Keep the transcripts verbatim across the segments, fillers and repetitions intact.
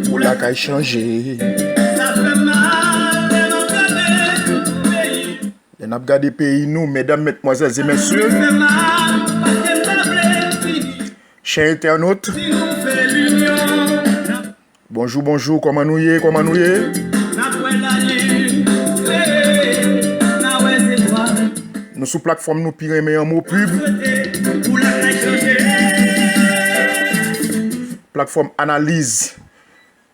Pou lakay chanje. Lè n ap gade peyi nou, medam, medmwazèl e mesye, chè entènot, bonjou, bonjou, kòman nou ye, kòman nou ye? Nou sou platfòm nou pi renmen an, Mo Pub. Platfòm analiz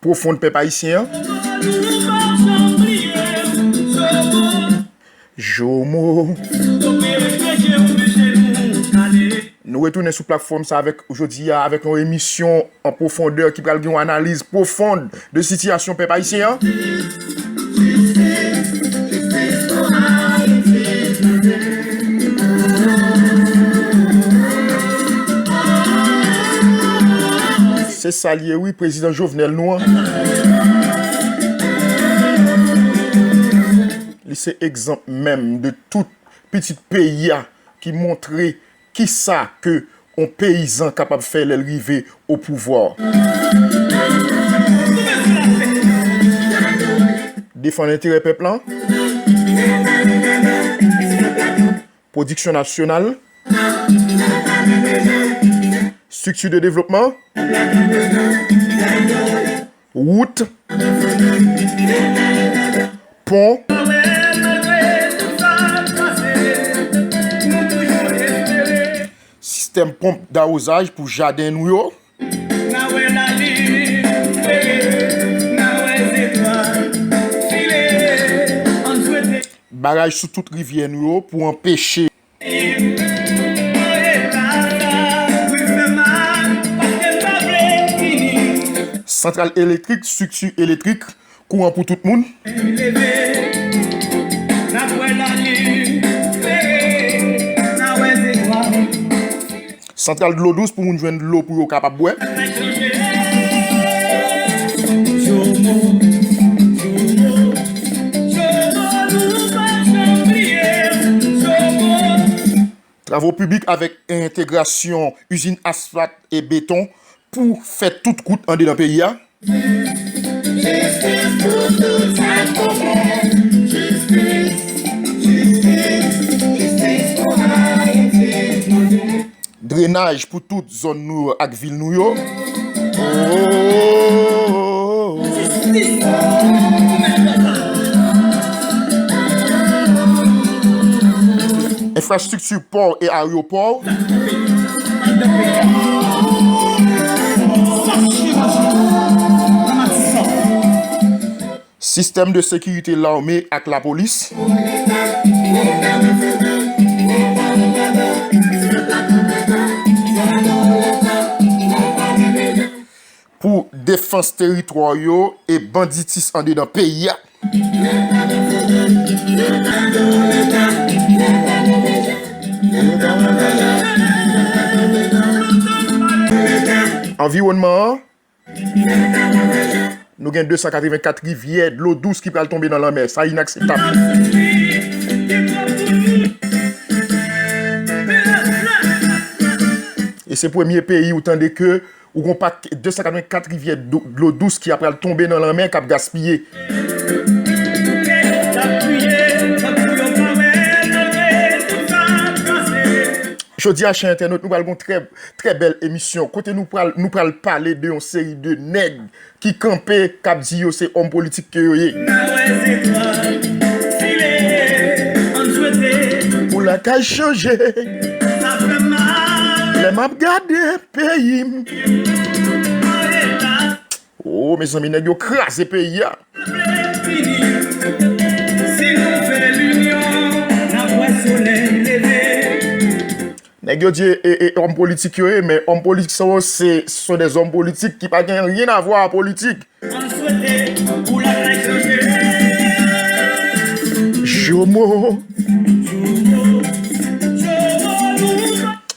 pwofond pèp ayisyen an. Jomo. Nou retounen sou platfòm sa avèk jodi a avèk yon emisyon an pwofondè ki pral gen yon analiz pwofond de sitiyasyon pèp ayisyen an. Se sa l ye wi, prezidan Jovenel nou an. Li se egzanp menm de tout pitit peyi a ki montre kisa ke yon peyizan kapab fè lè l rive o pouvwa. Defann enterè pèp lan. Pwodiksyon nasyonal. Estrikti de devlopman. Wout. Pon. Sistèm ponp dawozaj pou jaden nou yo. Baraj sou tout rivyè nou yo pou anpeche santral elektrik, estrikti elektrik, kouran pou tout moun. Santral dlo dous pou moun jwenn dlo pou yo kapab bwè. Travo piblik avèk entegrasyon izin asfalt e beton pou fè tout wout andedan peyi a. Jistis pou tout sa k koupab. Jistis, jistis, jistis pou Ayiti. Drenaj pou tout zòn nou yo ak vil nou yo. Enfrastrikti pò e ayewopò. Sistèm de sekirite lame ak lapolis. Pou defans teritwa yo e banditis andedan peyi a. Anviwònman an. Nou gen de san katrevenkat rivyè dlo dous ki pral tonbe nan lanmè. Sa inakseptab. E se premye peyi ou tande ke ou gon pak de san katrevenkat rivyè dlo dous ki apral tonbe nan lanmè k ap gaspiye. Jodi a, chè entènot, nou pral gon trè, trè bèl emisyon kote nou pral, nou pral pale de yon seri de nèg ki kanpe, k ap di yo se òm politik ke yo ye. Pou lakay chanje. Lè m ap gade peyi m. O, mezanmi, nèg yo kraze peyi a. Nèg yo di e, e, e, òm politik yo ye, men òm politik sa yo, se, ce sont des hommes politiques qui pa gen rien à voir a politik. Jomo.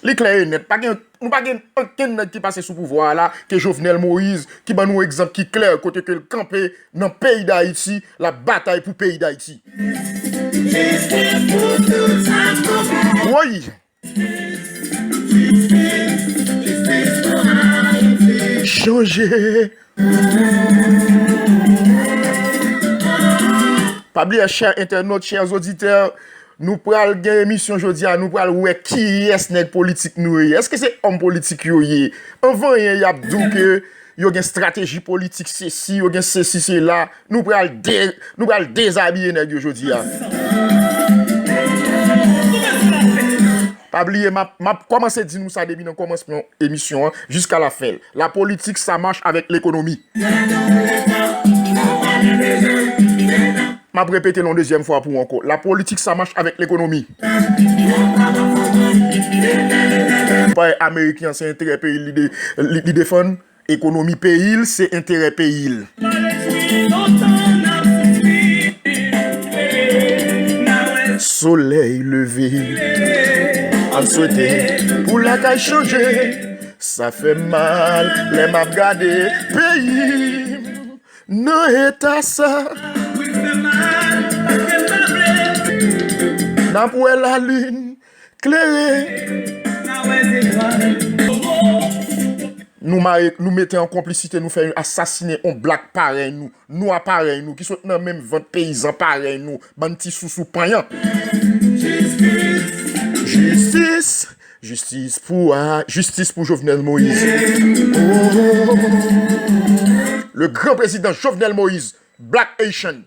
Li klè e nèt. Pa gen, nou pa gen okenn nèg ki pase sou pouvwa a la ke Jovenel Moïse ki ban nou egzanp ki klè kote ke l kanpe nan peyi Dayiti, l ap batay pou peyi Dayiti. Woy! chanje. Pa bliye, chè entènot, chè oditè, nou pral gen emisyon jodi a, nou pral wè kiyès nèg politik nou yo ye. Èske se òm politik yo ye? Anvan anyen, y ap di w ke yo gen estrateji politik, sesi, yo gen sesi, sela. Nou pral de-, nou pral dezabiye nèg yo jodi a. Pa bliye, m ap, m ap kòmanse di nou sa depi nan kòmansman emisyon an jiska lafen l. La politique, ça marche avec l'économie. M ap repete l yon dezyèm fwa pou ou ankò. La politique, ça marche avec l'économie. Paske ameriken an se enterè peyi l li de-, li, li defann. Ekonomi peyi l, se enterè peyi l. Solèy leve, al swete pou lakay chanje. Sa fè m mal lè m ap gade peyi m nan eta sa. N ap wè lalin klere. Nou mare, nou mete an konplisite, nou fè asasinen on blak parèy nou, nwa parèy nou, ki sot nan menm vant peyizan parèy nou, bann ti sousou panyan. Jistis, jistis pou a, jistis pou Jovenel Moïse. Oh, le grand président Jovenel Moïse, Black Haitian.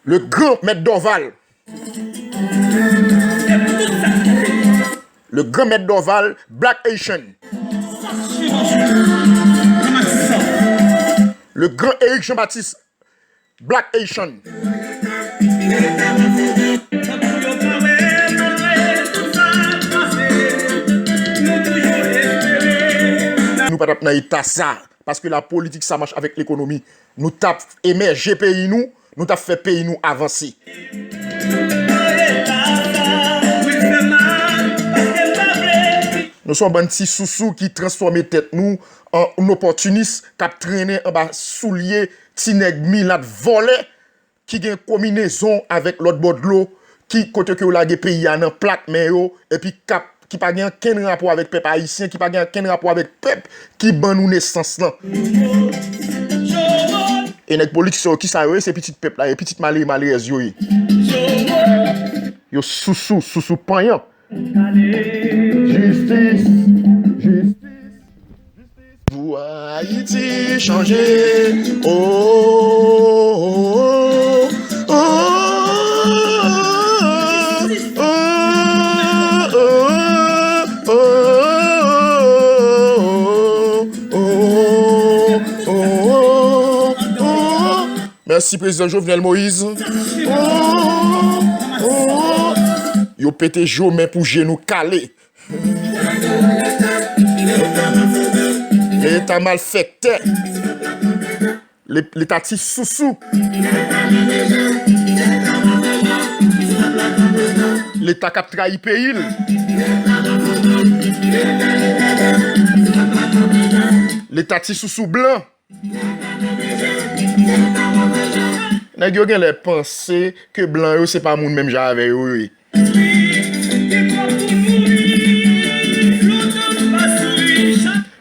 Le grand maître Dorval. Le grand maître Dorval, Black Haitian. Le grand Eric Jean-Baptiste, Black Haitian. Nou pa t ap nan eta sa. Paske la politique, ça marche avec l'économie. Nou t ap emèje peyi nou, nou t ap fè peyi nou avanse. Nou se yon bann ti sousou ki transfòme tèt nou an opòtinis, k ap trennen anba soulye ti nèg milat vòlè ki gen konminezon avèk lòt bò dlo, ki kote ke yo lage peyi a nan plat men yo, epi k ap, ki pa gen ankenn rapò avèk pèp ayisyen, ki pa gen ankenn rapò avèk pèp ki ban nou nesans lan. E nèg politik sa yo, kisa yo ye? Se pitit pèp la ye, pitit malere malerèz yo ye. Yo sousou, sousou panyan. Jistis, jistis. Pou Ayiti chanje. Oh, oh, oh. Mèsi, Prezidan Jovenel Moïse. Yo pete je w, men pou je nou kale. Leta malfektè. Le-, Leta ti sousou. Leta k ap trayi peyi l. Leta ti sousou blan. Nèg yo genlè panse ke blan yo se pa moun menm jan avè yo yo ye.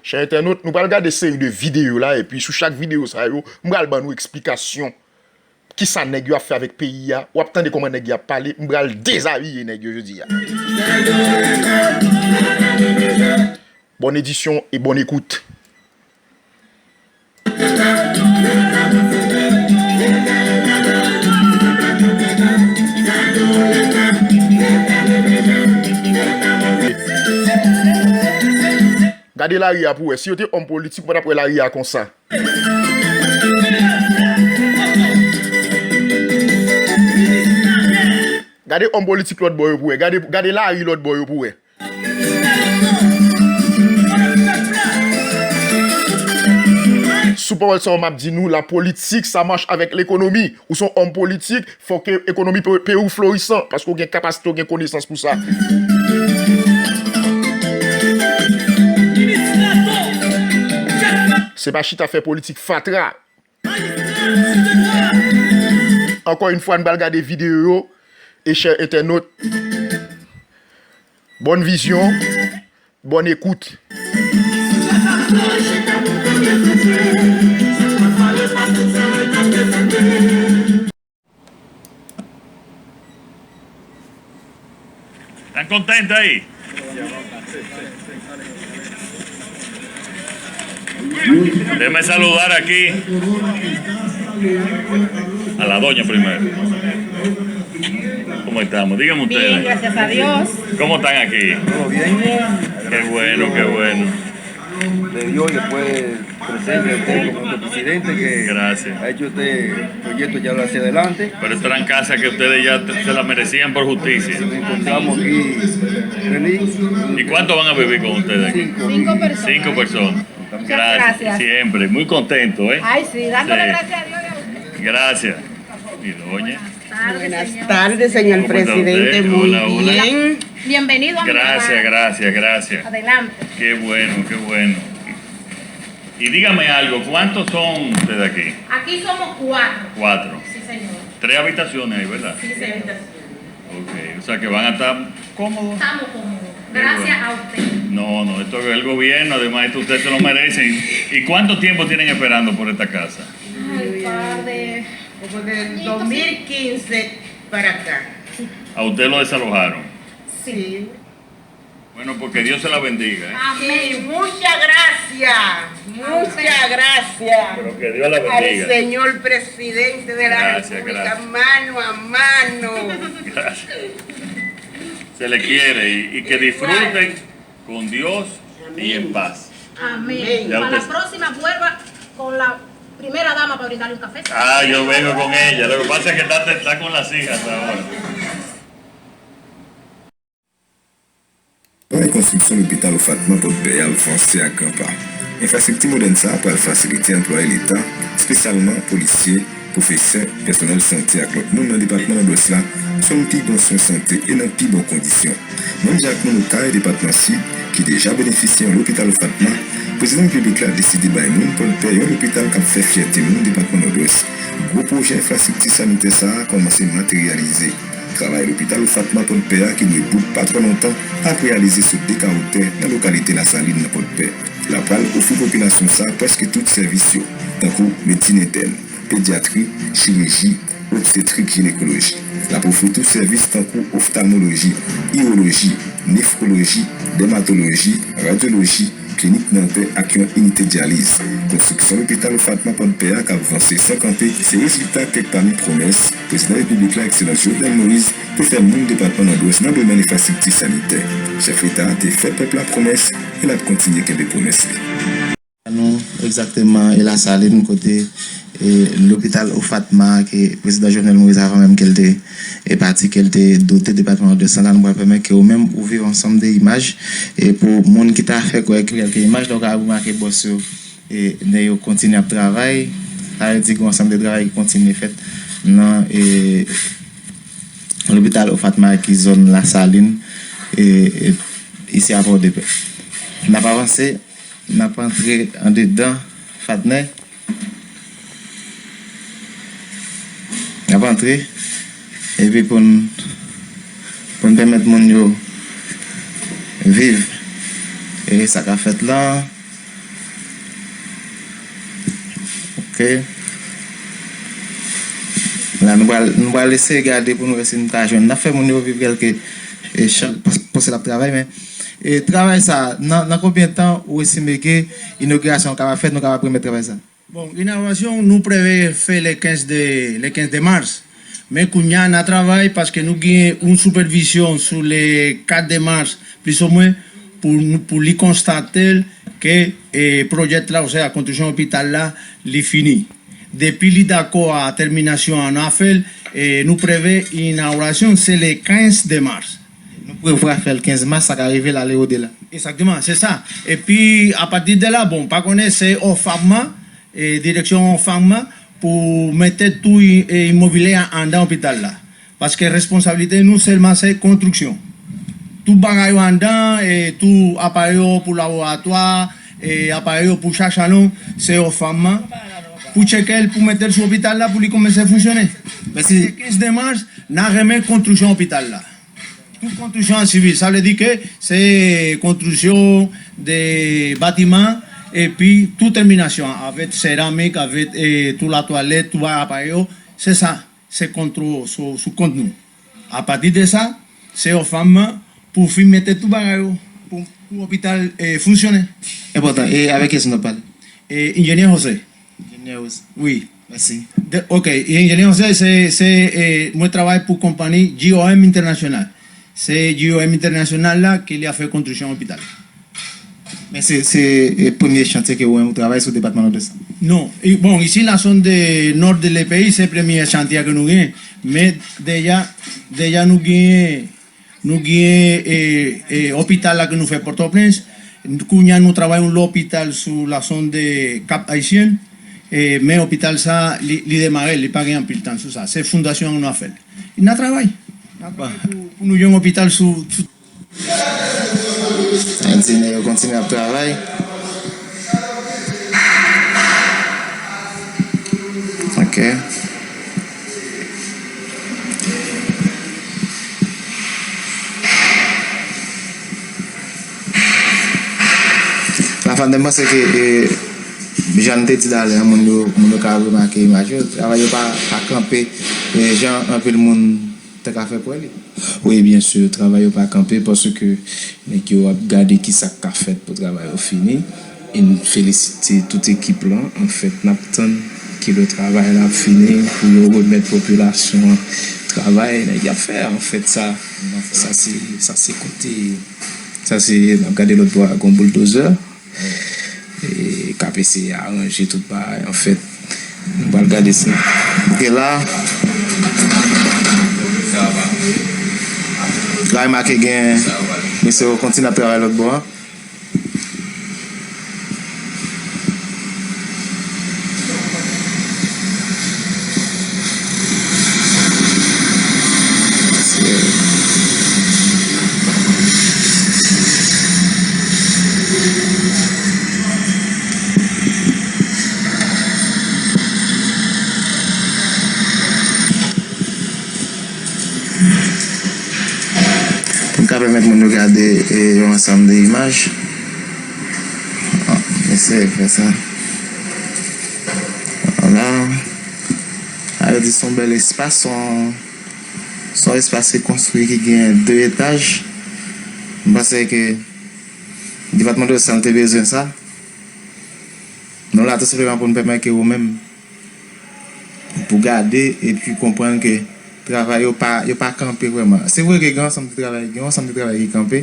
Chè entènot, nou pral gade seri de videyo la, epi sou chak videyo sa yo, m pral ban nou eksplikasyon kisa nèg yo ap fè avèk peyi a. W ap tande kòman nèg yo ap pale, m pral dezabiye nèg yo jodi a. Bonne édition et bonne écoute. Gade lari a pou wè. Si yo te òm politik, ou pa t ap wè lari a konsa. Gade òm politik lòt bò yo pou wè. Gade, gade lari lòt bò yo pou wè. Sou pawòl sa yo m ap di nou, la politique, ça marche avec l'économie. Ou se yon òm politik, fò ke ekonomi pe-, peyi w florisan, paske w gen kapasite, w gen konesans pou sa. Se pa chita fè politik fatra. Ankò yon fwa, n pral gade videyo yo, e chè entènot, bòn vizyon. Bonne écoute. Están contentos ahí. Déjeme saludar aquí a la doña primero. ¿Cómo estamos? Díganme ustedes. Bien, gracias a Dios. ¿Cómo están aquí? Todo bien. Qué bueno, qué bueno. De Dios y después presente a usted como nuestro presidente que Gracias. Ha hecho este proyecto ya hacia adelante. Pero esta era casa que ustedes ya te- se la merecían por justicia. Nos encontramos aquí feliz. ¿Y cuántos van a vivir con ustedes aquí? Cinco. Cinco personas. Cinco personas. Muchas Gracias. gracias. Siempre. Muy contento, ¿eh? Ay, sí, dándole Sí. gracias a Dios y a usted. Gracias. Y doña. Buenas tardes, señor ¿Cómo está presidente. Usted? Muy Hola, hola. bien. Bienvenido a mi Gracias, hogar. gracias, gracias. Adelante. Qué bueno, qué bueno. Y dígame algo, ¿cuántos son ustedes aquí? Aquí somos cuatro. Cuatro. Sí, señor. Tres habitaciones hay, ¿verdad? Sí, señor. Ok, o sea que van a estar cómodos. Estamos cómodos. Qué Gracias bueno. a usted. No, no, esto es el gobierno, además esto ustedes se lo merecen. ¿Y cuánto tiempo tienen esperando por esta casa? Ay, par de Como del dos mil quince para acá. ¿A usted lo desalojaron? Sí. Bueno, pues que Dios se la bendiga, ¿eh? Amén. Y muchas gracias, muchas gracias Pero que Dios la al bendiga. señor presidente de la Gracias, República, gracias. mano a mano. Gracias. Se le quiere y, y que disfruten con Dios y en paz. Amén. Ya Para la usted próxima vuelva con la primera dama para brindarle un café. Ah, yo vengo con ella. Lo que pasa es que está, está con las hijas ahora. Travay konstriksyon lopital Ofatma Pòdpè a ap vanse ak gran pa. Enfrastrikti modèn sa a pral fasilite anplwaye Leta, espesyalman polisye, pwofesè, pèsonèl sante ak lòt moun nan depatman Nòdwès la jwenn pi bon swen sante e nan pi bon kondisyon. Menm jan ak moun Okay, depatman Sid, ki deja benefisye yon lopital Ofatma, Prezidan Repiblik la deside bay moun Pòdpè yon lopital k ap fè fyète moun depatman Nòdwès. Gwo pwojè enfrastrikti sanitè sa a kòmanse materyalize. Travay lopital Ofatma Pòdpè a, ki dwe bout pa twò lontan, ap reyalize sou de kawo tè nan lokalite Lasalin nan Pòdpè. L ap pral ofri popilasyon sa a prèske tout sèvis yo, tankou medsin entèn, pedyatri, chiriji, obstetrik, jinekoloji. L ap ofri tou sèvis tankou oftalmoloji, iwoloji, nefwoloji, dèmatoloji, radyoloji, klinik dantè ak yon inite dyaliz. Konstriksyon lopital Ofatma Pòdpè a k ap vanse san kanpe se rezilta kèk pami pwomès Prezidan Repiblik la, Ekselans Jovenel Moïse, te fè moun depatman Nòdwès nan domèn enfrastrikti sanitè. Chèf Leta a te fè pèp la pwomès e l ap kontinye kenbe pwomès li. Nou egzakteman e Lasalin kote e lopital Ofatma ke Prezidan Jovenel Moïse, avan menm ke l te e pati, ke l te dote depatman Nòdwès la, nou pral pèmèt ke ou menm ou viv ansanm de imaj e pou moun ki ta fè kwè ke kèlke imaj la, ou ka remake bòs yo e nen yo kontinye ap travay. Sa vle di gen yon ansanm de travay ki kontinye fèt nan e lopital Ofatma ki zòn Lasalin e, e isi a Pòdepè. N ap avanse. N ap antre andedan Fatnè. N ap antre epi pou n pou n pèmèt moun yo viv e sa k ap fèt la. Ok. La nou pral nou pral eseye gade pou nou wè si nou ka jwenn. N ap fè moun yo viv kèlke e chan paske l ap travay men e travay sa nan nan konbyen tan ou estime ke inogirasyon an kapab fèt, nou kapab remèt travay sa? Bon, inaugurasyon nou prevè fè le quinze de le quinze de mars. Men kounye a n a travay paske nou gen yon sipèvizyon sou le kat de mars plis ou mwen pou nou pou li konstate ke e pwojè la oswa konstriksyon lopital la li fini. Depi li dakò a tèminasyon an, n a fè l e nou prevè inaugurasyon se le quinze de mars. Nou prevwa fè l kenz mas, sa ka rive l ale odela. Egzakteman, se sa. Epi apati de la, bon, pa konnen se Ofama, e direksyon Ofama pou mete tou imobilye a anndan lopital la. Paske responsablite nou sèlman se konstriksyon. Tout bagay yo anndan, e tou aparèy yo pou laboratwa, e aparèy yo pou chak salon, se Ofama. Pou tcheke l, pou mete l sou lopital la, pou li kòmanse fonksyone. Mèsi. Se kenz de mas, n a renmen konstriksyon lopital la. Tout konstriksyon an sivil, sa vle di ke se konstriksyon de batiman epi tout tèminasyon an, avèk seramik, avèk, eh, tou latwalèt, tou aparèy yo, se sa, se kontwo sou, sou kont nou. Apati de sa, se yon fanm pou fin mete tout bagay yo, pou, pou lopital, eh, fonksyonnen. Enpòtan. E avèk kiyès nou ap pale? Eh, Enjenyè Jose. Enjenyè Jose. Wi. Mèsi. De, ok, Enjenyè Jose, se, se, eh, mwen travay pou konpanyi G O M International. Se G O M International la ki li a fè konstriksyon lopital. Men se, se, eh, premye chantye ke ou menm ou travay sou depatman Nòdès la? Non. E, bon, ici, la zone de nord de le pays, se premye chantye ke nou gen. Men deja, deja nou gen, nou gen, eh, eh, lopital la ke nou fè Pòtoprens. Kounye a nou travay yon lopital sou la zone de Cap Haïtien. Eh, men lopital sa, li, li demare, li pa gen anpil tan sou sa. Se fondasyon an nou a fè l. N a travay. N a travay pou, pou nou jwenn lopital sou, sou Enjenyè yo kontinye ap travay. Ok. Lafan, m panse ke, eh, jan n te di talè a, moun yo, moun yo ka remake imaj yo. Travay yo pa, pa kanpe, eh, jan anpil moun te ka fè kwè li. Wi, byen si, travay yo pa kanpe paske nèg yo ap gade kisa k ka fèt pou travay yo fini. E n felisite tout ekip lan. Anfèt, n ap tann kilè travay la ap fini pou yo remèt popilasyon an travay nèg y ap fè. Anfèt, sa, sa se, sa se kote, sa se, n ap gade lòt bò a, gon bouldozè. E, k ap eseye aranje tout bagay. Anfèt, nou pral gade si. Ok, la. La, remake gen mesye yo kontinye ap travay lòt bò a. Pou n ka pèmèt moun yo gade, e, yon ansanm de imaj. Ah, eseye fè sa. Vwala. A, yo di se yon bèl espas, se yon, se yon espas ki konstwi ki gen de etaj. M panse ke depatman Nòdès lan te bezwen sa. Nou la tou senpleman pou n pèmèt ke ou menm pou gade epi konprann ke travay yo pa, yo pa kanpe vrèman. Se vre ke gen ansanm de travay, gen ansanm de travay ki kanpe,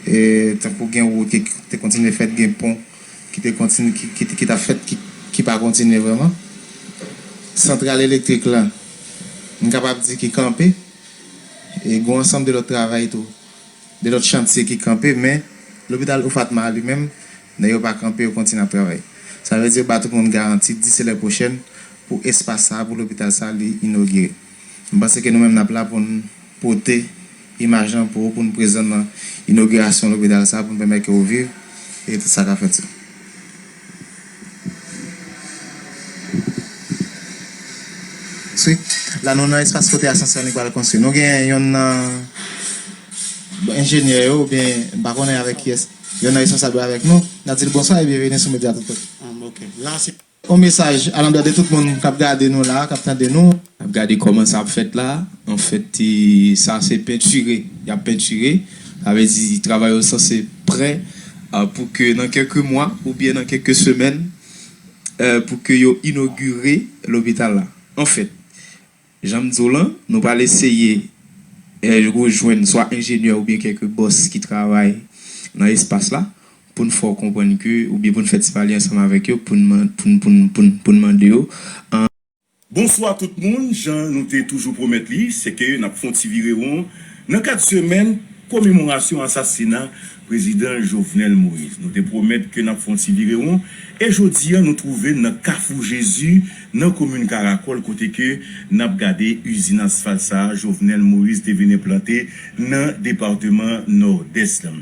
e, tankou gen wout ki te kontinye fèt, gen pon ki te kontinye, ki, ki, ki t ap fèt, ki, ki pa kontinye vrèman. Santral elektrik la, m kapab di ki kanpe, e gen ansanm de lòt travay tou, de lòt chantye ki kanpe, men lopital Ofatma a li menm, nèg yo pa kanpe, yo kontinye ap travay. Sa vle di yo ba tout moun garanti d'ici lè pwochèn pou espas sa a, pou lopital sa a, li inogire. M panse ke nou menm n ap la pou n pote imaj lan pou ou, pou n prezan nan inogirasyon lopital sa a, pou n pèmèt ke ou viv e tout sa k ap fèt yo. Swi. La, nou nan espas kote asansè an li pral konstwi. Nou gen yonn nan enjenyè yo, oubyen, m pa konnen avèk kiyès, yonn nan responsab yo avèk nou. N ap di l bonswa e byenveni sou Medya Tout Kote. Ah, ok. La, se yon mesaj alandè de tout moun k ap gade nou la, k ap tande nou. N ap gade kòman sa ap fèt la. Anfèt, e, sa se pentire. Y ap pentire. Sa vle di travay yo sanse prè, a, pou ke nan kèk mwa oubyen nan kèk semèn, e, pou ke yo inogire lopital la. Anfèt, jan m di w lan, nou pral eseye, e, rejwenn swa enjenyè oubyen kèk bòs ki travay nan espas la, pou n fè w konprann ke, oubyen pou n fè ti pale ansanm avèk yo, pou n man-, pou n, pou n, pou n, pou n mande yo, an. Bonswa tout moun, jan nou te toujou pwomèt li, se ke n ap fè yon ti virewon nan kad semèn komemorasyon asasina Prezidan Jovenel Moïse. Nou te pwomèt ke n ap fè yon ti virewon, e jodi a nou twouve n nan Kafou Jezi, nan komin Karakòl, kote ke n ap gade izin asfalt sa a Jovenel Moïse te vin enplante nan depatman Nòdès lan.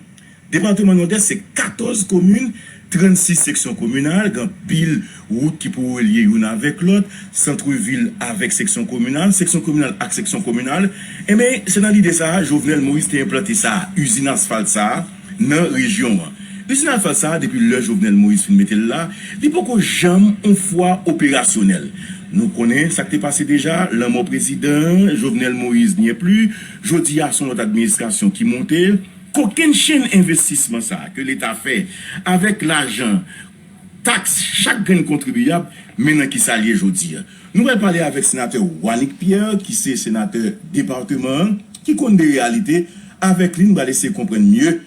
Depatman Nòdès se katòz komin, trannsis seksyon kominal, gen anpil wout ki pou relye youn avèk lòt, sant vil avèk seksyon kominal, seksyon kominal ak seksyon kominal. Enben, se nan lide sa a, Jovenel Moïse te enplante sa a, izin asfalt sa a, nan rejyon an. Izin asfalt sa a, depi lè Jovenel Moïse fin mete l la, li poko janm on fwa operasyonèl. Nou konnen sa k te pase deja, lanmò prezidan, Jovenel Moïse n'y est plus, jodi a se yon lòt administrasyon ki monte. Kokennchenn envestisman sa a ke Leta fè avèk lajan taks chak grenn kontribiyab, men nan kisa l ye jodi a. Nou pral pale avèk senatè Wanick Pierre, ki se senatè depatman an, ki konn de reyalite. Avèk li, nou pral eseye konprann mye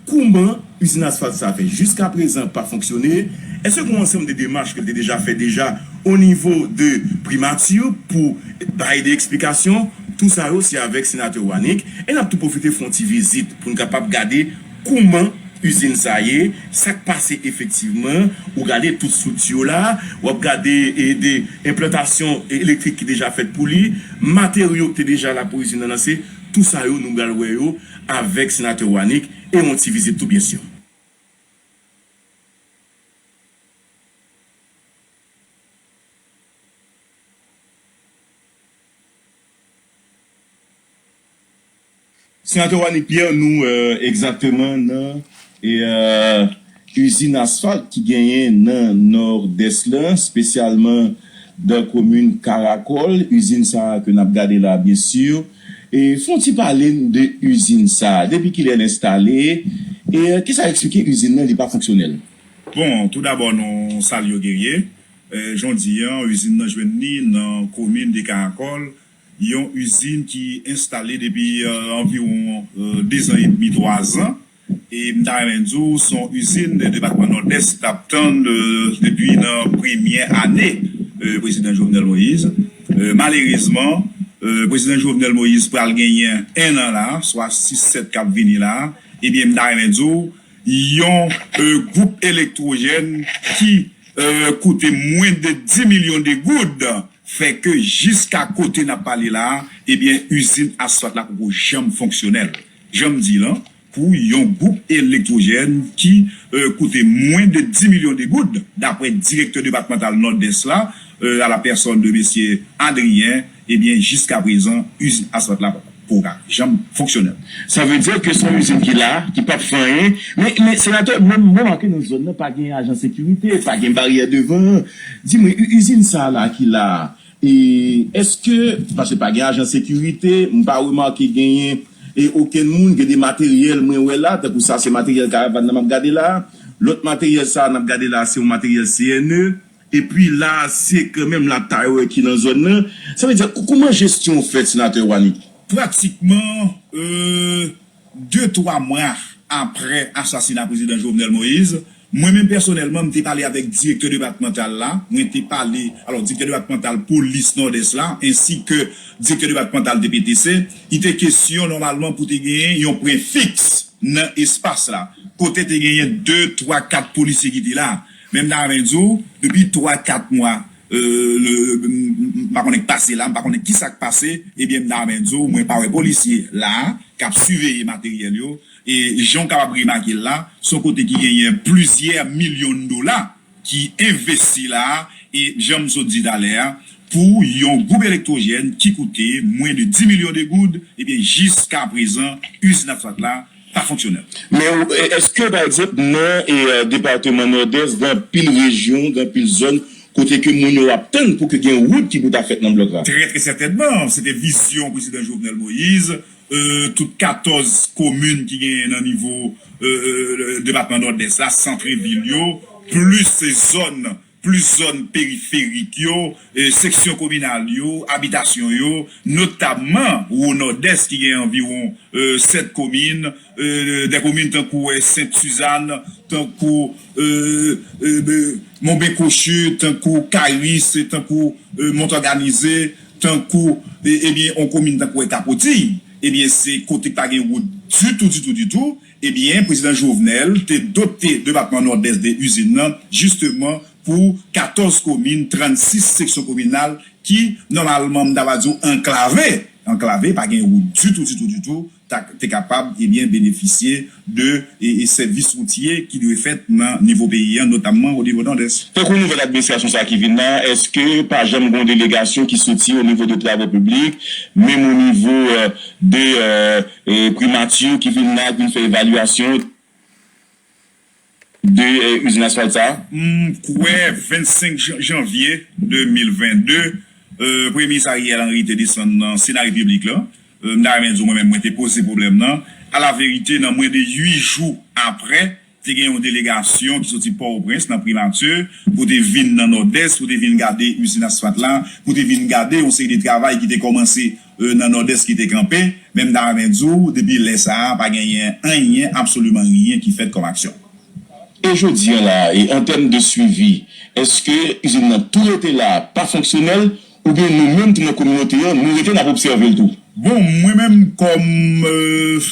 kouman izin asfalt sa a fè jiska prezan pa fonksyone. Èske gen yon ansanm de demach ke l te deja fè deja o nivo de primati pou bay de eksplikasyon? Tou sa yo, se avèk senatè Wanick. E n ap tou pwofite fè yon ti vizit pou n kapab gade kouman izin sa ye, sa k pase efektivman. Ou gade tout estrikti yo la, w ap gade e, de enplantasyon elektrik ki deja fèt pou li, materyo ki te deja la pou izin nan lanse. Tou sa yo, nou pral wè yo avèk senatè Wanick e yon ti vizit tou, byen si. Senatè Wanick Pierre, nou, euh, egzakteman nan, e, euh, izin asfalt ki genyen nan Nòdès la, espesyalman nan komin Karakòl. Izin sa a ke n ap gade la, byen si. E fè yon ti pale n de izin sa a. Depi kilè l enstale? E, euh, kisa eksplike izin nan li pa fonksyonèl? Bon, tou dabò, nou salye w, Guerrier. Eh, jan w di an, izin nan jwenn li nan komin de Karakòl, yon izin ki enstale depi, eh, anviwon, eh, dezan edmi, twazan. E m ta renmen di w, se yon izin depatman Nòdès t ap tann, eh, depi nan premyè ane, eh, prezidan Jovenel Moïse. Eh, malerezman, eh, prezidan Jovenel Moïse pral genyen ennan la, swa sis, sèt k ap vini la. Ebyen, m ta renmen di w, yon, eh, gwoup elektwojèn ki, eh, koute mwens de dis milyon de goud, fè ke jiska kote n ap pale la a, ebyen, izin asfalt la poko janm fonksyonèl. Jan m di lan, pou yon gwoup elektwojèn ki, eh, koute mwens de dis milyon de goud, daprè direktè depatmantal Nòdès la, eh, à la personne de mesye Adrien, ebyen, jiska prezan, izin asfalt la poko ka janm fonksyonèl. Sa vle di ke se yon izin ki la, ki p ap fè anyen. Men, men, senatè, mwen, mwen remake nan zòn nan, pa gen ajan sekirite, pa gen baryè devan. Di mwen, i-, izin sa a la ki la a, e èske, paske pa gen ajan sekirite, m pa remake genyen, e okenn moun, gen de materyèl mwen wè la, tankou sa, se materyèl karavàn nan m ap gade la. Lòt materyèl sa a n ap gade la, se yon materyèl C N E. Epi la, se kanmenm la tayè ki nan zòn nan. Sa vle di, kou-, kouman jesyon fèt, senatè Wanick? Pratikman, euh, de, twa mwa apre asasina prezidan Jovenel Moïse, mwen menm pèsonèlman, m te pale avèk direktè depatmantal la, mwen te pale, alò, direktè depatmantal polis Nòdès la, ensi ke direktè depatmantal D P T C, li te kesyon nòmalman pou te genyen yon pwen fiks nan espas la, kote te genyen de, twa, kat polisye ki te la. Men m ta renmen di w, depi twa, kat mwa, euh, le, m, m, m pa konnen k pase la, m pa konnen kisa k pase, ebyen, m ta renmen di w, mwen pa wè polisye la, k ap siveye materyèl yo, e jan w kapab remake l la, se yon kote ki genyen plizyè milyon dola ki envesti la a, e jan m sot di talè a, pou yon gwoup elektwojèn ki koute mwens de dis milyon de goud, ebyen, jiska prezan, izin asfalt la pa fonksyonèl. Men, e, èske, pa egzanp, nan, e, e, depatman Nòdès, gen anpil rejyon, gen anpil zòn, kote ke moun yo ap tann pou ke gen wout ki pou ta fèt nan blòk la? Trè, trè sètènman, se te vizyon prezidan Jovenel Moïse, euh, tout katòz komin ki genyen nan nivo, euh, euh, depatman Nòdès la, sant vil yo, plis zòn, plis zòn periferik yo, euh, seksyon kominal yo, abitasyon yo, notamman Wo Nòdès ki gen anviwon, euh, sèt komin, euh, de komin tankou, euh, Sent Sizàn, tankou, euh, euh, euh, Monben Koche, tankou Kayris, tankou, euh, Mont Òganize, tankou, e, ebyen, yon komin tankou Kapodiy, ebyen, se kote k pa gen wout ditou, ditou, ditou. Ebyen, prezidan Jovenel te dote depatman Nòdès de izin nan, jisteman, pou katòz komin, trannsis seksyon kominal ki, nòmalman, m ta va di w anklave. Anklave, pa gen wout ditou, ditou, ditou. ta, te kapab, ebyen, benefisye de e, e sèvis woutye ki dwe fèt nan nivo peyi a, notamman o nivo Nòdès. Tankou nouvèl administrasyon sa a ki vin la, èske pa janm gen yon delegasyon ki soti o nivo de travo piblik, menm o nivo, euh, de, euh, e primati ki vin la, ki vin fè evalyasyon de, euh, izin asfalt sa a? M kwè vennsenk jan-, janvye de mil vennde, euh, Premye Minis Ariel Henry te desann nan Sena Repiblik la. Euh, m ta renmen di w, mwen menm, mwen te poze pwoblèm nan. Alaverite, nan mwen de uit jou apre, te gen yon delegasyon ki soti Pòtoprens, nan Primati, pou te vin nan Nòdès, pou te vin gade izin asfalt la, pou te vin gade yon seri de travay ki te kòmanse, euh, nan Nòdès ki te kanpe. Men m ta renmen di w, depi lè sa a, pa genyen anyen, absoliman anyen ki fèt kòm aksyon. E jodi a la, e an tèm de swivi, èske izin nan tou rete la, pa fonksyonèl, oubyen nou menm tou nan kominote a, nou rete n ap obsève l tou? Bon, mwen menm kòm, euh,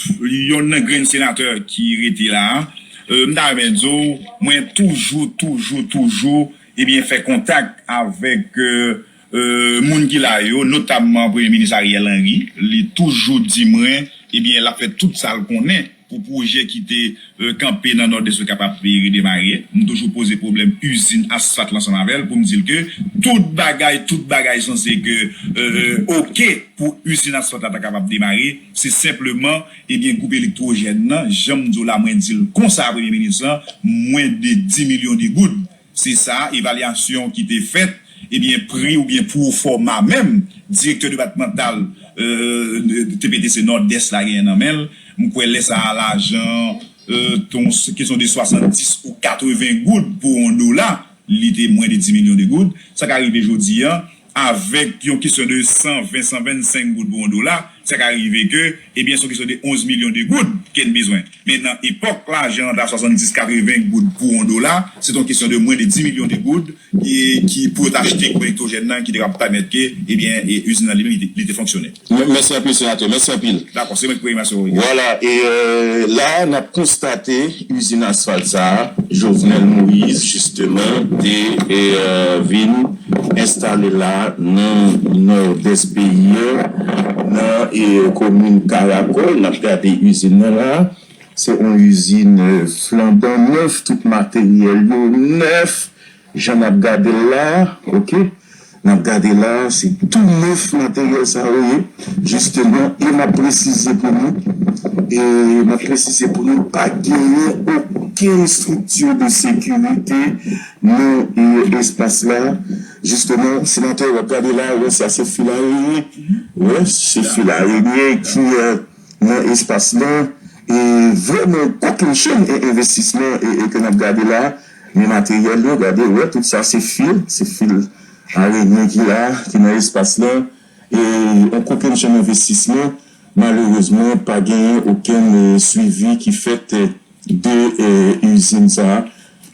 yonn nan grenn senatè ki rete la, euh, m ta renmen di w, mwen toujou, toujou, toujou, ebyen, fè kontak avèk, euh, euh, moun ki la yo, notamman Premye Minis Ariel Henry. Li toujou di mwen, ebyen, l ap fè tout sa l konnen pou pwojè ki te, euh, kanpe nan Nòdès yo kapab, e, redemare. M toujou poze pwoblèm izin asfalt la ansanm avè l pou m di l ke tout bagay, tout bagay sanse ke, euh, oke pou izin asfalt la ta kapab demare. Se senpleman, ebyen, gwoup elektwojèn nan, jan m di w la, mwen di l konsa, Premye Minis lan, mwen de dis milyon de goud. Se sa, evalyasyon ki te fèt, ebyen, pri oubyen pwofòma menm, direktè depatmantal, euh, T P T C Nòdès la genyen nan men l. M kwè lè sa a, lajan, euh, te yon kesyon de swasanndis ou katreven goud pou yon dola, li te mwen de dis milyon de goud. Sa ka rive jodi a, avèk yon kesyon de san ven, san vennsenk goud pou yon dola, sa ka rive ke, ebyen, se yon kesyon de onz milyon de goud ke n bezwen. Men nan epòk lajan an ta swasanndis, katreven goud pou yon dola, se te yon kesyon de mwen de dis milyon de goud ki, ki pou yo t achte gwoup elektwojèn nan ki te kapab pèmèt ke, ebyen, e, izin nan li menm, li te, li te fonksyone. Mè-, mèsi anpil, senatè. Mèsi anpil. Dakò, se mwen ki premye, mèsi. Vwala, e, euh, la, n ap konstate izin asfalt sa a, Jovenel Moïse, jisteman, te, e, euh, vin enstale la nan nòdès peyi a, nan, e, komin Karakòl. N ap gade izin nan la. Se yon izin, euh, flanban nèf, tout materyèl yo nèf. Jan n ap gade l la, oke? N ap gade la, se tou nèf materyèl sa yo ye, jisteman, e m ap presize pou nou, e m ap presize pou nou, pa genyen okenn estrikti de sekirite nan, e, espas la. Jisteman, senatè, w ap gade la, wè, sa se fil arenyen. Wè, se fil arenyen ki, euh, nan espas lan. E vrèman, kokennchenn e envestisman e, e ke n ap gade la, men materyèl yo, gade, wè, tout sa se fil, se fil arenyen ki la, ki nan espas lan. E yon kokennchenn envestisman, malerezman, pa genyen okenn, e, swivi ki fèt, e, de, e, izin sa a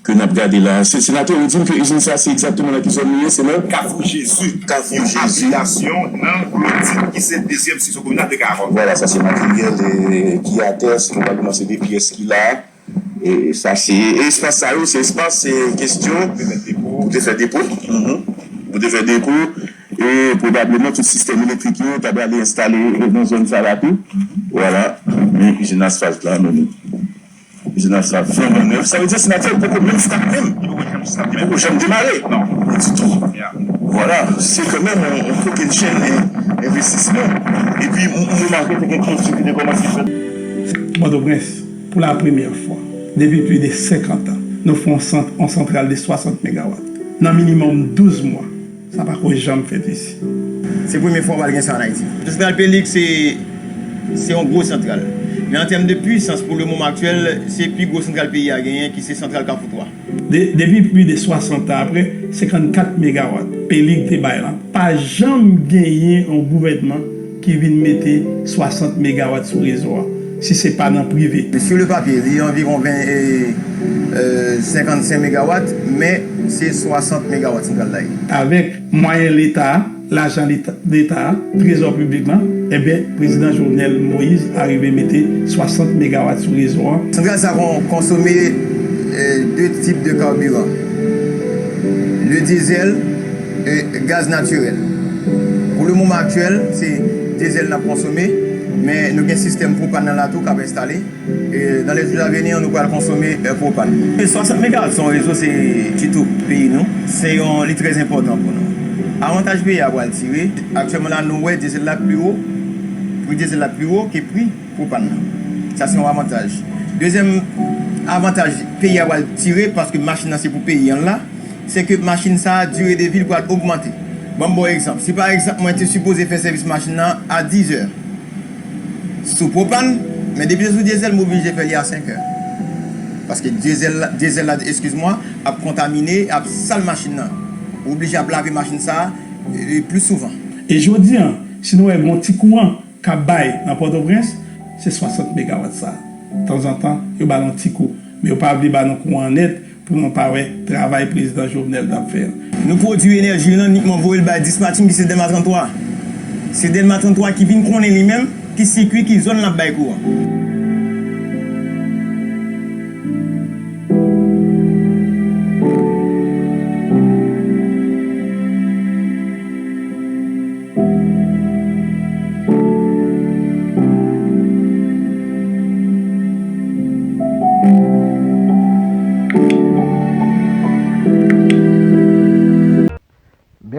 ke n ap gade la. Se, senatè, ou di m ke izin sa a se egzakteman nan ki zòn li ye, se nan? Kafou Jezi. Kafou Jezi. Yon abitasyon nan Klodit ki se dezyèm seksyon kominal de Karakòl. Vwala, sa se materyèl, e, ki atè, se pwobableman se de pyès ki la. E sa se, e espas sa yo, se espas, se kesyon pou te fè depo. Mhm. Pou te fè depo. E pwobableman tout sistèm elektrik yo ta prale enstale nan zòn sa la tou. Vwala. Men izin asfalt la, men izin asfalt flanban nèf. Sa vle di, senatè poko menm start menm. Li poko janm start menm. Poko janm demare. Non. Ditou. Vwala. Se kanmenm yon, yon kokennchenn en-, envestisman. Epi, m, m remake te gen konstri ki te kòmanse fèt. Pòtoprens, pou la premyè fwa, depi plis de senkant an, nou fè yon sant-, yon santral de swasant megawat. Nan minimòm douz mwa. Sa pako janm fèt isi. Se premye fwa w pral gen sa ann Ayiti. Santral Pelig se, se yon gwo santral. Men an tèm de pwisans, pou le moman aktyèl, se pi gwo santral peyi a genyen, ki se santral Kafou twa. De, depi plis de swasant an apre, senkannkat megawat Pelig te bay lan, pa janm genyen yon gouvènman ki vin mete swasant megawat sou rezo a, si se pa nan prive. Sur le papier, li anviwon ven, e, e, senkannsenk megawat, men se swasant megawat santral la ye. Avèk mwayen Leta a, lajan Leta, Leta a, trezò piblik lan, ebyen, Prezidan Jovenel Moïse arive mete swasant megawat sou rezo a. Santral sa kon-, konsome, e, de tip de kabiran. Le diesel, e, gaz natirèl. Pou le moman aktyèl, se diesel n ap konsome. Men nou gen sistèm pwopàn nan la tou k ap enstale. E dans les jours à venir, nou pral konsome, euh, pwopàn. Swasant megawat se yon rezo, se ti tou peyi nou. Se yon, li trè enpòtan pou nou. Avantaj peyi a pral tire. Aktyèlman la, nou wè dyezèl la pli wo, pri dyezèl la pli wo ke pri pwopàn nan. Sa se yon avantaj. Dezyèm avantaj peyi a pral tire, paske machin nan se pou peyi an la, se ke machin sa a, dire de vi l pral ogmante. Ban m ba w egzanp. Si pa egzanp, mwen te sipoze fè sèvis machin nan a dizè sou pwopàn, men depi se sou dyezèl, m oblije fè li a senk è. Paske dyezèl la, dyezèl la, eskiz mwa, ap kontamine, ap sal machin nan. Ou oblije ap lave machin sa a, e, e, plis souvan. E jodi a, si nou wè gen yon ti kouran k ap bay nan Pòtoprens, se swasant megawat sa. Tanzantan, yo ba l yon ti kou. Men yo pa vle ba nou kouran nèt pou nou pa wè travay prezidan Jovenel t ap fè an. Nou pwodui enèji nou an, nikman voye l bay dispatching ki se Dèlma trant twa. Se Dèlma trant twa ki vin konnen li menm, ki sikui, ki zòn l ap bay kouran.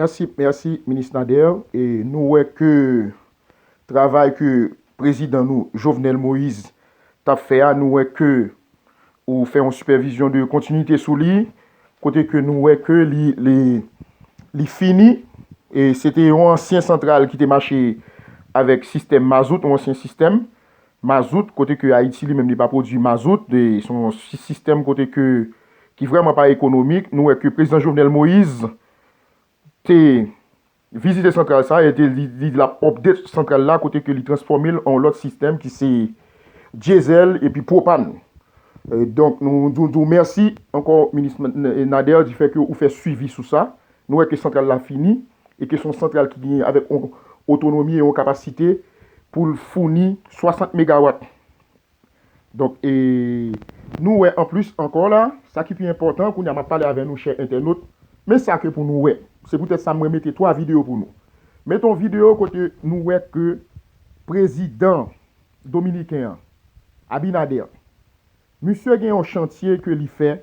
Mèsi, mèsi, Minis Nader. E nou wè ke travay ke prezidan nou, Jovenel Moïse, t ap fè a, nou wè ke ou fè yon sipèvizyon de kontinite sou li, kote ke nou wè ke li, li, li fini. E se te yon ansyen santral ki te mache avèk sistèm mazout, yon ansyen sistèm mazout, kote ke Ayiti li menm li pa pwodui mazout, e se yon si-, sistèm kote ke, ki vrèman pa ekonomik. Nou wè ke prezidan Jovenel Moïse te vizite santral sa a, e te, li, li, l ap update santral la, kote ke li transfòme l an yon lòt sistèm ki se dyezèl epi pwopàn. E, donk, nou, nou di w mèsi ankò, Minis N-, N-, Nader, di fè ke ou fè swivi sou sa. Nou wè ke santral la fini, e ke se yon santral ki gen avèk yon otonomi e yon kapasite pou l founi swasant megawat. Donk, e, nou wè anplis ankò la, sa ki pi enpòtan, kounye a m ap pale avè nou, chè entènot, men sa ke pou nou wè. Se poutèt sa mwen mete twa videyo pou nou. Mete yon videyo kote nou wè ke prezidan dominiken an, Abinader, misye gen yon chantye ke li fè,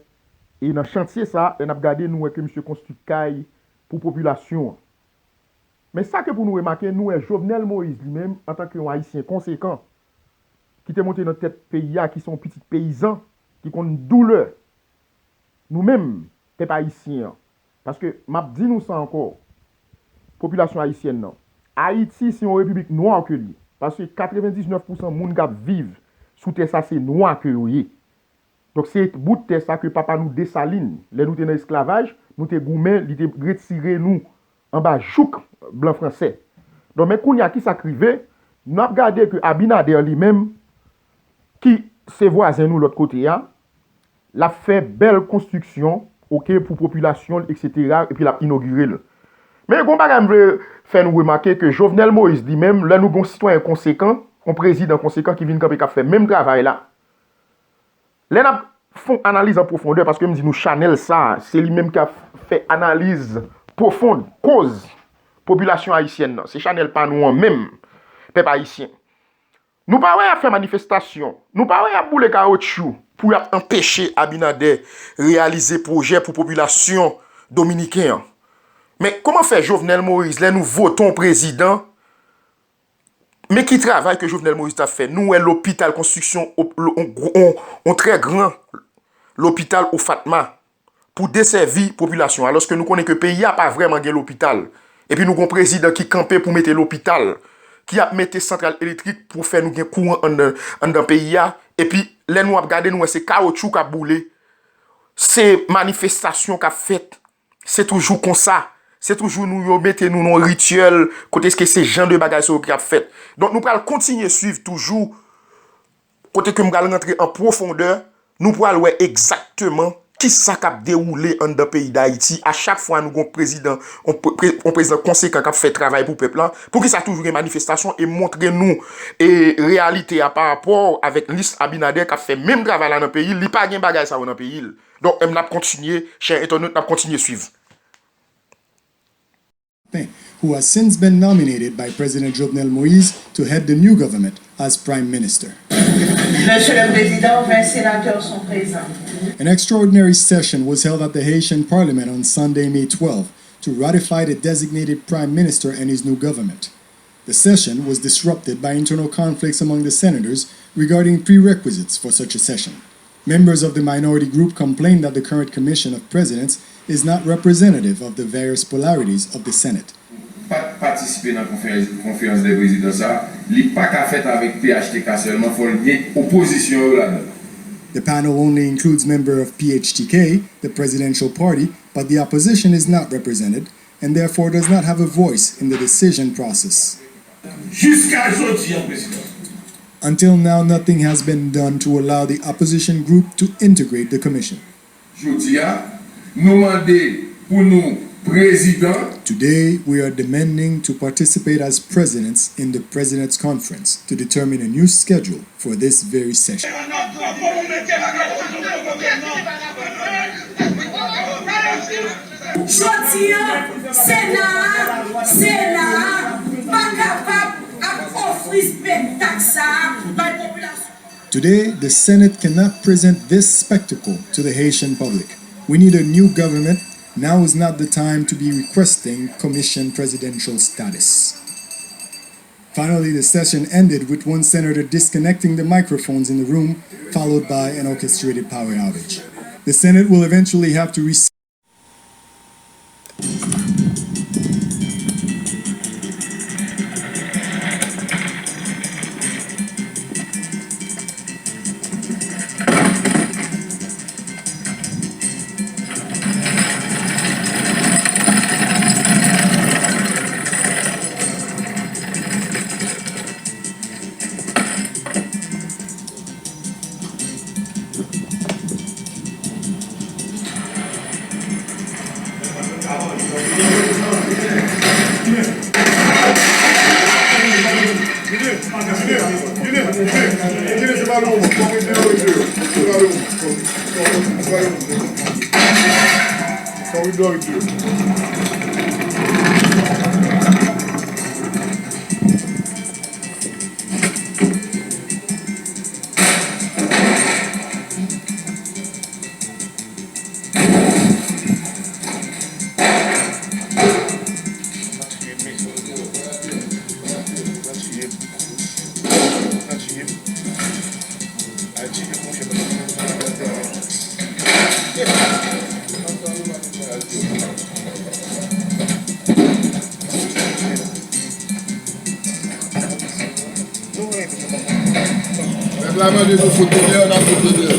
e nan chantye sa, lè n ap gade, nou wè ke misye konstwi kay pou popilasyon an. Men sa ke pou nou remake, nou wè Jovenel Moïse li menm, antanke yon Ayisyen konsekan, ki te monte nan tèt peyi a, ki se yon pitit peyizan, ki konn doulè nou menm, pèp ayisyen an. Paske m ap di nou sa ankò, popilasyon ayisyèn nan, Ayiti se yon repiblik nwa ke l ye. Paske katrevendiznèf pousan moun k ap viv sou tè sa, se nwa ke yo ye. Donk, se bout tè sa ke papa nou Desalin, lè nou te nan esklavaj, nou te goumen, li te retire nou anba jouk blan fransè. Donk, men kounye a, ki sa k rive? N ap gade ke Abinader li menm, ki se vwazen nou lòt kote a, l ap fè bèl konstriksyon, oke, pou popilasyon l, etsetera, epi l ap inogire l. Men gen yon bagay m vle fè nou remake ke Jovenel Moïse li menm, lè nou gen yon sitwayen konsekan, yon prezidan konsekan ki vin kanpe k ap fè menm travay la, lè n ap fè yon analiz an pwofondè, paske m di nou chanèl sa, se li menm k ap fè analiz pwofon koz popilasyon ayisyèn nan. Se chanèl pa nou an menm, pèp ayisyen. Nou pa wè y ap fè manifestasyon, nou pa wè y ap boule kawotchou pou y ap anpeche Abinader reyalize pwojè pou popilasyon dominiken an. Men kòman fè Jovenel Moïse, lè nou vote yon prezidan, men ki travay ke Jovenel Moïse t ap fè? Nou wè lopital, konstriksyon op-, lo-, on gwo, on, on trè gran lopital Ofatma pou desèvi popilasyon, alòske nou konnen ke peyi a pa vrèman gen lopital. Epi nou gon prezidan ki kanpe pou mete lopital, ki ap mete santral elektrik pou fè nou gen kouran anndan, anndan peyi a. Epi lè nou ap gade, nou wè se kawotchou k ap boule, se manifestasyon k ap fèt. Se toujou konsa. Se toujou nou yo mete nou nan rityèl kote ke se jan de bagay sa yo ki ap fèt. Donk nou pral kontinye swiv toujou kote ke m pral rantre an pwofondè, nou pral wè egzakteman kisa k ap dewoule anndan peyi Dayiti a chak fwa nou gon prezidan, on pre-, pre-, on prezidan konsekan k ap fè travay pou pèp la. Poukisa toujou gen manifestasyon e montre nou e reyalite a pa rapò avèk lis Abinader k ap fè menm travay la nan peyi l, li pa gen bagay sa yo nan peyi l. Donk, n ap kontinye, chè entènot, n ap kontinye swiv. Pen. who has since been nominated by President Jovenel Moïse to head the new government as Prime Minister. Monsieur le Président, vingt sénateurs sont présents. An extraordinary session was held at the Haitian Parliament on Sunday, May twelfth, to ratify the designated Prime Minister and his new government. The session was disrupted by internal conflicts among the senators regarding prerequisites for such a session. Members of the minority group complained that the current commission of presidents is not representative of the various polarities of the Senate. Pa t patisipe nan konferans, konferans dè prezidan sa a, li pa ka fèt avèk P H T K sèlman, fò l gen opozisyon yo ladan. The panel only includes member of P H T K, the presidential party, but the opposition is not represented, and therefore does not have a voice in the decision process. Jiska jodi an, Prezidan. Until now, nothing has been done to allow the opposition group to integrate the commission. Jodi a, nou mande pou nou prezidan. Today, we are demanding to participate as presidents in the President's Conference to determine a new schedule for this very session. Jodi a, Sena a, Sena a pa kapab ap ofri spektak sa a bay popilasyon. Today, the Senate cannot present this spectacle to the Haitian public. We need a new government. Now is not the time to be requesting commission presidential status. Finally, the session ended with one senator disconnecting the microphones in the room, followed by an orchestrated power outage. The Senate will eventually have to rescind. Pèp la mande nou fout nou deyò, n ap fout nou deyò.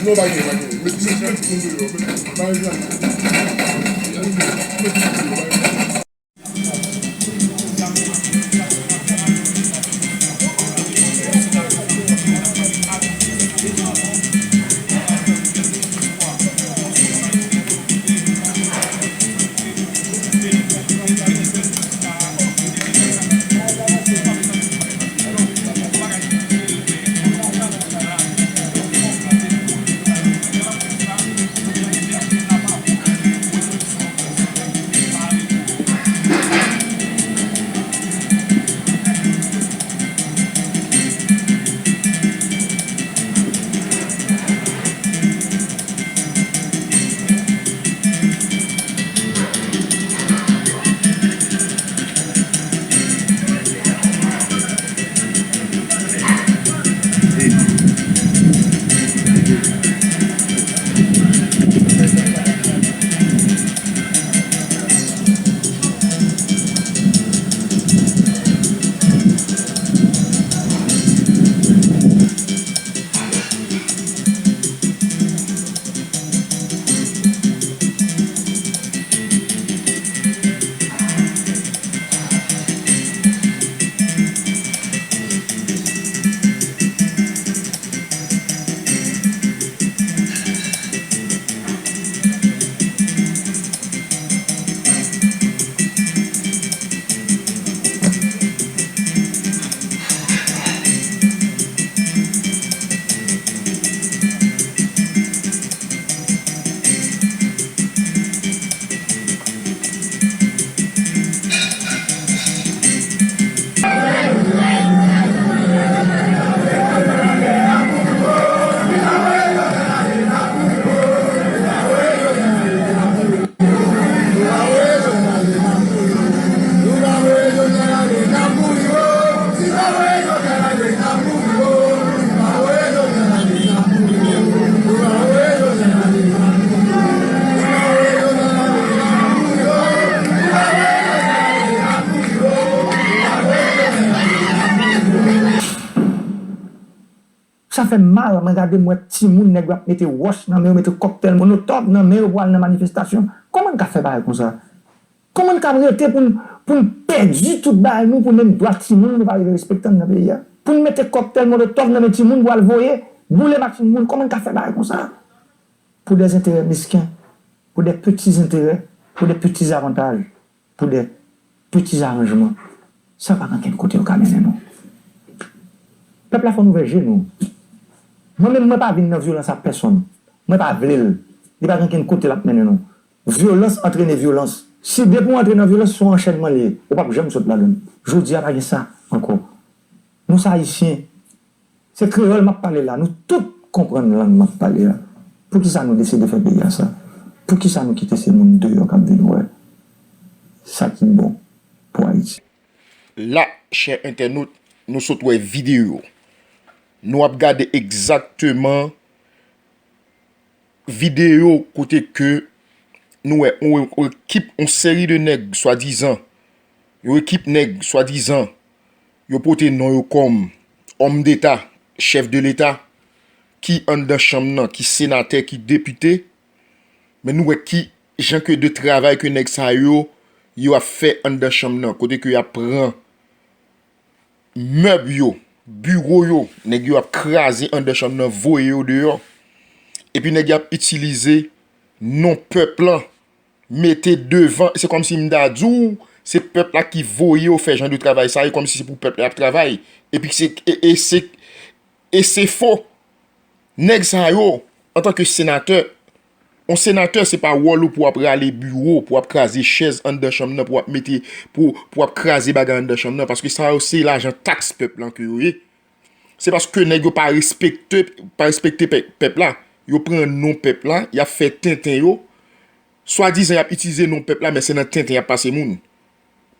Non, pa gen, pa gen. Met, met, met moun deyò. Met, pa gen. Met moun deyò, pa gen. fè m mal, mwen gade m wè timoun, nèg yo ap mete wòch nan men yo, mete kòktèl molotòv nan men yo pou al nan manifestasyon. Kòman n ka fè bagay konsa? Kòman n ka rete pou n, pou n pèdi tout bagay nou, pou menm dwa timoun nou pa rive respekte nan peyi a? Pou n mete kòktèl molotòv nan men timoun pou al voye boule machin moun, kòman n ka fè bagay konsa? Pou dè enterè mesken, pou dè peti enterè, pou dè peti avantaj, pou dè peti aranjman, sa pa gen okenn kote yo ka mennen nou. Pèp la fò n ouvè je nou. Mwen menm, mwen pa vin nan vyolans ak pèsonn. Mwen pa vle l. Li pa gen okenn kote l ap mennen nou. Vyolans antrene vyolans. Si depi w antre nan vyolans, se yon anchènman li ye. Ou p ap janm sot ladan l. Jodi a pa gen sa ankò. Nou se Ayisyen. Se kreyòl m ap pale la. Nou tout konprann lang m ap pale a. Poukisa nou deside fè peyi a sa? Poukisa nou kite se moun deyò k ap vin wè sa ki bon pou Ayiti? La, chè entènot, nou sot wè videyo. Nou ap gade egzakteman videyo kote ke nou wè yon ekip, yon seri de nèg swadizan, yon ekip nèg swadizan, yo pote non yo kòm òm deta, chèf de leta, ki anndan chanm nan, ki senatè, ki depite, men nou wè ki jan ke de travay ke nèg sa yo, yo ap fè anndan chanm nan, kote ke y ap pran mèb yo, biwo yo, nèg yo ap kraze anndan chanm nan, voye yo deyò. Epi nèg yo ap itilize non pèp lan, mete devan, se kòmsi m ta di w, se pèp la ki voye yo fè jan de travay sa yo, kòmsi se pou pèp la y ap travay. Epi se, e, e se, e se fo. Nèg sa yo, antanke senatè, yon senatè, se pa wòl ou pou w ap rale biwo, pou w ap kraze chèz anndan chanm nan, pou w ap mete, pou, pou w ap kraze bagay anndan chanm nan, paske sa yo, se lajan taks pèp lan ke yo ye. Se paske nèg yo pa respekte, pa respekte pè-, pèp la. Yo pran non pèp la, y ap fè tenten yo. Swadizan y ap itilize non pèp la, men se nan tenten y ap pase moun.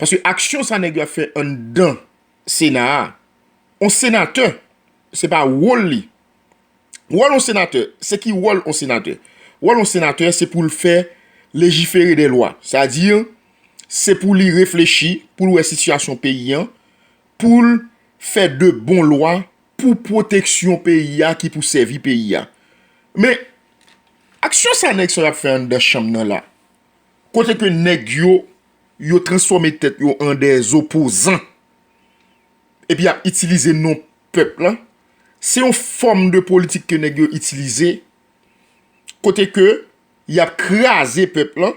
Paske aksyon sa nèg yo ap fè anndan Sena a, yon senatè, se pa wòl li. Wòl yon senatè, se ki wòl yon senatè? Wòl yon senatè, se pou l fè lejifere dè lwa. Sa di, se pou li reflechi, pou l wè sitiyasyon peyi an, pou l fè de bon lwa pou pwoteksyon peyi a, ki pou sèvi peyi a. Men, aksyon sa nèg sa yo ap fè anndan chanm nan la, kote ke nèg yo, yo transfòme tèt yo an dè opozan, epi y ap itilize non pèp la, se yon fòm de politik ke nèg yo itilize, kote ke y ap kraze pèp la,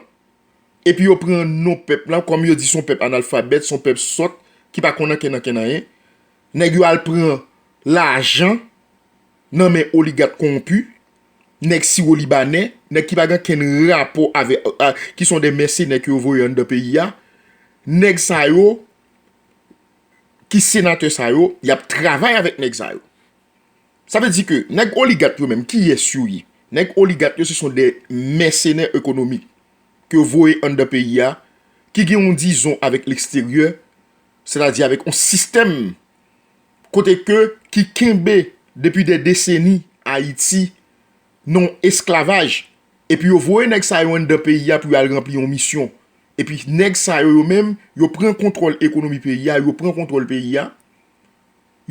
epi yo pran non pèp la, kòm yo di se yon pèp analfabèt, se yon pèp sòt, ki pa konn ankenn ankenn anyen. Nèg yo al pran lajan nan men oligak kowonpi, nèg siwolibanè, nèg ki pa gen kenn rapò avè, a, ki se de mèsenè ke yo voye anndan peyi a. Nèg sa yo, ki senatè sa yo, y ap travay avèk nèg sa yo. Sa vle di ke nèg oligak yo menm, kiyès yo ye? Nèg oligak yo, se son de mèsenè ekonomik ke yo voye anndan peyi a, ki gen yon dizon avèk leksteryè, sètadi avèk yon sistèm kote ke, ki kenbe depi de deseni Ayiti nan esklavaj, epi yo voye nèg sa yo anndan peyi a pou yo al ranpli yon misyon. Epi nèg sa yo, yo menm, yo pran kontwòl ekonomi peyi a, yo pran kontwòl peyi a,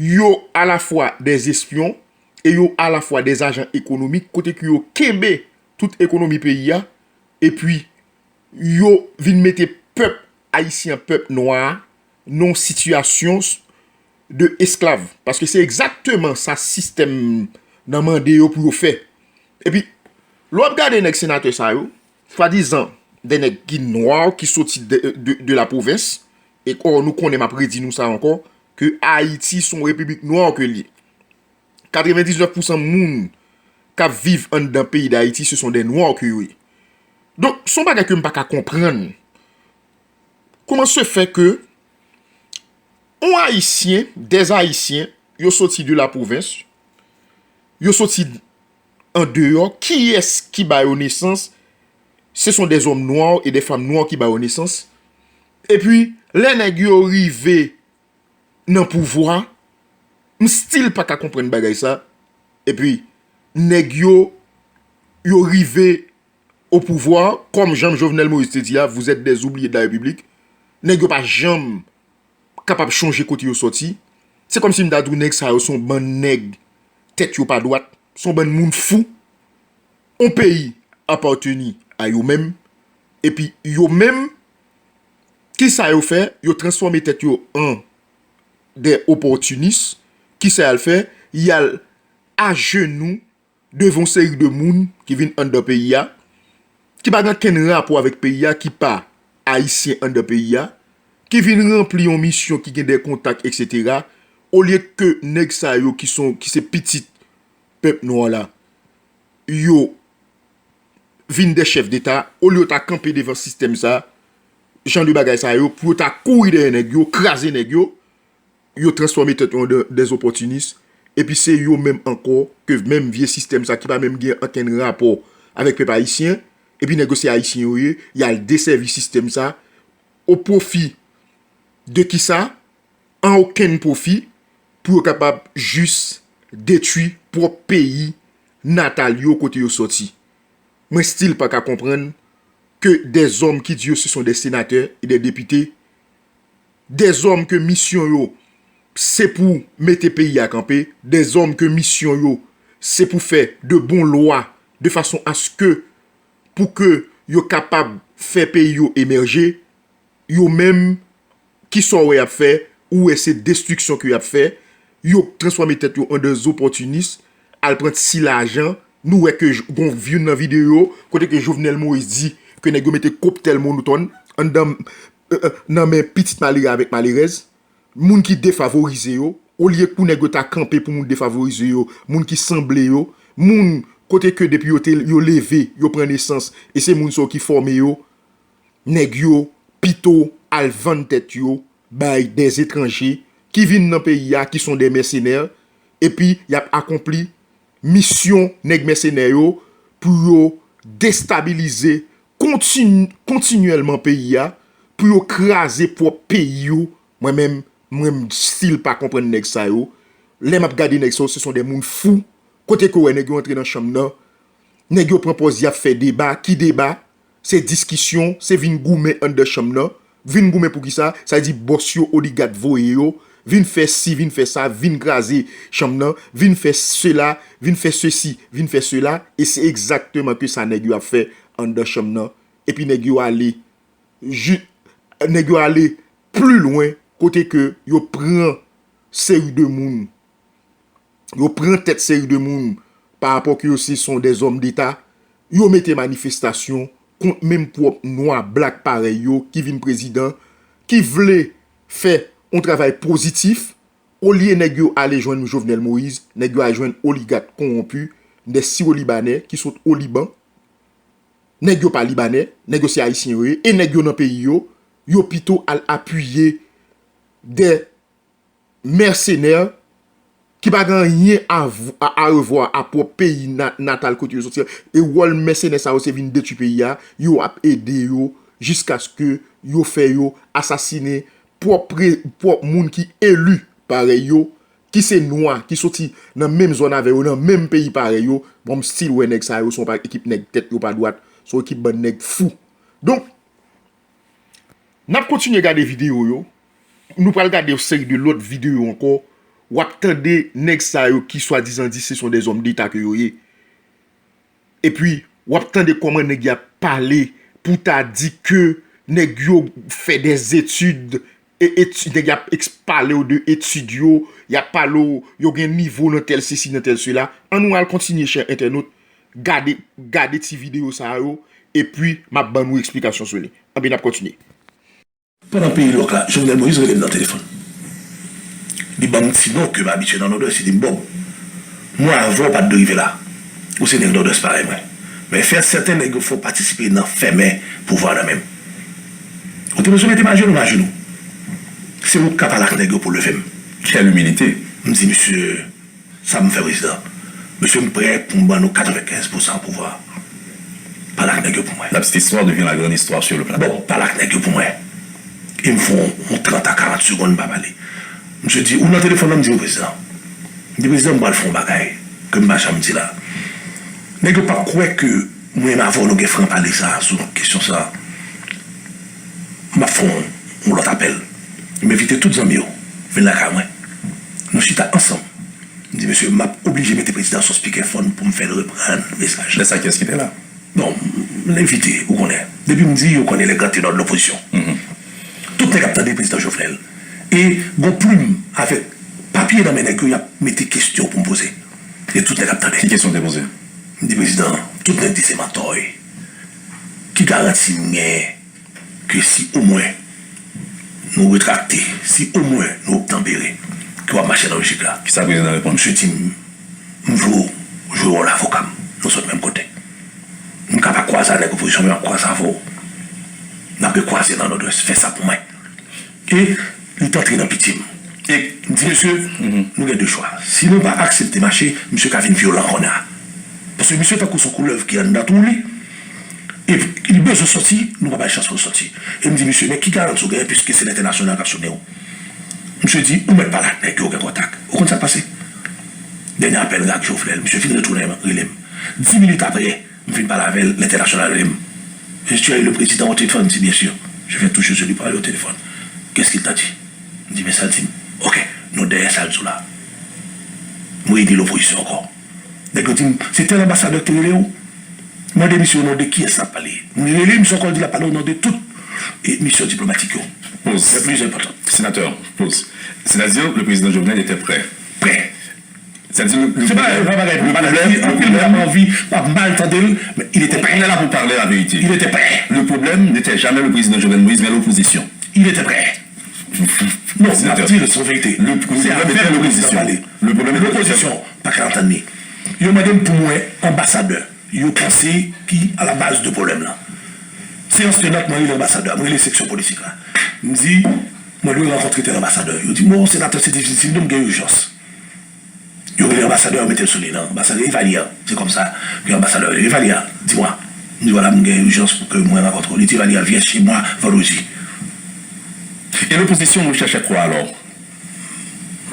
yo alafwa dè espyon e yo alafwa dè ajan ekonomik, kote ke yo kenbe tout ekonomi peyi a, epi yo vin mete pèp ayisyen an, pèp nwa a, nan yon sitiyasyon de esklav. Paske se egzakteman sa sistèm nan mande yo pou yo fè. Epi, lè w ap gade nèg senatè sa yo, swadizan de nèg ki nwa, ki soti de, de, de la pwovens, e, ò, nou konnen, m ap redi nou sa ankò, ke Ayiti se yon repiblik nwa ke l ye. Katrevendiznèf pousan moun k ap viv anndan peyi Dayiti, se son de nwa ke yo ye. Donk, se yon bagay ke m pa ka konprann. Kòman se fè ke yon Ayisyen, dè Ayisyen, yo soti de la pwovens, yo soti andeyò, kiyès ki ba yo nesans? Se son de zòm nwa e de fanm nwa ki ba yo nesans. Epi, lè nèg yo rive nan pouvwa, m still pa ka konprann bagay sa. Epi, nèg yo, yo rive o pouvwa, kòm jan Jovenel Moïse te di a, vous êtes des oubliés de la République. Nèg yo pa janm kapab chonje kote yo sòti. Se kòmsi m ta di w nèg sa yo se yon bann nèg tèt yo pa dwat, se yon bann moun fou. Yon peyi apateni a yo menm, epi yo menm, kisa yo fè? Yo transfòme tèt yo an de opòtinis. Kisa y al fè? Y al ajenou devan yon seri de moun ki vin anndan peyi a, ki pa gen okenn rapò avèk peyi a, ki pa ayisyen anndan peyi a, ki vin ranpli yon misyon ki gen de kontak, etsetera, olye ke nèg sa yo ki son, ki se pitit pèp nwa la, yo vin de chèf deta, olye yo ta kanpe devan sistèm sa, jan de bagay sa yo, pou yo ta kouri dèyè nèg yo, kraze nèg yo, yo transfòme tèt yo an de, de opòtinis, epi se yo menm ankò ke menm vye sistèm sa ki pa menm gen okenn rapò avèk pèp ayisyen, epi nèg yo se ayisyen yo ye, y al desèvi sistèm sa, o pwofi de kisa? An okenn pwofi, pou yo kapab jis detwi pwòp peyi natal yo kote yo sòti. Mwen still pa ka konprann ke de zòm ki di yo se son de senatè e de depite, de zòm ke misyon yo se pou mete peyi a kanpe, de zòm ke misyon yo se pou fè de bon lwa de fason aske pou ke yo kapab fè peyi yo emèje, yo menm, kisa w wè y ap fè? Ou wè se destriksyon ke y ap fè. Yo transfòme tèt yo an de opòtinis, al pran ti lajan. Nou wè ke j-, gon youn nan videyo kote ke Jovenel Moïse di ke nèg yo mete koptèl monotòn anndan, euh, euh, nan men pitit malere avèk malerèz, moun ki defavorize yo, olye pou nèg yo ta kanpe pou moun defavorize yo, moun ki sanble yo, moun kote ke depi yo te, yo leve, yo pran nesans, e se moun sa yo ki fòme yo, nèg yo pito al vann tèt yo bay de etranje ki vin nan peyi a, ki son de mèsenè, epi y ap akonpli misyon nèg mèsenè yo pou yo destabilize kontin-, kontinyèlman peyi a, pou yo kraze pwòp peyi yo. Mwen menm, mwen still pa konprann nèg sa yo. Lè m ap gade nèg sa yo, se son de moun fou. Kote ke w wè nèg yo antre nan chanm nan, nèg yo pran pòz y ap fè deba. Ki deba? Se diskisyon, se vin goumen anndan chanm nan. Vin goumen pou kisa? Sa di bòs yo, oligat voye yo, vin fè si, vin fè sa, vin kraze chanm nan, vin fè sela, vin fè sesi, vin fè sela. E se egzakteman ke sa nèg yo ap fè anndan chanm nan. Epi nèg yo ale, ji-, nèg yo ale pli lwen kote ke yo pran seri de moun, yo pran tèt seri de moun pa rapò ke yo se son de zòm deta, yo mete manifestasyon kont menm pwòp nwa blak parèy yo ki vin prezidan, ki vle fè yon travay pozitif. Olye nèg yo ale jwenn Jovenel Moïse, nèg yo al jwenn oligat kowonpi, de siwo libanè ki sot o Liban. Nèg yo pa libanè, nèg yo se ayisyen yo ye, e nèg yo nan peyi yo, yo pito al apiye de mèsenè ki pa gen anyen a, a, a revwa a pwòp peyi na-, natal kote yo soti. E wòl mèsenè sa yo se vin detwi peyi a, yo ap ede yo jiskaske yo fè yo asasinen pwòp pre-, pwòp moun ki eli parèy yo, ki se nwa, ki soti nan menm zòn avè yo, nan menm peyi parèy yo. Bon, m still wè nèg sa yo se yon pa-, ekip nèg tèt yo pa dwat, se yon ekip bann nèg fou. Donk, n ap kontinye gade videyo yo. Nou pral gade yon seri de lòt videyo ankò. W ap tande nèg sa yo ki swadizan di se son de zòm deta ke yo ye. Epi, w ap tande kòman nèg y ap pale pou ta di ke nèg yo fè de etid, e, eti-, nèg y ap eks-, pale w de etid yo, y ap pale w, yo gen nivo nan tèl sesi, nan tèl sela. Ann nou al kontinye, chè entènot, gade, gade ti videyo sa yo, epi m ap ban nou eksplikasyon sou li. Anben, n ap kontinye. Pandan peyi lòk la, Jovenel Moïse rele m nan telefòn. Li ban m ti non ke m abitye nan Nòdwès, li di m, Bob, mwa avan w pa t dwe rive la. Ou se nèg Nòdwès parèy mwen. Men fè sèten nèg yo fè w patisipe nan fèmen pouvwa nan men m. Ou te bezwen mete m ajenou, m ajenou. Se ou k ka pale ak nèg yo pou leve m. Quelle humilité! M di, Mesye, sa m fè, prezidan? Mesye, m prè pou m ban nou katrevennkenz pousan pouvwa. Pale ak nèg yo pou mwen. La petite histoire devient la grande histoire sur le plateau. Bon, pale ak nèg yo pou mwen. E m fè yon, yon trant a karant segonn, m pa pale. Misye di, ou nan telefòn nan? M di, wi, prezidan. M di, prezidan, m pral fè yon bagay ke m pa janm di la. Nèg yo p ap kwè ke mwen menm avè w nou gen fran pale sa a sou kesyon sa a. M ap fè yon, yon lòt apèl. M envite tout zanmi yo vin lakay mwen. Nou chita ansanm. M di, mesye, m ap oblije mete prezidan sou speakerphone pou m fè l reprann mesaj la. Lè sa, kiyès ki te la? Bon, m envite, ou konnen. Depi m di, ou konnen, les grands ténors de l'opposition. Tout nèg ap tande prezidan Jovenel. E gon plim avèk papye nan men nèg yo, y ap mete kesyon pou m poze. E tout nèg ap tande. Ki kesyon w te poze? M di, prezidan, tout nèg di se mantò w ye. Ki garanti m genyen ke si omwen nou retrakte, si omwen nou obtanpere, ke w ap mache nan lojik la? Kisa prezidan reponn? Misye di m, m vle w jwe wòl avoka m. Nou sot menm kote. M ka pa kwaze ak nèg opozisyon, men m ap kwaze avè w. N ap rekwaze nan Nòdwès. Fè sa pou mwen. E li t antre nan pitye m. E m di, mesye, nou gen de chwa. Si nou pa aksepte mache, misye ka vin vyolan kounye a. Paske misye tankou se yon koulèv ki anndan twou li. E li bezwen sòti, nou pa bay chans pou l sòti. E m di, misye, men ki garanti w genyen, piske se lentènasyonal k ap sonnen w? Misye di, ou mèt pale ak nèg yo, gen kontak. Ou konn sa k pase? Dènye apèl ak Jovenel, misye fin retounen rele m. Dis minit apre, m fin pale avè l, lentènasyonal rele m. Est-ce que tu as eu le président au téléphone? M di, bien sûr. Je viens tout juste de lui parler au téléphone. Qu'est-ce qu'il t'a dit? M di, men sa l di m. Ok, nou dèyè sa l di w la. M reyini lopozisyon ankò. Nèg yo di m, se tèl anbasadè ki te rele w? Mande misye o non de kiyès l ap pale. M rele misye ankò, l di l ap pale o non de tout, e, misyon diplomatik yo. Poz. Lè pli enpòtan. Senatè, poz. Sètadi, le président Jovenel était prêt. Prè. Sètadi, le, le Se pa yon bagay pou pale. Anpil moun ap anvi, ap mal tande l, men il était prêt. On est là pour parler la vérité. Il était prêt. Le problème n'était jamais le président Jovenel Moïse, mais l'opposition. Il était prêt. Non, m ap di l, se yon verite. Se avè l yo pale. Lopozisyon pa ka antann li. Yo mande m pou mwen anbasadè yo panse ki a la baz de pwoblèm lan. Seyans tenant, mwen rele anbasadè a, mwen rele seksyon politik la. M di, mwen dwe rankontre tèl anbasadè. Yo di m, o, senatè, se difisil, non, m gen ijans. Yo rele anbasadè, yo mete l sou liy lan. Anbasadè Evalia, se konsa ke anbasadè rele Evalia, di mwa. M di, vwala, m gen ijans pou ke mwen rankontre w. Li di, Evalia, viens chez moi vendredi. E lopozisyon, nou chèche kwa alò?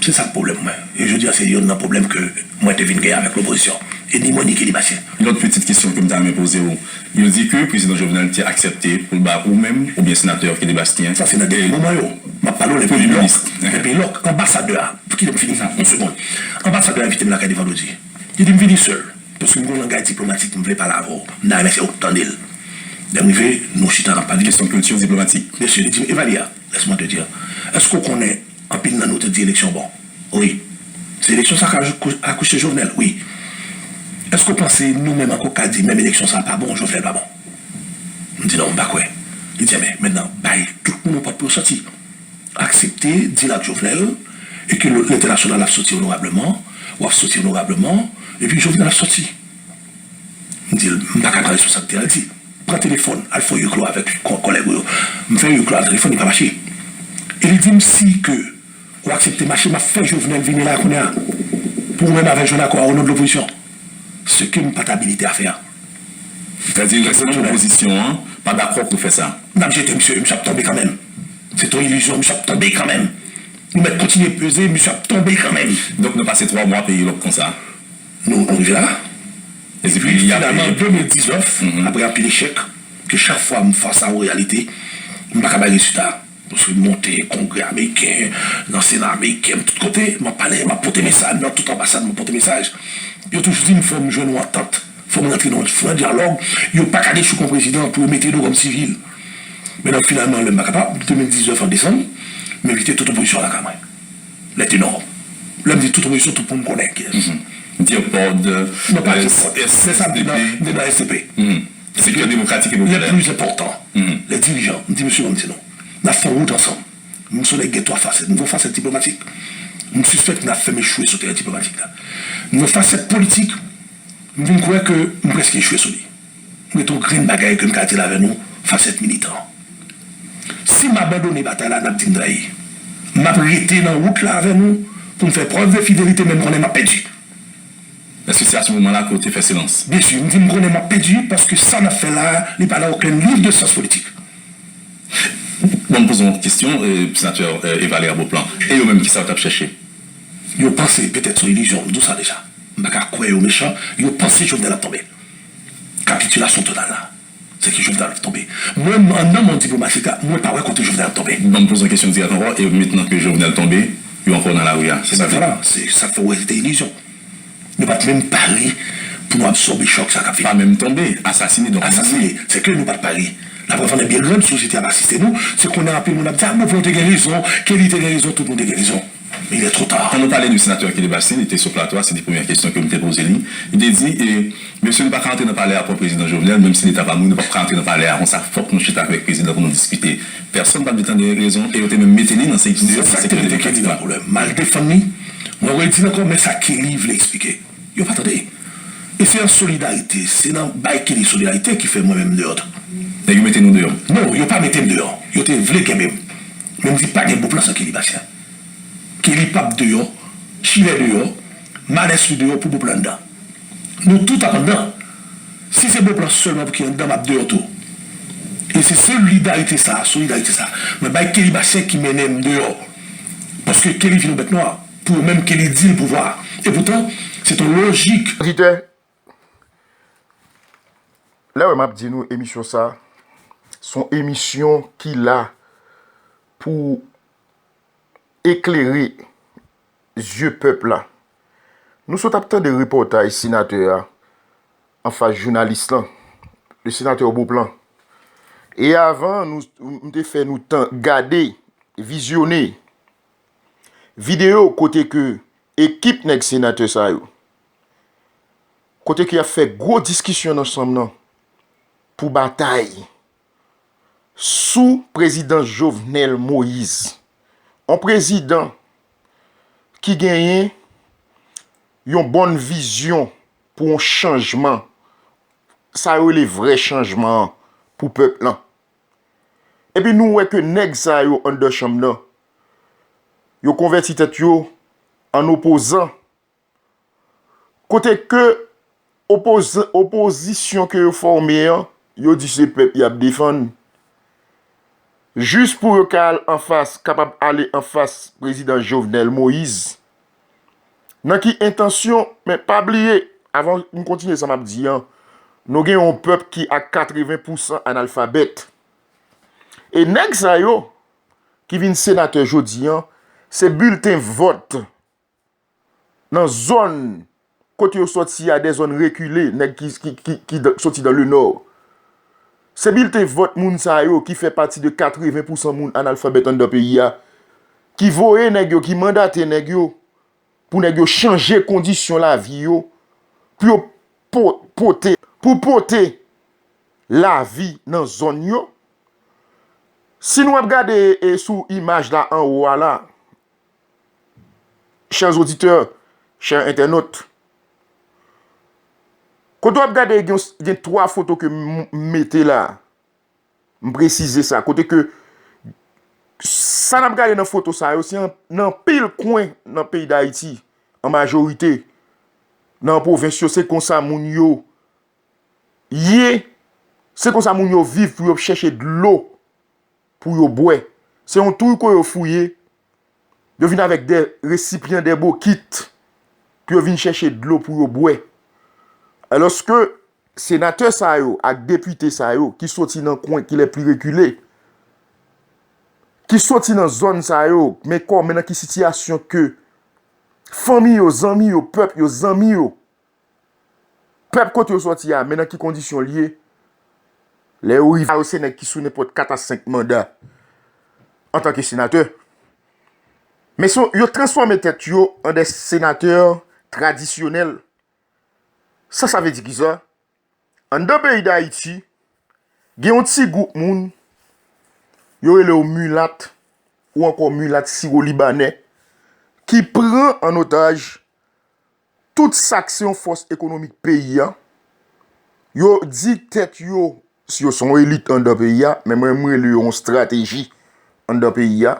Se sa k pwoblèm mwen. E jodi a, se yonn nan pwoblèm ke mwen te vin gen avèk lopozisyon. E ni mwen, ni Kelly Bastien. Lòt pitit kesyon ke m ta renmen poze w, yo di ke prezidan Jovenel te aksepte pou l ba ou menm oubyen senatè Kelly Bastien. Sa se nan dènye moman yo. M ap pale w lè peyi lòk. Lè peyi lòk. Anbasadè a, pou kite m fini sa, yon segonn. Anbasadè a envite m lakay li vandredi. Li di m vini sèl. Paske m gon langay diplomatik, m vle pale avè w. M ta renmen se ou k tande l. Lè m rive, nou chita, n ap pale. Kesyon kilti diplomatik. Mesye, li di m, Evalia, laisse-moi te dire. Èske w konnen anpil nan nou te di eleksyon bon? Wi. Se eleksyon sa k akouche Jovenel? Wi. Èske w panse nou menm ankò ka di menm eleksyon sa pa bon, Jovenel pa bon? M di non, m pa kwè. Li di, enben, mentnan, bay tout moun yon pòt pou yo sòti. Aksepte dil ak Jovenel, e ke lentènasyonal ap sòti onorableman, w ap sòti onorableman, epi Jovenel ap sòti. M di l, m pa ka pran responsablite a. L di, pran telefòn, al fè yon huis clos avèk kò-, kòlèg ou yo. M fè yon huis clos al telefòn, li pa mache. E li di m, si ke ou aksepte mache, m ap fè Jovenel vini la kounye a. Pou ou menm avè jwenn akò a o non de lopozisyon. Ce que m pa t abilite a fè a. Sètadi, rès nan opozisyon an pa dakò pou fè sa. N ap jete misye, misye ap tonbe kanmenm. Se yon ilizyon, misye ap tonbe kanmenm. Nou mèt kontinye peze, misye ap tonbe kanmenm. Donk, nou pase twa mwa peyi lòk konsa. Nou, nou rive la. Epi, finalman, de mil diznèf, apre anpil echèk, ke chak fwa m fas a yon reyalite, m pa ka bay rezilta. Paske m monte kongrè ameriken, nan sena ameriken, tout kote, m ap pale, m ap pote mesaj, nan tout anbasad, m ap pote mesaj. Yo toujou di m, fò m jwenn yon antant, fò m rantre nan yon dyalòg, yo pa ka dechouke yon prezidan pou yo mete nou kòm sivil. Men donk, finalman, lè m pa kapab, de mil diznèf an desanm, m envite tout opozisyon an lakay mwen. Lè te nò. Lè m di tout opozisyon, tout moun konnen kiyès. Dirpod, non, pa Dirpod. Lè sa, m te nan, m te nan S D P. Sektè demokratik e popilè. Lè pli enpòtan. Lè dirijan, m di, mesye, ban m di nou. N ap fè wout ansanm. M se yon nèg gen twa fasèt. M gen yon fasèt diplomatik. M sispèk n ap fè m echwe sou teren diplomatik la. M gen yon fasèt politik. M vin kwè ke m prèske echwe sou li. M gen yon grenn bagay ke m ka di l avè nou, fasèt militan. Si m abandone batay la, n ap di m trayi. M ap rete nan wout la avè nou pou m fè prèv de fidelite, men m konnen m ap pèdi. Èske se a se moman la ke w te fè silans? Byen si, m di m konnen m ap pèdi paske sa n ap fè la a, li pa nan okenn liv de syans politik. Bon, m poze yon kesyon, eh, senatè, eh, Evalia Beauplan. E yo menm, kisa yo t ap chèche? Yo panse, petèt se yon ilizyon, m di w sa deja. M pa ka kwè yo mechan, yo panse Jovenel ap tonbe. Kapitilasyon total la. Se ke Jovenel ap tonbe. Mwen, anndan mond diplomatik la, mwen pa wè kote Jovenel ap tonbe. Bon, m poze yon kesyon dirèk ankò, e mentnan ke Jovenel tonbe, Yo ankò nan lari a, se sa k fè. Vwala, se sa k fè w wè se te ilizyon. Nou pa t menm pare pou nou absòbe chòk sa k ap vini. Pa menm tonbe, asasine, donk asasine. Se ke nou pa t pare. Laprev an byen grann, sosyete ap asiste nou, se kounye a anpil moun ap di, a bon, Vre te gen rezon, Kelly te gen rezon, tout moun te gen rezon. Men il est trop tard. Kan nou pale de senatè Kelly Bastien, li te sou plato a, se te premyè kesyon ke m te poze li. Li te di, e, mesye, nou pa ka antre nan palè a pran prezidan Jovenel, menm si leta pa mouri, nou p ap ka antre nan palè a konsa, fòk nou chita avèk prezidan pou nou diskite. Pèsonn pa t vle tande rezon e yo te menm mete li nan se. Se sa k te mete Kelly nan pwoblèm. M al defann li, mwen redi l ankò, men sa Kelly vle eksplike. Yo pa tande. E se an solidarite, se nan bay Kelly solidarite ki fè mwen menm m deyò tou. Nèg yo mete nou deyò? Non, yo pa mete m deyò. Yo te vle kenbe m. Men m di pa gen bon plan san Kelly Bastien. Kelly p ap deyò, Chilè deyò, Manès ou deyò pou bon plan anndan. Nou tout ap anndan. Si se bon plan sèlman pou ki anndan, m ap deyò tou. E se solidarite sa, solidarite sa. Mwen bay Kelly Bastien ki mennen m deyò. Paske Kelly vin yon bèt nwa. Pou yo menm Kelly di l pouvwa. E poutan, se t on lojik. Oditè, lè w wè m ap di nou emisyon sa, se yon emisyon ki la pou eklere zye pèp la. Nou sot ap tande repòtaj senatè a anfas jounalis lan, le senatè Beauplan. E avan, nou, m te fè nou tan gade, vizyone videyo kote ke ekip nèg senatè sa yo, kote ke y ap fè gwo diskisyon nan chanm nan pou batay sou prezidan Jovenel Moïse, yon prezidan ki genyen yon bòn vizyon pou yon chanjman, sa yo rele vrè chanjman an pou pèp lan. Epi nou wè ke nèg sa yo anndan chanm nan, yo konvèti tèt yo an opozan. Kote ke opoz, opozisyon ke yo fòme an, yo di se pèp y ap defann. Jis pou yo ka al anfas, kapab ale anfas prezidan Jovenel Moïse. Nan ki entansyon, men pa bliye, avan m kontinye sa m ap di an, nou gen yon pèp ki a katreven pousan analfabèt. E nèg sa yo, ki vin senatè jodi an, se bilten vòt nan zòn kote yo sòti a, de zòn rekile, nèg ki, ki, ki, ki sòti dan le nò. Se bilten vòt moun sa yo ki fè pati de katreven pousan moun analfabèt anndan peyi a, ki voye nèg yo, ki mandate nèg yo, pou nèg yo chanje kondisyon lavi yo, pou yo po, pote, pou pote lavi nan zòn yo. Si nou ap gade e sou imaj la anwo a la, chè oditè, chè entènot, kote w ap gade gen, gen twa foto ke m, m mete la, m presize sa, kote ke sa n ap gade nan foto sa yo, se an, nan anpil kwen nan peyi Dayiti, an majorite, nan pwovens yo, se konsa moun yo ye, se konsa moun yo viv pou yo chèche dlo pou yo bwè. Se yon twou ke yo fouye, yo vin avèk de resipyan, de bokit, pou yo vin chèche dlo pou yo bwè. Alòske senatè sa yo ak depite sa yo ki soti nan kwen ki lè pli rekile, ki soti nan zòn sa yo, men kòman, nan ki sitiyasyon ke fanmi yo, zanmi yo, pèp yo, zanmi yo, pèp kote yo sòti a, men nan ki kondisyon l ye, lè yo rive a, yo se nèg ki sou nenpòt kat a senk manda antanke senatè. Men se, yo transfòme tèt yo an de senatè tradisyonèl. Sa, sa vle di kisa? Anndan peyi Dayiti, gen yon ti gwoup moun, yo rele yo milat, ou ankò milat siwo libanè, ki pran an otaj tout sa k se yon fòs ekonomik peyi a. Yo di tèt yo, si yo se yon elit anndan peyi a, men mwen, m rele yo yon estrateji anndan peyi a.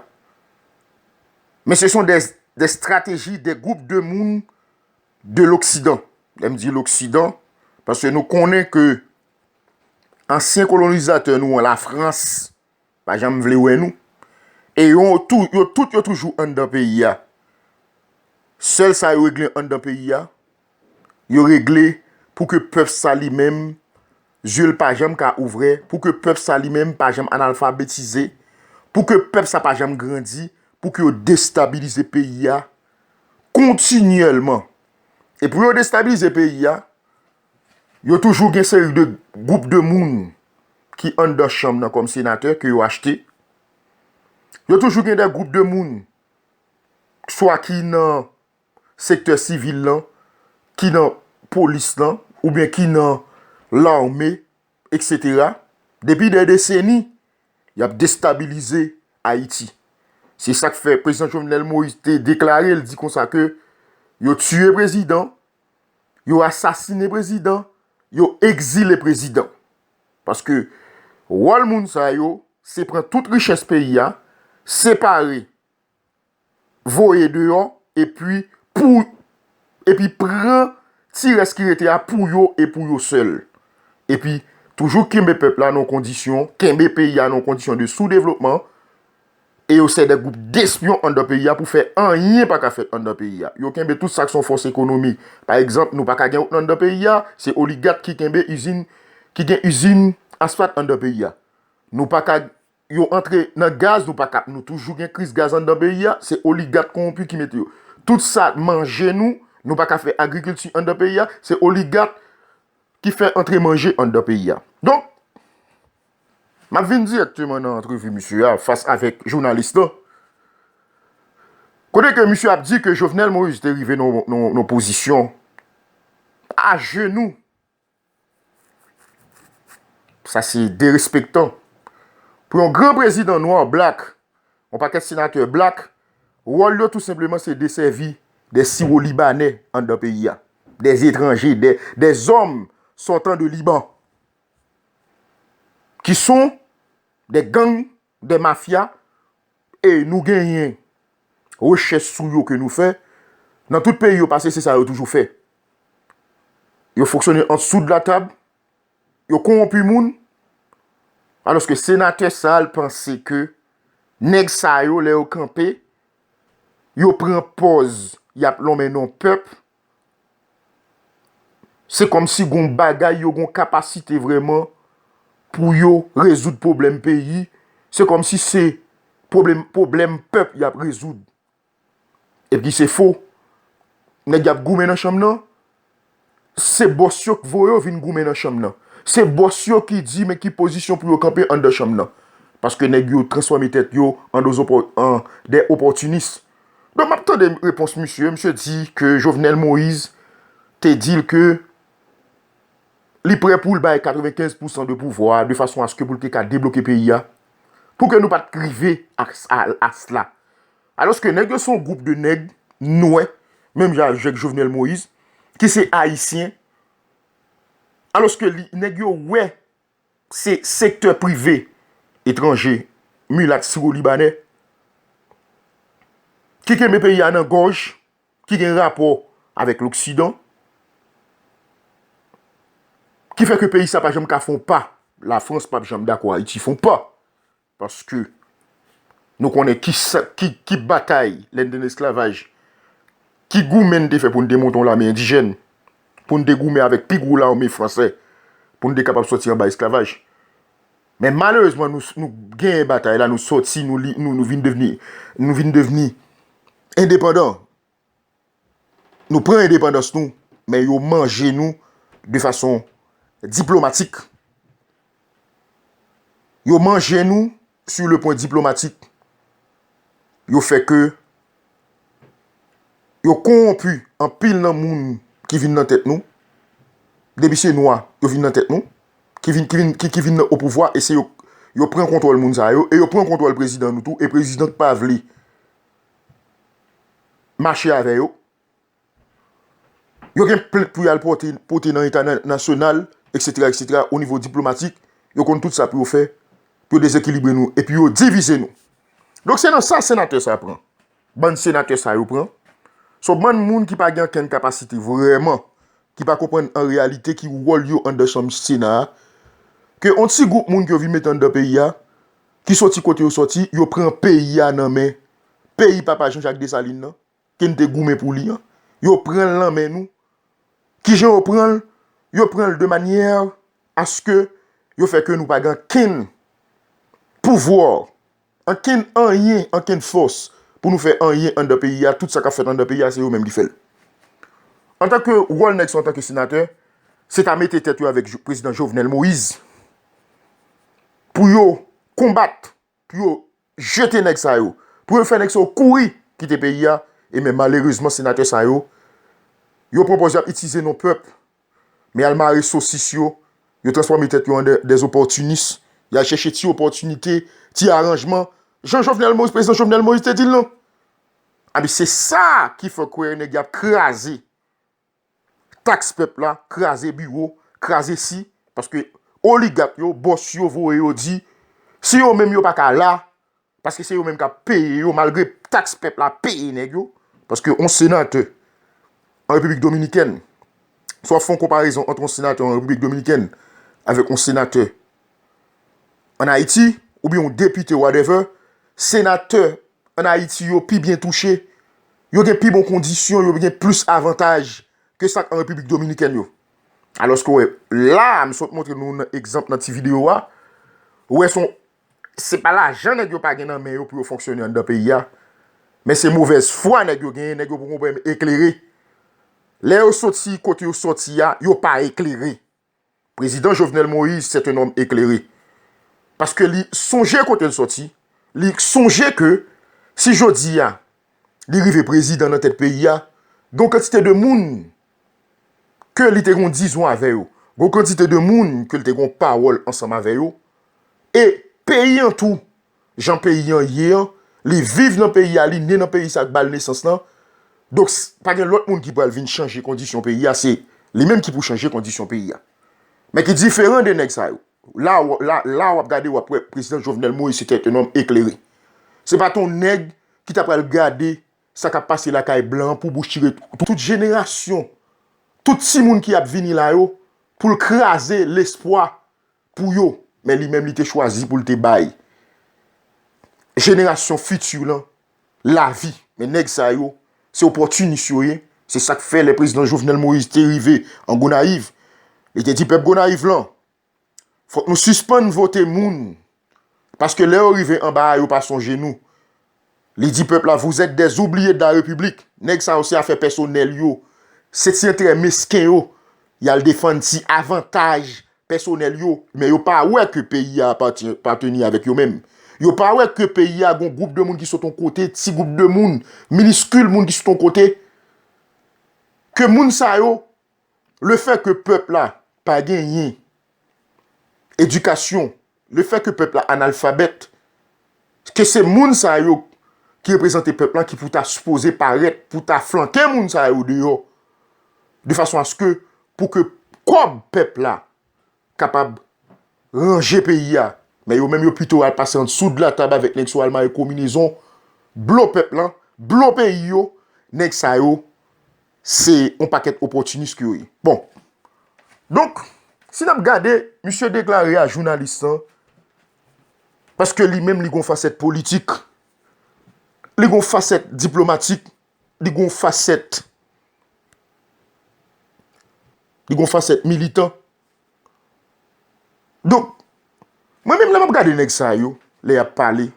Men se son de, de estrateji de gwoup de moun de loksidan. Lè m di loksidan, paske nou konnen ke ansyen kolonizatè nou an, Lafrans, pa janm vle wè nou. E yo tou, yo tout, yo toujou anndan peyi a. Sèl sa yo regle anndan peyi a, yo regle pou ke pèp sa li menm, zye l pa janm ka ouvè, pou ke pèp sa li menm pa janm analfabetize, pou ke pèp sa pa janm grandi, pou ke yo destabilize peyi a kontinyèlman. E pou yo destabilize peyi a, yo toujou gen seri de gwoup de moun ki anndan chanm nan kòm senatè ke yo achte. Yo toujou gen de gwoup de moun, swa ki nan sektè sivil lan, ki nan polis lan, oubyen ki nan lame, etsetera. Depi dè deseni, y ap destabilize Ayiti. Se sa k fè Prezidan Jovenel Moïse te deklare, l di konsa ke yo tiye prezidan, yo asasine prezidan, yo egzile prezidan. Paske wòl moun sa yo, se pran tout richès peyi a, separe, voye deyò, epi pou, epi pran ti rès ki rete a pou yo e pou yo sèl. Epi toujou kenbe pèp la nan kondisyon, kenbe peyi a nan kondisyon de soudevlopman, e yo se de gwoup despyon anndan peyi a pou fè anyen pa ka fèt anndan peyi a. Yo kenbe tout sa k se yon fòs ekonomi. Pa egzanp, nou pa ka gen wout nan anndan peyi a, se oligat ki kenbe izin, ki gen izin asfalt anndan peyi a. Nou pa ka, yo antre nan gaz, nou pa ka, nou toujou gen kriz gaz anndan peyi a, se oligat kowonpi ki mete yo. Tout sa manje nou, nou pa ka fè agrikilti anndan peyi a, se oligat ki fè antre manje anndan peyi a. Donk, m ap vin dirèkteman nan antrevi misye a fas avèk jounalis lan. Kote ke misye ap di ke Jovenel Moïse te rive nan, nan, nan pozisyon ajenou. Sa se derespektan. Pou yon gran prezidan nwa, black, yon pakèt senatè black, wòl yo tou senpleman se desèvi de siwo libanè anndan peyi a. Des étrangers, des, des hommes sortant de Liban. Qui sont des gangs, des mafias, e nou genyen rechèch sou yo ke nou fè. Nan tout peyi yo pase, se sa yo toujou fè. Yo fonksyone andersous de la table, yo kowonpi moun, alòske senatè sa a, l panse ke nèg sa yo, lè yo kanpe, yo pran pòz y ap lonmen non pèp, se kòmsi gon bagay yo gon kapasite vrèman pou yo rezoud pwoblèm peyi, se kòmsi se pwoblèm, pwoblèm pèp y ap rezoud. Epi se fo. Nèg y ap goumen nan chanm nan, se bòs yo k voye yo vin goumen nan chanm nan. Se bòs yo ki di men ki pozisyon pou yo kanpe anndan chanm nan. Paske nèg yo transfòme tèt yo an de opò-, an de opòtinis. Donk, m ap tande repons misye. Misye di ke Jovenel Moïse te di l ke li prè pou l bay katrevenkenz pousan de pouvwa a, de fason aske pou l te ka debloke peyi a, pou ke nou pa t rive a, a, a sla. Alòske nèg yo se yon gwoup de nèg nwè, menm jan avèk Jovenel Moïse, ki se ayisyen, alòske li, nèg yo wè se sektè prive etranje, milat, siwo libanè, ki kenbe peyi a nan gòj, ki gen rapò avèk loksidan, ki fè ke peyi sa pa janm ka fè yon pa. Lafrans p ap janm dakò Ayiti fè yon pa. Paske nou konnen ki sa, ki, ki batay lè n te nan esklavaj, ki goumen n te fè pou n te monte yon lame endijèn, pou n te goumen avèk pi gwo lame fransè, pou n te kapab sòti anba esklavaj. Men malerezman, nou, nou genyen batay la, nou sòti, nou, li, nou, nou vin devni, nou vin devni endepandan. Nou pran endepandans nou, men yo manje nou de fason diplomatik. Yo manje nou sur le plan diplomatik. Yo fè ke yo kowonpi anpil nan moun ki vin nan tèt nou. Depi se nwa, yo vin nan tèt nou, ki vin, ki vin, ki, ki vin nan o pouvwa, e se yo, yo pran kontwòl moun sa yo, e yo pran kontwòl prezidan nou tou, e prezidan k pa vle mache avè yo. Yo gen plent pou y al pote, pote nan entènasyonal, etsetera, etsetera, o nivo diplomatik, yo konn tout sa pou yo fè, pou yo dezekilibre nou, epi yo divize nou. Donk, se nan sa senatè sa pran. Bann senatè sa yo pran. Se yon bann moun ki pa gen okenn kapasite vrèman, ki pa konprann an reyalite ki wòl yo anndan chanm Sena a, ke yon ti gwoup moun ke yo vin mete anndan peyi a, ki soti kote yo soti, yo pran peyi a nan men peyi papa Jean Jacques Dessalines nan, ke n te goumen pou li an. Yo pran l nan men nou. Kijan yo pran l? Yo pran l de manyè aske yo fè ke nou pa gen ankenn pouvwa, ankenn anyen, ankenn fòs pou nou fè anyen anndan peyi a, tout sa k ap fèt anndan peyi a, se yo menm ki fè l. Antanke wòl nèg sa antanke senatè, se ta mete tèt yo avèk Jo- prezidan Jovenel Moïse pou yo konbat, pou yo jete nèg sa yo, pou yo fè nèg sa yo kouri kite peyi a, e men malerezman senatè sa yo, yo pran pòz y ap itilize non pèp, men y al mare sosis yo, yo transfòme tèt yo an de, des opòtinis, y al chèche ti opòtinite, ti aranjman, jan Jovenel Moïse, prezidan Jovenel Moïse te di l non. Abi se sa ki fè kwè nèg y ap kraze taks pèp la, kraze biwo, kraze si, paske oligak yo, bòs yo voye yo di, si yo menm yo pa ka la, paske se yo menm k ap peye yo, malgre taks pèp la peye nèg yo, paske yon senatè an Repiblik Dominikèn, si w ap fè yon konparezon ant yon senatè an Repiblik Dominikèn avèk yon senatè an Ayiti, oubyen yon depite, whatever, senatè an Ayiti yo pi byen touche, yo gen pi bon kondisyon, yo gen plis avantaj ke sa k an Repiblik Dominikèn yo. Alòske, w wè, la a, m sot montre nou nan egzanp nan ti videyo a, w wè se yon, se pa lajan nèg yo pa gen nan men yo pou yo fonksyone anndan peyi a, men se movèz fwa nèg yo genyen, nèg yo poko menm eklere. Lè yo soti kote yo soti a, yo pa eklere. Prezidan Jovenel Moïse, c'est un homme éclairé. Paske li sonje kote l soti, li sonje ke si jodi a, li rive prezidan nan tèt peyi a, gen yon kantite de moun ke li te gen yon dizon avè yo, gen yon kantite de moun ke li te gen yon pawòl ansanm avè yo, e peyi an tou, jan peyi an ye an, li viv nan peyi a, li ne nan peyi sa k ba l nesans lan. Donk, s- pa gen lòt moun ki pral vin chanje kondisyon peyi a, se li menm ki pou chanje kondisyon peyi a. Men ki diferan de nèg sa yo. La, w- la, la w ap gade, w ap wè prezidan Jovenel Moïse se te yon nonm eklere. Se pa t yon nèg ki ta pral gade sa k ap pase lakay blan pou bouch tire tout jenerasyon, tout timoun ki ap vini la yo, pou l kraze lespwa pou yo, men li menm li te chwazi pou l te bay jenerasyon fiti lan lavi. Men nèg sa yo, se opòtinis yo ye. Se sa k fè lè prezidan Jovenel Moïse te rive an Gonayiv, li te di pèp Gonayiv lan, fòk nou sispann vote moun, paske lè yo rive anba a, yo pa sonje nou. Li di pèp la, vous êtes des oubliés de la République. Nèg sa yo se afè pèsonèl yo, se ti enterè mesken yo y al defann, ti avantaj pèsonèl yo, men yo pa wè ke peyi a apati- apateni avèk yo menm. Yo pa wè ke peyi a gon gwoup de moun ki sot yon kote, ti gwoup de moun, miniskil moun ki sot yon kote, ke moun sa yo, lefè ke pèp la pa genyen edikasyon, lefè ke pèp la analfabèt, ke se moun sa yo ki reprezante pèp la ki pou ta sipoze parèt, pou ta flanke moun sa yo deyò, de fason aske pou ke kòb pèp la kapab ranje peyi a. Men yo menm yo pito al pase andesoud latab avèk nèg sa yo al mare konbinezon, blo pèp lan, blo peyi yo, nèg sa yo, se yon pakèt opòtinis ke yo ye. Bon. Donk, si n ap gade, misye deklare a jounalis lan, paske li menm li gon fasèt politik, li gon fasèt diplomatik, li gon fasèt, li gon fasèt militan. Donk, mwen menm lè m ap gade nèg sa yo, lè y ap pale,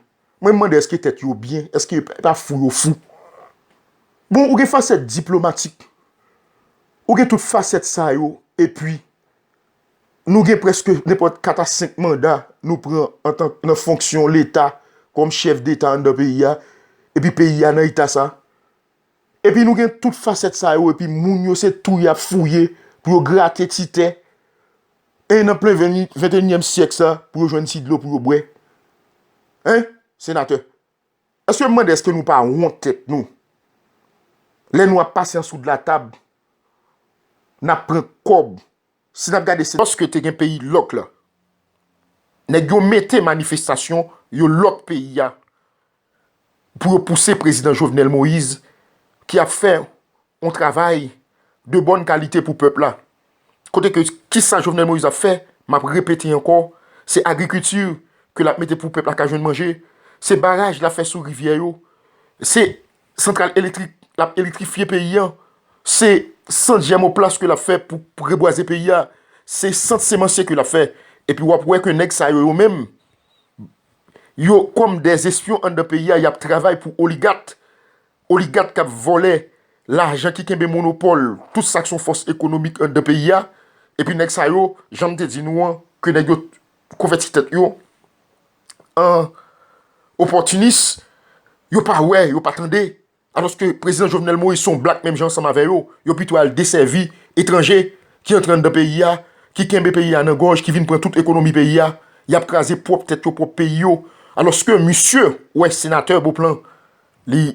mwen m mande èske tèt yo byen, èske e pa fou yo fou. Bon, ou gen fasèt diplomatik, ou gen tout fasèt sa yo, epi nou gen prèske nenpòt kat a senk manda nou pran antan nan fonksyon Leta kòm chèf Deta anndan peyi a, epi peyi a nan eta sa. Epi nou gen tout fasèt sa yo, epi moun yo se tou y ap fouye pou yo grate ti tè. E nan plen venteyinyèm syèk sa, pou yo jwenn ti dlo pou yo bwè. Hein, senatè? Èske m mande èske nou pa wont tèt nou? Lè nou ap pase ansoud latab, n ap pran kòb. Si n ap gade se lòske te gen peyi lòk la, nèg yo mete manifestasyon, yo lòk peyi a pou yo pouse prezidan Jovenel Moïse ki ap fè yon travay de bòn kalite pou pèp la. Kote ke kisa Jovenel Moïse ap fè, m ap repete ankò, se agrikilti ke l ap mete pou pèp la ka jwenn manje, se baraj l ap fè sou rivyè yo, se santral elektrik, l ap elektrifye peyi an, se sant jèmoplas ke l ap fè pou, pou rebwaze peyi a, se sant semansyè ke l ap fè. Epi w ap wè ke nèg sa yo, yo menm, Yo, kòm dèzespyon anndan peyi a, y ap travay pou oligat, oligat k ap vòlè lajan ki kenbe monopòl tout sa k se yon fòs ekonomik anndan peyi a. Epi nèg sa yo, jan m te di nou an, ke nèg yo konvèti tèt yo an opòtinis, yo pa wè, yo pa tande. Alòske prezidan Jovenel Moïse se yon blak menm jan ansanm avè yo, yo pito al desèvi etranje ki antre anndan peyi a, ki kenbe peyi a nan gòj, ki vin pran tout ekonomi peyi a, y ap kraze pwòp tèt yo, pwòp peyi yo. Alòske misye, wè senatè Beauplan, li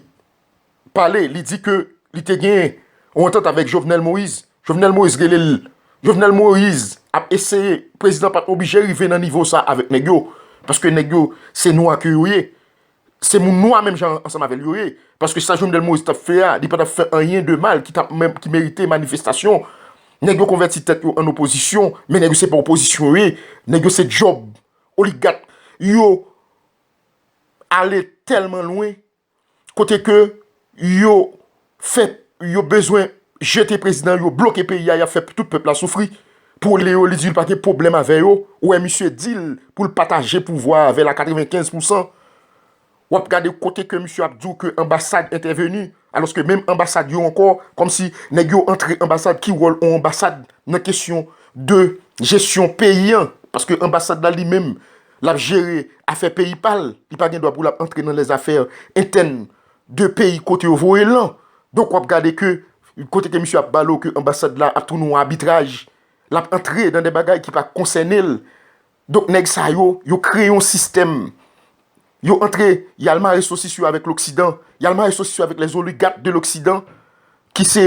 pale, li di ke li te gen yon antant avèk Jovenel Moïse. Jovenel Moïse rele l. Jovenel Moïse ap eseye, prezidan pa t oblije rive nan nivo sa avèk nèg yo. Paske nèg yo, se nwa ke yo ye. Se moun nwa menm jan ansanm avè l yo ye. Paske sa Jovenel Moïse t ap fè a, li pa t ap fè anyen de mal ki t ap menm, ki merite manifestasyon. Nèg yo konvèti tèt yo an opozisyon, men nèg yo se pa opozisyon yo ye. Nèg yo se djòb oligat. Yo ale tèlman lwen, kote ke yo fè, yo bezwen jete prezidan, yo bloke peyi a, y ap fè tout pèp la soufri. Pou Leo, li di l pa gen pwoblèm avè yo. Ou wè misye di l pou l pataje pouvwa a avè l a katrevenkenz pousan. W ap gade kote ke misye ap di w ke anbasad entèveni, alòske menm anbasad yo ankò, kòmsi nèg yo antre anbasad, ki wòl yon anbasad nan kesyon de jesyon peyi an? Paske anbasad la li menm, l ap jere afè peyi pa l, li pa gen dwa pou l ap antre nan lèzafè entèn de peyi kote yo voye l lan. Donk w ap gade ke kote ke misye ap bale w ke anbasad la ap tounen yon abitraj, l ap antre nan de bagay ki pa konsène l. Donk nèg sa yo, yo kreye yon sistèm. Yo antre, y al mare sosis yo avèk loksidan, y al mare sosis yo avèk les oligarques de l'Occident, ki se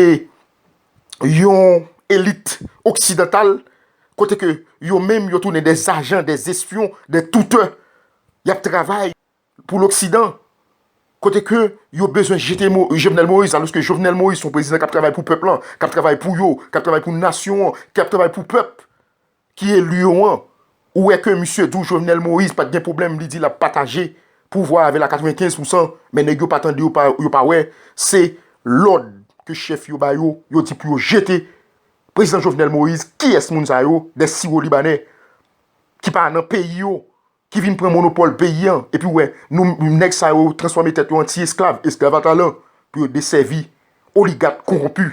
yon elit oksidantal, kote ke yo menm yo tounen des agents, des espions, des tuteurs. Y ap travay pou loksidan. Kote ke yo bezwen jete Mo-, Jovenel Moïse, alòske Jovenel Moïse se yon prezidan k ap travay pou pèp lan, k ap travay pou yo, k ap travay pou nasyon an, k ap travay pou pèp ki eli yo an. Ou wè ke misye di w Jovenel Moïse pa t gen pwoblèm, li di l ap pataje pouvwa avè l a katrevenkenz pousan, men nèg yo pa tande, yo pa, yo pa wè, se lòd ke chèf yo ba yo, yo di pou yo jete prezidan Jovenel Moïse. Kiyès moun sa yo? Des siwo libanè ki pa nan peyi yo, ki vin pran monopòl peyi an, epi w wè, nou, nèg sa yo transfòme tèt yo an ti esklav, esklav a talan, pou yo desèvi oligat kowonpi.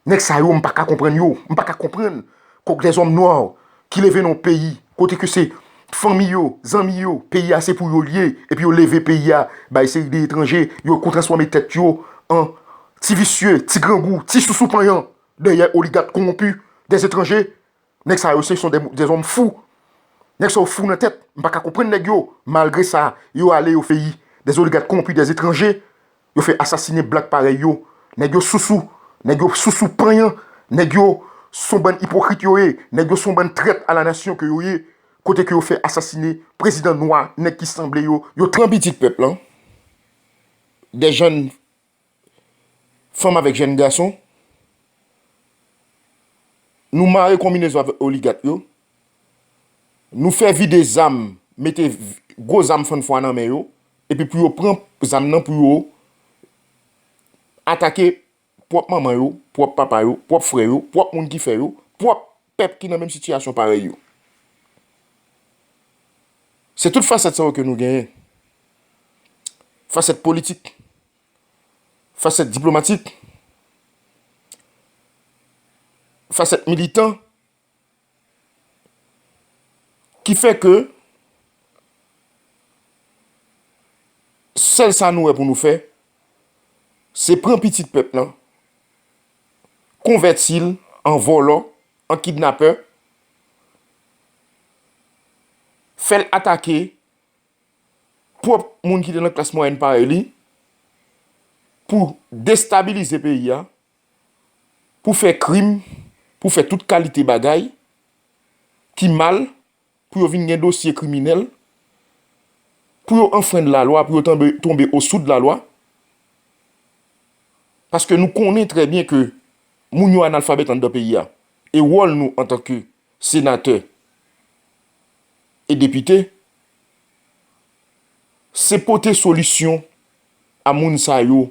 Nèg sa yo, m pa ka konprann yo, m pa ka konprann kòk dèzòm nwa ki leve nan yon peyi, kote ke se fanmi yo, zanmi yo, peyi a se pou yo l ye, epi yo leve peyi a bay seri de etranje, yo ko transfòme tèt yo an ti visye, ti grangou, ti sousou panyan, dèyè oligat kowonpi, des etranje. Nèg sa yo se son des, des hommes fous. Nèg sa yo fou nan tèt. M pa ka konprann nèg yo. Malgre sa, yo ale, yo fè des oligarques corrompus, des étrangers. Yo fè asasinen blak parèy yo. Nèg yo sousou. Nèg yo sousou panyan. Nèg yo son bann ipokrit yo ye. Nèg yo son bann trèt a la nasyon ke yo ye. Kote ke yo fè asasinen prezidan nwa, nèg ki sanble yo. Yo pran pitit pèp lan. Des jeunes fanm avèk jèn gason. Nou mare konbinezon avèk oligat yo. Nou fè vide zam, mete v-, gwo zam fann fwa nan men yo. Epi pou yo pran zam nan pou yo atake pwòp manman yo, pwòp papa yo, pwòp frè yo, pwòp moun ki fè yo, pwòp pèp ki nan menm sitiyasyon parèy yo. Se tout fasèt sa yo ke nou genyen. Fasèt politik, fasèt diplomatik, fasèt militan, ki fè ke sèl sa nou wè pou nou fè, se pran pitit pèp lan, konvèti l an vòlò, an kidnapè, fè l atake pwòp moun ki te nan klas mwayèn parèy li, pou destabilize peyi a, pou fè krim, pou fè tout kalite bagay ki mal, pou yo vin gen dosye kriminèl, pou yo anfrenn lalwa, pou yo tonbe, tonbe osou de lalwa. Paske nou konnen trè byen ke moun yo analfabèt anndan peyi a. E wòl nou antanke senatè e depite, se pote solisyon a moun sa yo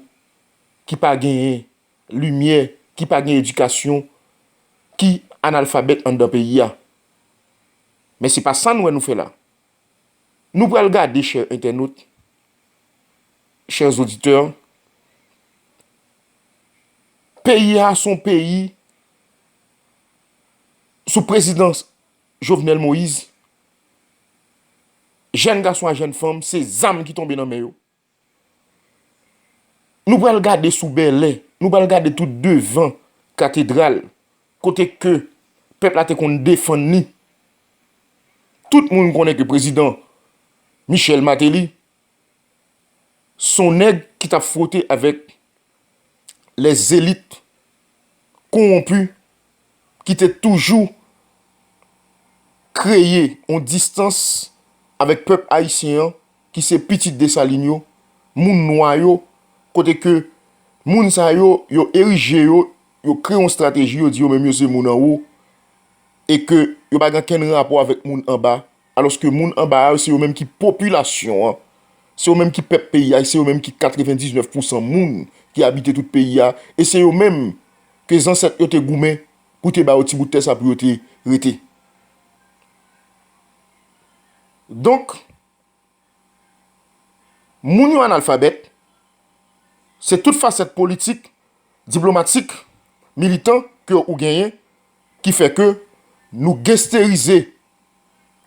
ki pa genyen limyè, ki pa gen edikasyon, ki analfabèt anndan peyi a. Men se pa sa n wè nou fè la. Nou pral gade, chè entènot, chè oditè, peyi a se yon peyi sou prezidans Jovenel Moïse, jèn gason ak jèn fanm, se zam ki tonbe nan men yo. Nou pral gade sou Bèlè, nou pral gade tout devan katedral, kote ke pèp la te konn defann li. Tout moun konnen ke prezidan Michel Martelly se yon nèg ki t ap fwote avèk lèzelit kowonpi ki te toujou kreye yon distans avèk pèp ayisyen an, ki se pitit Desalin yo, moun nwa yo, kote ke moun sa yo, yo erije yo, yo kreye yon estrateji, yo di yo menm yo se moun anwo, e ke yo pa gen okenn rapò avèk moun anba, alòske moun anba a, se yo menm ki popilasyon an, se yo menm ki pèp peyi a, e se yo menm ki katrevendiznèf pousan moun ki abite tout peyi a, e se yo menm ke zansèt yo te goumen pou te ba yo ti bout tè sa pou yo te rete. Donk, moun yo analfabèt, se tout fasèt politik, diplomatik, militan ke ou genyen ki fè ke nou gangsterize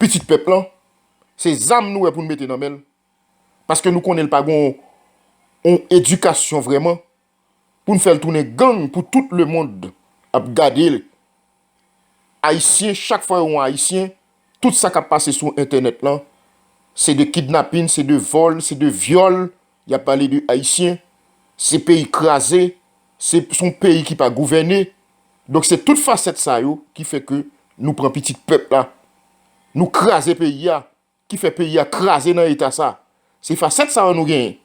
pitit pèp lan, se zam nou wè pou n mete nan men l, paske nou konnen l pa gen yon, yon edikasyon vrèman, pou n fè l tounen gang pou tout lemonn ap gade l. Ayisyen, chak fwa yo wè yon Ayisyen, tout sa k ap pase sou entènèt lan, se de kidnapin, se de vòl, se de vyòl, y ap pale de Ayisyen, se peyi kraze, se, se yon peyi ki pa gouvène. Donk, se tout fasèt sa yo ki fè ke nou pran pitit pèp la, nou kraze peyi a, ki fè peyi a kraze nan eta sa. Se fasèt sa yo nou genyen.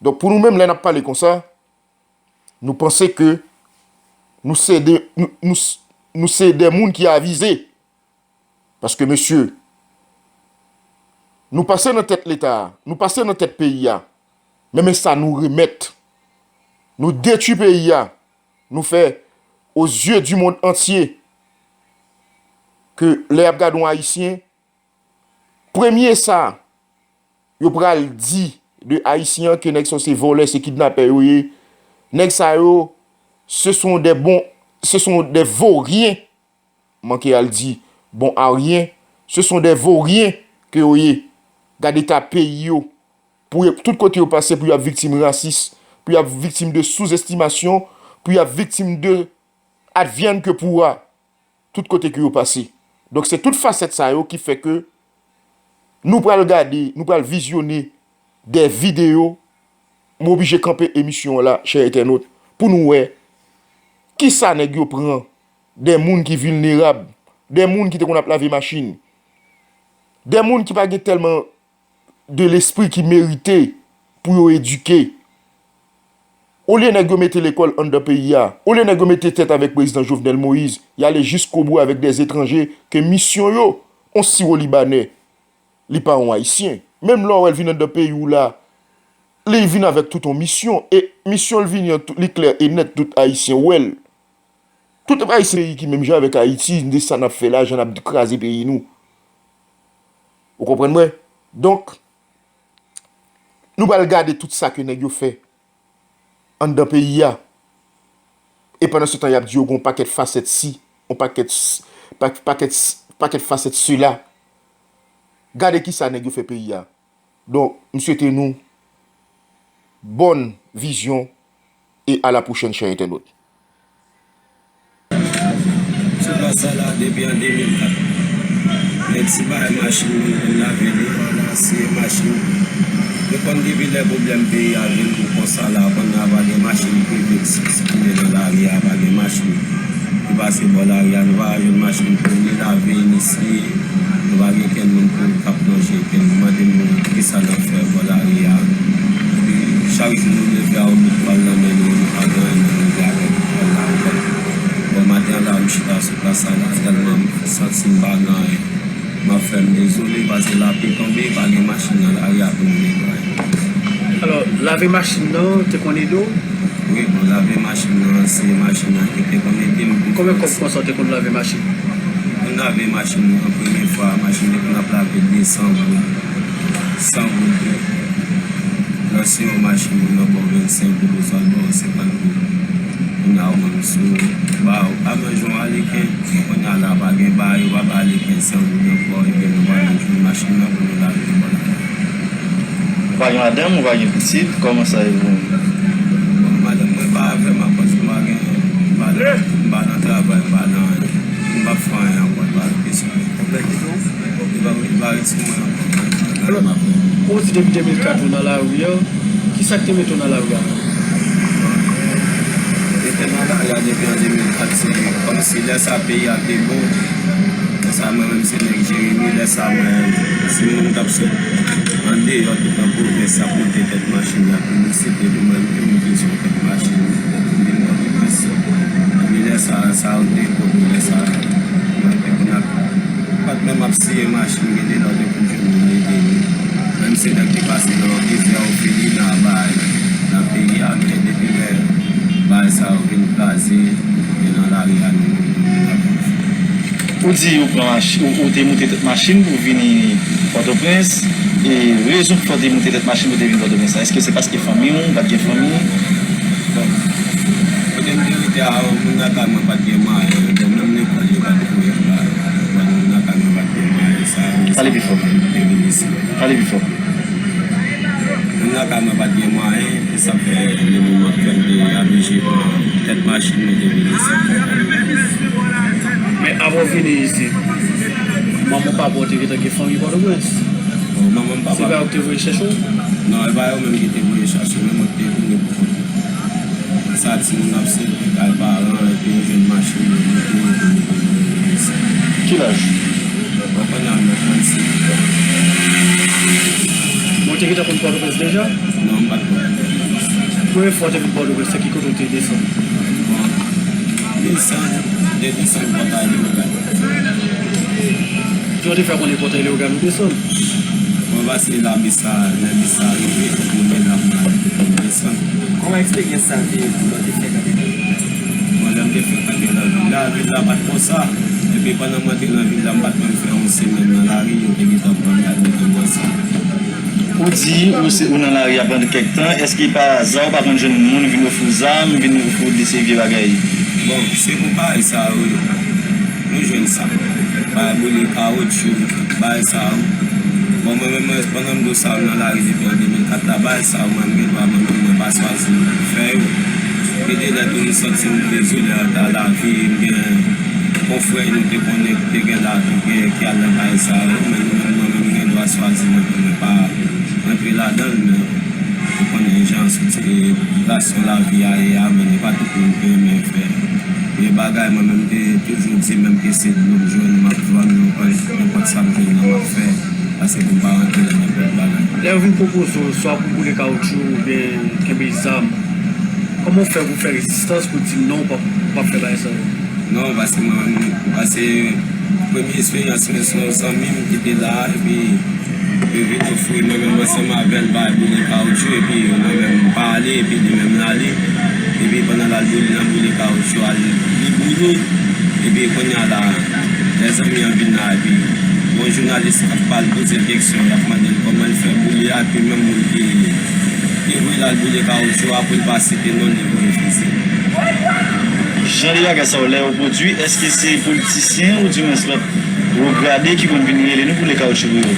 Donk, pou nou menm, lè n ap pale konsa, nou panse ke nou se de, nou, nou, nou se de moun ki avize. Paske, mesye, nou pase nan tèt Leta a, nou pase nan tèt peyi a, men, men sa nou remèt. Nou detwi peyi a, nou fè, aux yeux du monde entier, ke lè y ap gade yon Ayisyen, premye sa yo pral di de Ayisyen an ke nèg sa yo se vòlè, se kidnapè yo ye. Nèg sa yo, ce sont des bons, ce sont des vauriens. Manke al di bon a rien. Ce sont des vauriens ke yo ye. Gade eta peyi yo. Pou yo, tout kote yo pase, pou y ap viktim rasis, pou y ap viktim de souzestimasyon, pou y ap viktim de advienne que pourra, tout kote ke yo pase. Donk, se tout fasèt sa yo ki fè ke nou pral gade, nou pral vizyone de videyo. M oblije kanpe emisyon an la, chè entènot, pou nou wè kisa nèg yo pran de moun ki vilnerab, de moun ki te konn ap lave machin, de moun ki pa gen tèlman de lespri ki merite pou yo edike. Olye nèg yo mete lekòl anndan peyi a, olye nèg yo mete tèt avèk prezidan Jovenel Moïse, y ale jiskobou avèk de etranje ke misyon yo, on siwo libanè, li pa yon Ayisyen. Menm lè w wè l vin anndan peyi w la, li vin avèk tout yon misyon, e misyon l vini an, tou, li klè e nèt, tout Ayisyen wè l. Tout Ayisyen peyi ki menm jan avèk Ayiti, de sa n ap fè la, jan n ap kraze peyi nou. Ou konprann mwen? Donk, nou pral gade tout sa ke nèg yo fè anndan peyi a. E pandan se tan, y ap di yo gen yon pakèt fasèt si, yon pakèt s-, pa-, pakèt s-, pakèt fasèt sela. Gade kisa nèg yo fè peyi a. Donk, m swete nou bòn vizyon e a la pwochèn, chè entènot. Sou plas sa la depi an de mil kat. Nèg si bay machin, moun konn lave li, ann asiye machin. Yo konn depi lè pwoblèm peyi a vin pou konsa la, konn a pa gen machin prive ki sikile nan lari a, pa gen machin ki pase bò lari a, nou pa ka jwenn machin pou ni lave, ni siye. Nou pa gen kenn moun pou k ap lonje kenn. Mande nou kisa n ap fè bò lari a. Epi, chak jou nou leve a, yon bout pal nan men nou, nou pa gen anyen nou regle avèk pal la ankò. Bon, maten an la, m chita sou plas sa la, tèlman m santi m pa gen anyen. M ap fè m dezole, paske lapli tonbe, pa gen machin nan lari a pou nou netwaye. Alò, lave machin nan te konn ede w? Wi, bon, lave machin nan, se machin nan ki te konn ede m pou... Konbyen kòb konsa w te konn lave machin? Yon Lave machin nan, premye fwa, machin nan konn ap lave de san goud, san goud tou. Lè se yon machin, moun nan ba w vennsenk goud, oswa l ba w senkant goud. Kounye a, ou menm, si w ba, ou pa manje yon aleken, kounye a la, pa gen ba, yo pa ba aleken san goud ankò, ebyen, nou pa menm jwenn machin nan pou nou lave pou nou lave. Ou pa gen madanm, ou pa gen pitit, kòman sa ye pou ou? Bon, madanm mwen pa avè m, akoz m pa gen, m pa nan, m pa nan travay, m pa nan anyen. M p ap fè anyen ankò, m pa nan kesyon. Li pa, li pa ret sou mwen ankò. Alò, ou di depi de mil kat ou nan lari a, ki sa k te mete w nan lari a? Mete nan lari a depi an de mil kat, se kòmsi lè sa peyi a te bon. Lè sa mwen menm se nèg Jeremi, lè sa mwen se moun k ap sot andeyò tout nan pwovens ap monte tèt machin nan, pou nou site nou menm, pou nou bezwen tèt machin pou vin Pòtoprens. Epi lè sa, sa yo te kote lè sa, mwen te konn ap, pa t menm ap siye machin, gen de lè w te konn jwenn moun ede nou. Menm se nèg te pase nan plizyè òfelina bay nan peyi a, men depi lè bay sa yo vin kraze, e nan lari a nou, nou, nou ap viv. Ou di ou pran machi-, ou, ou te moute tèt machin pou vini Pòtoprens, e rezon ki fè w te moute tèt machin pou te vin Pòtoprens la, èske se paske fanmi w, ou pa t gen fanmi? Bon, kote m te rete a, moun lakay mwen pa t gen mwayen, bon, menm lekòl yo pa t voye m la, bon, moun lakay mwen pa t gen mwayen sa yo, Pale pi fò. Sa fè m te vin isit. Pale pi fò. Moun lakay mwen pa t gen mwayen, e sa fè nan moman m te oblije pran tèt machin mwen te vin isit. Men avan w vini isit, manman w papa w te gentan gen fanmi Pòtoprens? Bon, manman m papa. Se pa yo ki te voye chèche w? Non, e pa yo menm ki te voye chache m, men mwen ki te vini pou kont mwen. Sa timoun ap sere kay paran, epi yo jwenn machin, yo moute, yo vini pou yo vini isit. Ki laj? Mwen kounye a mwen trannsenk. Bon, ou te gentan konn Pòtoprens deja? Non, m pa t konn Pòtoprens. Premye fwa w te vin Pòtoprens, se ki kote w te desann? Bon, desann, de desann Pòtay Leyogàn. Jan w te fè konnen Pòtay Leyogàn ou desann? Mwen pase la bis sa, lè bis sa rive, mwen menm la mwen desann. Kòman eksperyans sa te ye pou w te fè kanpe nan vil la? Bon, lè m te fè kanpe nan vil la, vil la pa t konsa. Epi pandan m antre nan vil la, m pa t menm fè yon semèn nan lari, yo te gentan pran m, y al mete m ansanm. Ou di ou se, ou nan lari a pandan kèk tan, èske pa aza ou pa konn jwenn moun vin ofri w zam, vin ofri w de seri vye bagay? Bon, se pou bagay sa yo, nou jwenn sa. Bagay boule kawotchou, bagay sa yo. Bon, mwen menm, mwen, pandan m di w sa, m nan lari depi an de mil kat la, bagay sa yo, mwen, m gen dwa, mwen menm, mwen pa chwazi fè yo. Gen de lè tou, nou santi nou dezole ak lavi, m gen konfrè nou te konnen ki te gen lavi, gen, ki al nan bagay sa yo, men nou menm, mwen menm, m gen dwa chwazi mwen, mwen pa rantre ladan l, men ou konnen jan sitiyasyon lavi a ye a, men e pa tout moun ki renmen fè vye bagay. Mwen menm, m te toujou di, menm ke se dlo m jwenn, m ap vann, nenpòt, nenpòt sa m jwenn nan, m ap fè, pase pou m pa rantre nan nenpòt bagay. Lè yo vin pwopoze w swa pou boule kawotchou oubyen kenbe zam, kòman w fè pou w fè rezistans pou w di non, w p ap, w p ap fè bagay sa yo? Non, paske mwen menm, paske premye eksperyans mwen se yon zanmi m ki te la, epi yo vin ofri mwen menm ansanm avè l bay boule kawotchou, epi mwen menm m pa ale, epi li menm l ale. Epi pandan l al boule nan boule kawotchou a, li boule. Epi kounye a la, lè zanmi an vin la, epi yon jounalis ap pale, poze l keksyon, l ap mande l kòman l fè boule a, epi menm moun ki, ki voye l al boule kawotchou a, pou l pa site non l, li voye fizi. Jan de bagay sa yo, lè yo pwodui, èske se politisyen oudimwens lòt wo grade ki konn vin rele nou pou boule kawotchou pou yo?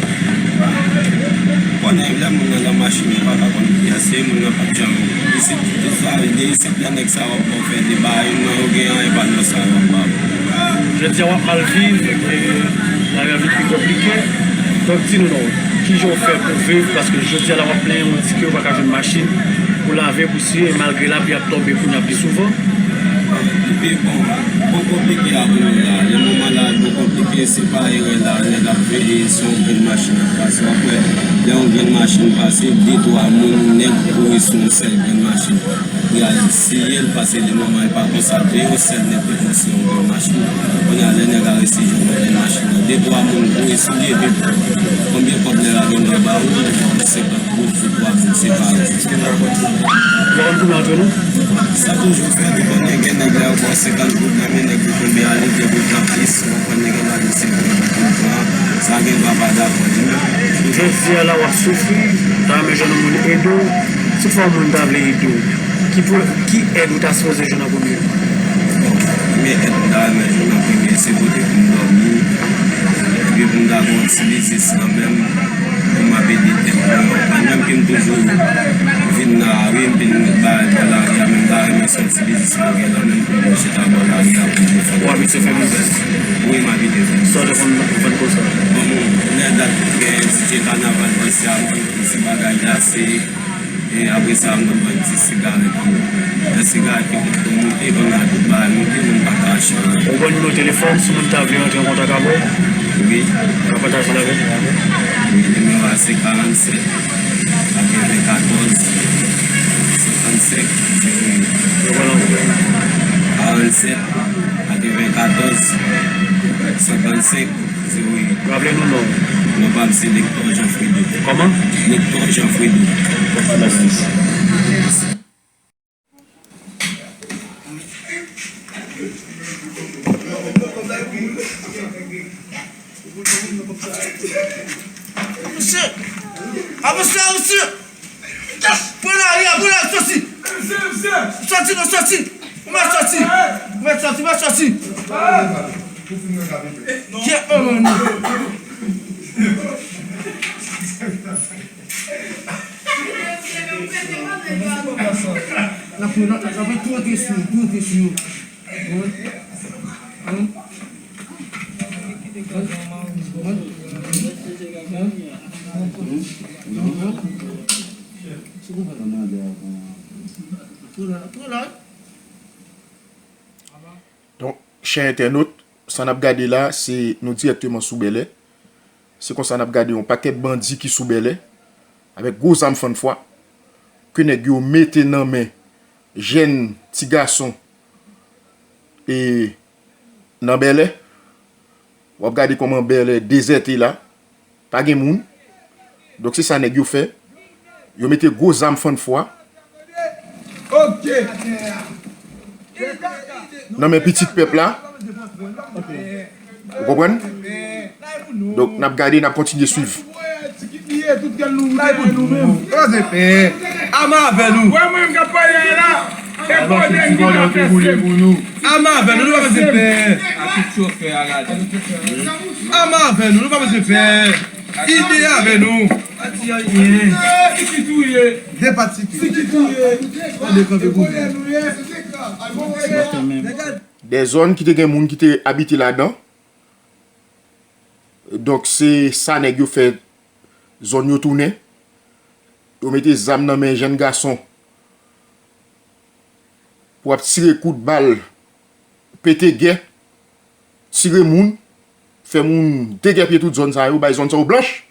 Konnen lè moun nan nan machin, yo pa ka konn kiyès se, moun nan pa t janm isit, tout sa, de isit lè nèg sa yo ap ba w fè deba, yo, non, yo gen anyen pa nan sa yo ap ba w. Jodi a w ap mal viv, e lari a vin pi konplike. Donk, di nou non, kijan w fè pou viv? Paske jodi a la w ap plenyen, w di ke w pa ka jwenn machin pou lave, pou siye, malgre lapli ap tonbe kounye a pi souvan. Epi, bon, bon konplike a pou nou la. Nan moman la, bon konplike, se pa erè la, nèg ap veye, se yon grenn machin ap pase. W ap wè, lè yon grenn machin pase, de, twa moun nèt kouri sou yon sèl grenn machin. Pou y al siye l, paske de moman e pa konsa, de yon sèl nèt te konsi yon grenn machin. Kounye a, lè nèg a resi jwenn yon grenn machin nan, de, twa moun kouri sou li, epi konbyen kòb nèg la gen dwa ba ou, senkant goud pou twa moun separe. Ou konn kouman antre nou? Sa toujou fèt, ou konnen gen nèg la yo ba w senkant goud nan men nèg yo tonbe ale, gen goud nan plis. Nèg yo pa di se pou pran, sa gen dwa pa dakò li menm. Jodi a la w ap soufri, ta renmen jwenn yon moun ede w. Si fò yon moun ta vle ede w, ki pou, ki èd ou ta sipoze jwenn an premye? Bon, premye èd m ta renmen jwenn an premye, se kote pou m dòmi, epi pou m ta gen yon ti biznis kanmenm, pou m ap ede tèt mwen. Mwen menm ke m toujou vin nan lari, m vin bay bò lari a, men m ta renmen se yon ti biznis mwen gen nan men m pou mwen chita bò lari a pou m defann. Ou abitye fè biznis? Wi, m abitye fè biznis. Sa w te konn vann konsa? Bon, bon, lè dat gen D J kanaval pase a, m konn vann ti bagay glase. E apre sa, m konn vann ti sigarèt tou. Lè sigarèt ki kote yo moute, kounye a tout bagay moute, moun pa ka achte anyen. Ou ban nimewo telefòn, si moun ta vle rantre an kontak avè w? Wi. Ou ka pataje l avè n? Wi, nimewo a se karannsèt, katrevenkatòz, senkannsenk, zewo uit. Reprann ankò. Karannsèt, katrevenkatòz, senkannsenk, zewo uit. Raple nou non. Non pa m se Lector Jean Fredo. Kòman? Lector Jean Fredo. Mèsi. Mesye! Avanse la, mesye! Pran lari a, pran lari, soti! Soti, non, soti! Ou mèt soti! Ou mèt soti, ou mèt soti! Kèt manman nou! N ap pran, n ap pran tou antre sou yo, tou antre sou yo. Wi. Wi. Wi. Wi. Tou la, tou la. Donk, chè entènot, sa n ap gade la, se nou dirèkteman sou Bèlè. Se konsa n ap gade yon pakèt bandi ki sou Bèlè, avèk gwo zam fann fwa, ke nèg yo mete nan men jèn ti gason e nan Bèlè. W ap gade kòman Bèlè dezète la. Pa gen moun. Donk, se sa nèg yo fè. Yo mete gwo zam fann fwa nan men pitit pèp la. Ou konprann? Donk, n ap gade, n ap kontinye swiv. Ama avè nou. Wè mwen k ap pale a la. E vòlè nou k ap fè sèm. Ama avè nou, nou pa bezwen pè. Ama avè nou, nou pa bezwen pè. Ide avè nou. Pa di anyen. Ki touye. De pati tou. Ki touye. Tande kanpe pou nou. De zòn ki te gen moun ki te abite ladan. Donk, se sa nèg yo fè zòn yo tounen. Yo mete zam nan men jèn gason pou ap tire kout bal, pete gè, tire moun, fè moun degèpiye tout zòn sa yo, bay zòn sa yo blanch.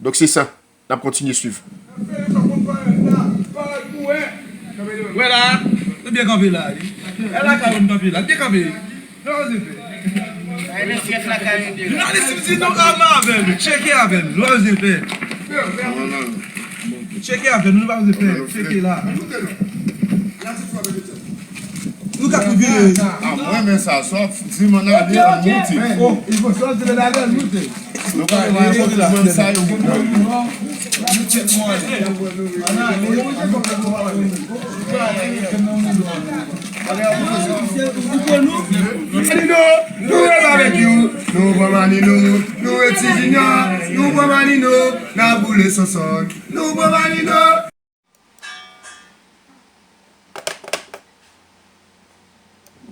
Donk, se sa. N ap kontinye swiv. Wè la, nou byen kanpe la, wi. E la kay ou n kanpe la, byen kanpe. Jounalis, m di nou, ama avè nou, tcheke avè nou, nou pa bezwen pè. Tcheke avè nou, nou pa bezwen pè, tcheke la. Nou ka tou vire. A, mwen renmen sa, sa w ap di m ann ale, ann moute. Nou pa, nou pa, nou pa, sa yo. Nou pa ni nou, nou e babekyou, nou pran mani nou, nou e ti jinyò, nou pran mani nou, n ap boule sonsonn, nou pran mani nou.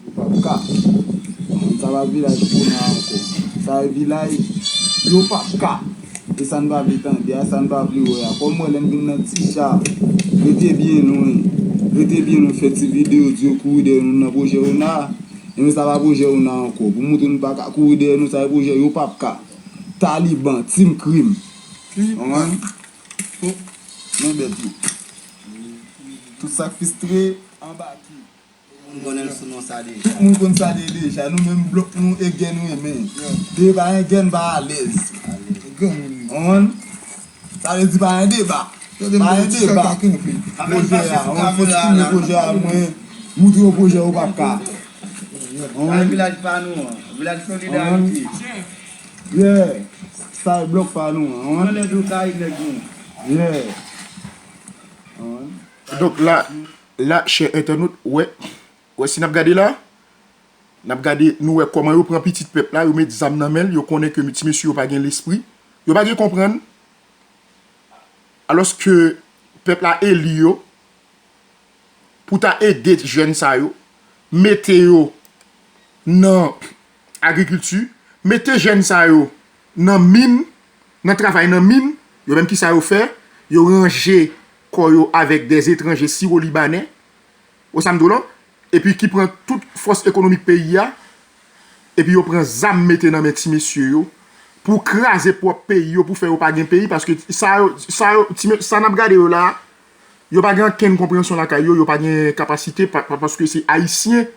Yo p ap ka. Sa pa vilaj Pona ankò. Sa e vilaj yo p ap ka. E sa n pa vle tande a, sa n pa vle wè a. Kòm mwen lè m vin nan Ticha, rete byen lwen. Rete byen lwen, fè ti videyo di yo kouri dèyè nou nan pwojè Ona a. Ebyen sa pa pwojè Ona ankò. Pou montre nou pa ka kouri dèyè nou, sa e pwojè yo p ap ka. Taliban, Team Krim. Konprann? Men bèt yo. Tout sa k fistre, anbake. Moun konnen l sou non sa deja. Tout moun konn sa de deja. Nou menm blòk nou e gè n renmen. Depi pa gen gè n pa alèz. Konprann? Sa vle di pa gen deba. Pa gen deba. Pwojè a, mwen fòs konnen pwojè a, mwen moutre yo pwojè yo p ap ka. Sa vilaj pa nou an. Vilaj Solidarite. Yeah. Sa e blòk pa nou an. Nan lè dlo Karayib nèg nou. Yeah. Donk la, la, chè entènot, wè, wè si n ap gade la, n ap gade, nou wè kòman yo pran pitit pèp la, yo met zam nan men l, yo konnen ke ti mesye yo pa gen lespri, yo pa gen konprann, alòske pèp la eli yo pou ta ede jèn sa yo, mete yo nan agrikilti, mete jèn sa yo nan min, nan travay nan min, yo menm kisa yo fè? Yo ranje kò yo avèk dèzetranje siwo libanè, ou sa m di w lan, epi ki pran tout fòs ekonomik peyi a, epi yo pran zam mete nan men ti mesye yo pou kraze pwòp peyi yo, pou fè yo pa gen peyi, paske sa yo, sa yo, ti me-, sa n ap gade yo la, yo pa gen ankenn konpreyansyon lakay yo, yo pa gen kapasite, pa, pa, paske se Ayisyen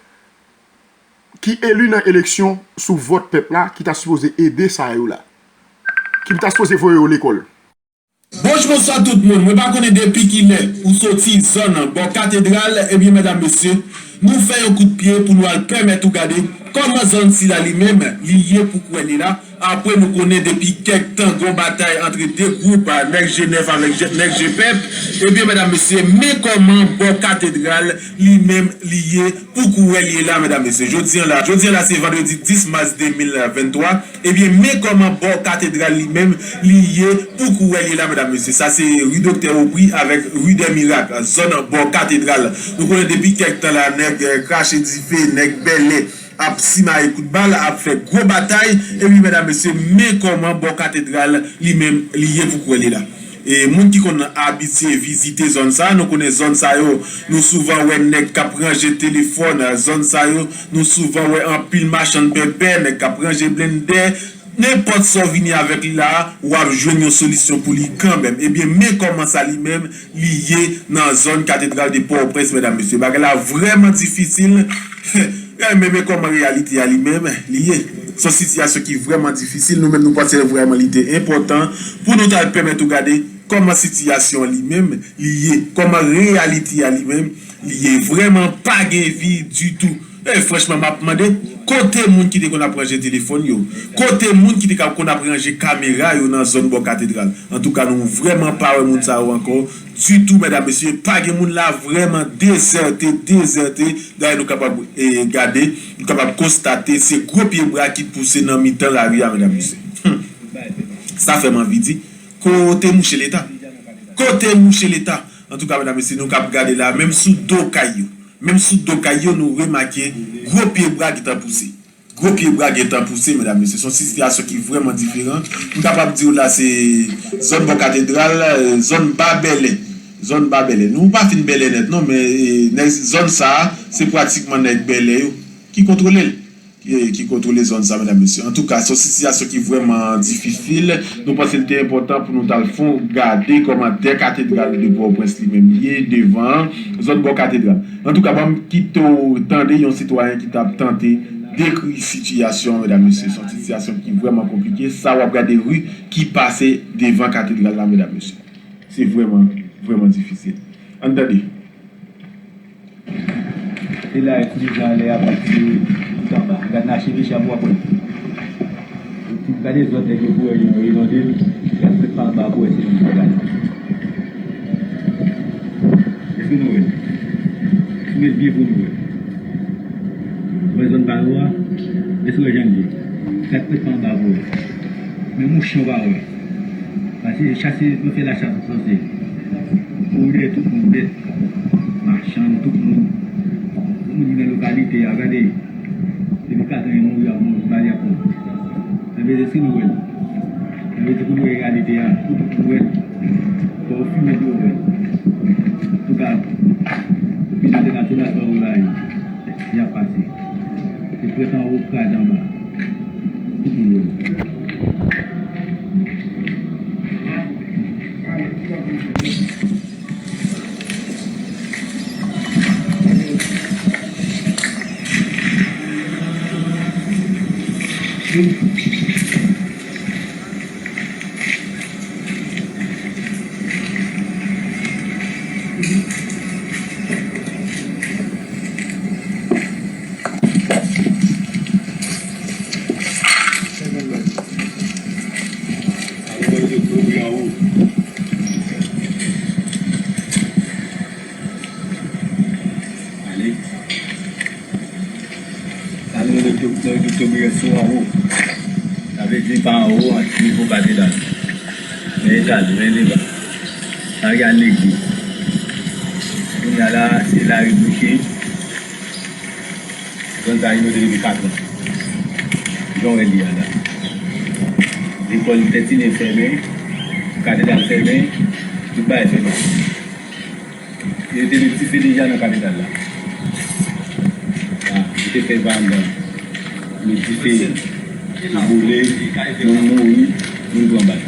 ki eli nan eleksyon sou vòt pèp la, ki ta sipoze ede sa yo la, ki ta sipoze voye yo lekòl. Bonjou, bonswa tout moun. Mwen pa konnen depi kilè ou soti zòn bò katedral, ebyen, medam, mesye, nou fè yon kout pye pou nou al pèmèt ou gade kòman zòn sila li menm li ye pou kwè li la. Apre nou konnen depi kèk tan gon batay antre de gwoup, nèg G nèf avèk je-, nèg G pèp, ebyen, medam, mesye, men kòman bò katedral li menm li ye pou kwè li ye la, medam, mesye. Jodi an la, jodi an la se vandredi dis mas de mil venntwa. Ebyen, men kòman bò katedral li menm li ye pou kwè li ye la, medam, mesye. Sa se ri Doktè Aubry avèk ri dè Mirak, zòn bò katedral. Nou konnen depi kèk tan la, nèg, eh, krache dife, nèg bèlè ap simaye kout bal, ap fè gwo batay. Epi, medam, mesye, men kòman bò katedral li menm li ye pou kwè li la. E moun ki konn abitye vizite zòn sa, nou konnen zòn sa yo, nou souvan wè nèg k ap ranje telefòn, zòn sa yo, nou souvan wè anpil machann pèpè, nèg k ap ranje blendè, nenpòt sa w vini avèk li la, w ap jwenn yon solisyon pou li kanmenm. Ebyen, men kòman sa li menm, li ye nan zòn katedral de Pòtoprens, medam, mesye. Bagay la vrèman difisil. Men, men kòman reyalite a li menm, li ye. Se yon sitiyasyon ki vrèman difisil. Nou menm, nou panse vrèman li te enpòtan pou nou ta pèmèt ou gade kòman sitiyasyon an li menm, li ye. Kòman reyalite a li menm, li ye. Vrèman, pa gen vi ditou. E franchman, m ap mande, kote moun ki te konn ap ranje telefòn yo? Kote moun ki te ka konn ap ranje kamera yo nan zòn bò katedral? Antouka, nou vrèman pa wè moun sa yo ankò ditou, medam, mesye. Pa gen moun la, vrèman dezète, dezète. Dayè, nou kapab, e, gade, nou kapab konstate se gwo pye bra ki pouse nan mitan lari a, medam, mesye. Hum. Sa fè m anvi di, kote mouche Leta? Kote mouche Leta? Antouka, medam, mesye, nou k ap gade la, menm sou do kay yo, menm sou do kay yo, nou remake gwo pye bra gentan pouse. Gwo pye bra gentan pouse, medam, mesye. Se yon sitiyasyon ki vrèman diferan. M kapab di w la, se zòn bò katedral, eh, zòn Ba Bèlè. Zòn Ba Bèlè. Nou pa fin bèlè nèt, non, men, eh, nèg, zòn sa a, se pratikman nèg bèlè yo ki kontwole l. Ki, ki kontwole zòn sa, medam, mesye. Antouka, se yon sitiyasyon ki vrèman difisil. Nou panse l te enpòtan pou nou t al fè yon gade kòman dè katedral de Pòtoprens li menm ye devan zòn bò katedral. Antouka, ban m kite w tande yon sitwayen ki t ap tante dekri sitiyasyon an, medam, mesye. Se yon sitiyasyon ki vrèman konplike. Sa w ap gade ri ki pase devan katedral la, medam, mesye. Se vrèman, vrèman difisil. Ann tande. Se la, ti deja anlè a pati tout anba. Gad nan achiv Richard pou w ap wè. Gade zòn nèg yo pou wè yo inonde l. Gad prèt pa anba pou wè se moun ki gade. Èske nou wè l? Si w met byen pou nou wè. Wè zòn pa yo a? Èske w wè jan l ye? Gad prèt pa anba pou wè. Men mouch yon pa wè. Pase chase, yo fè lachas pou poze. Pou dèyè tout moun, bèt, machann, tout moun. Moun ki nan lokalite a, gade. Depi katra yon mouri ap mouri, bal y ap pran. Sa vle di, èske nou wè l? Sa vle di, pou nou wè reyalite a, pou tout moun wè l. Fò w fimen pou w wè l. Antouka, bizan entènasyonal pa w la, y ap pase. Se prèt anwo, kraze anba. Nan ri Vikto Briyè sou anwo. Sa vle di pa anwo, ant nivo katedral. Men etaj, men deba. Sa gen legliz. Kounye a la, se lari bouke. Zòn sa inonde depi kat an. Jan w wè li a la. Lekòl Tètine fèmen, katedral fèmen, tout bagay fèmen. Yo te met dife deja nan katedral la. Ah, yo te fè vann, met dife, yo boule, moun mouri, moun pran bal.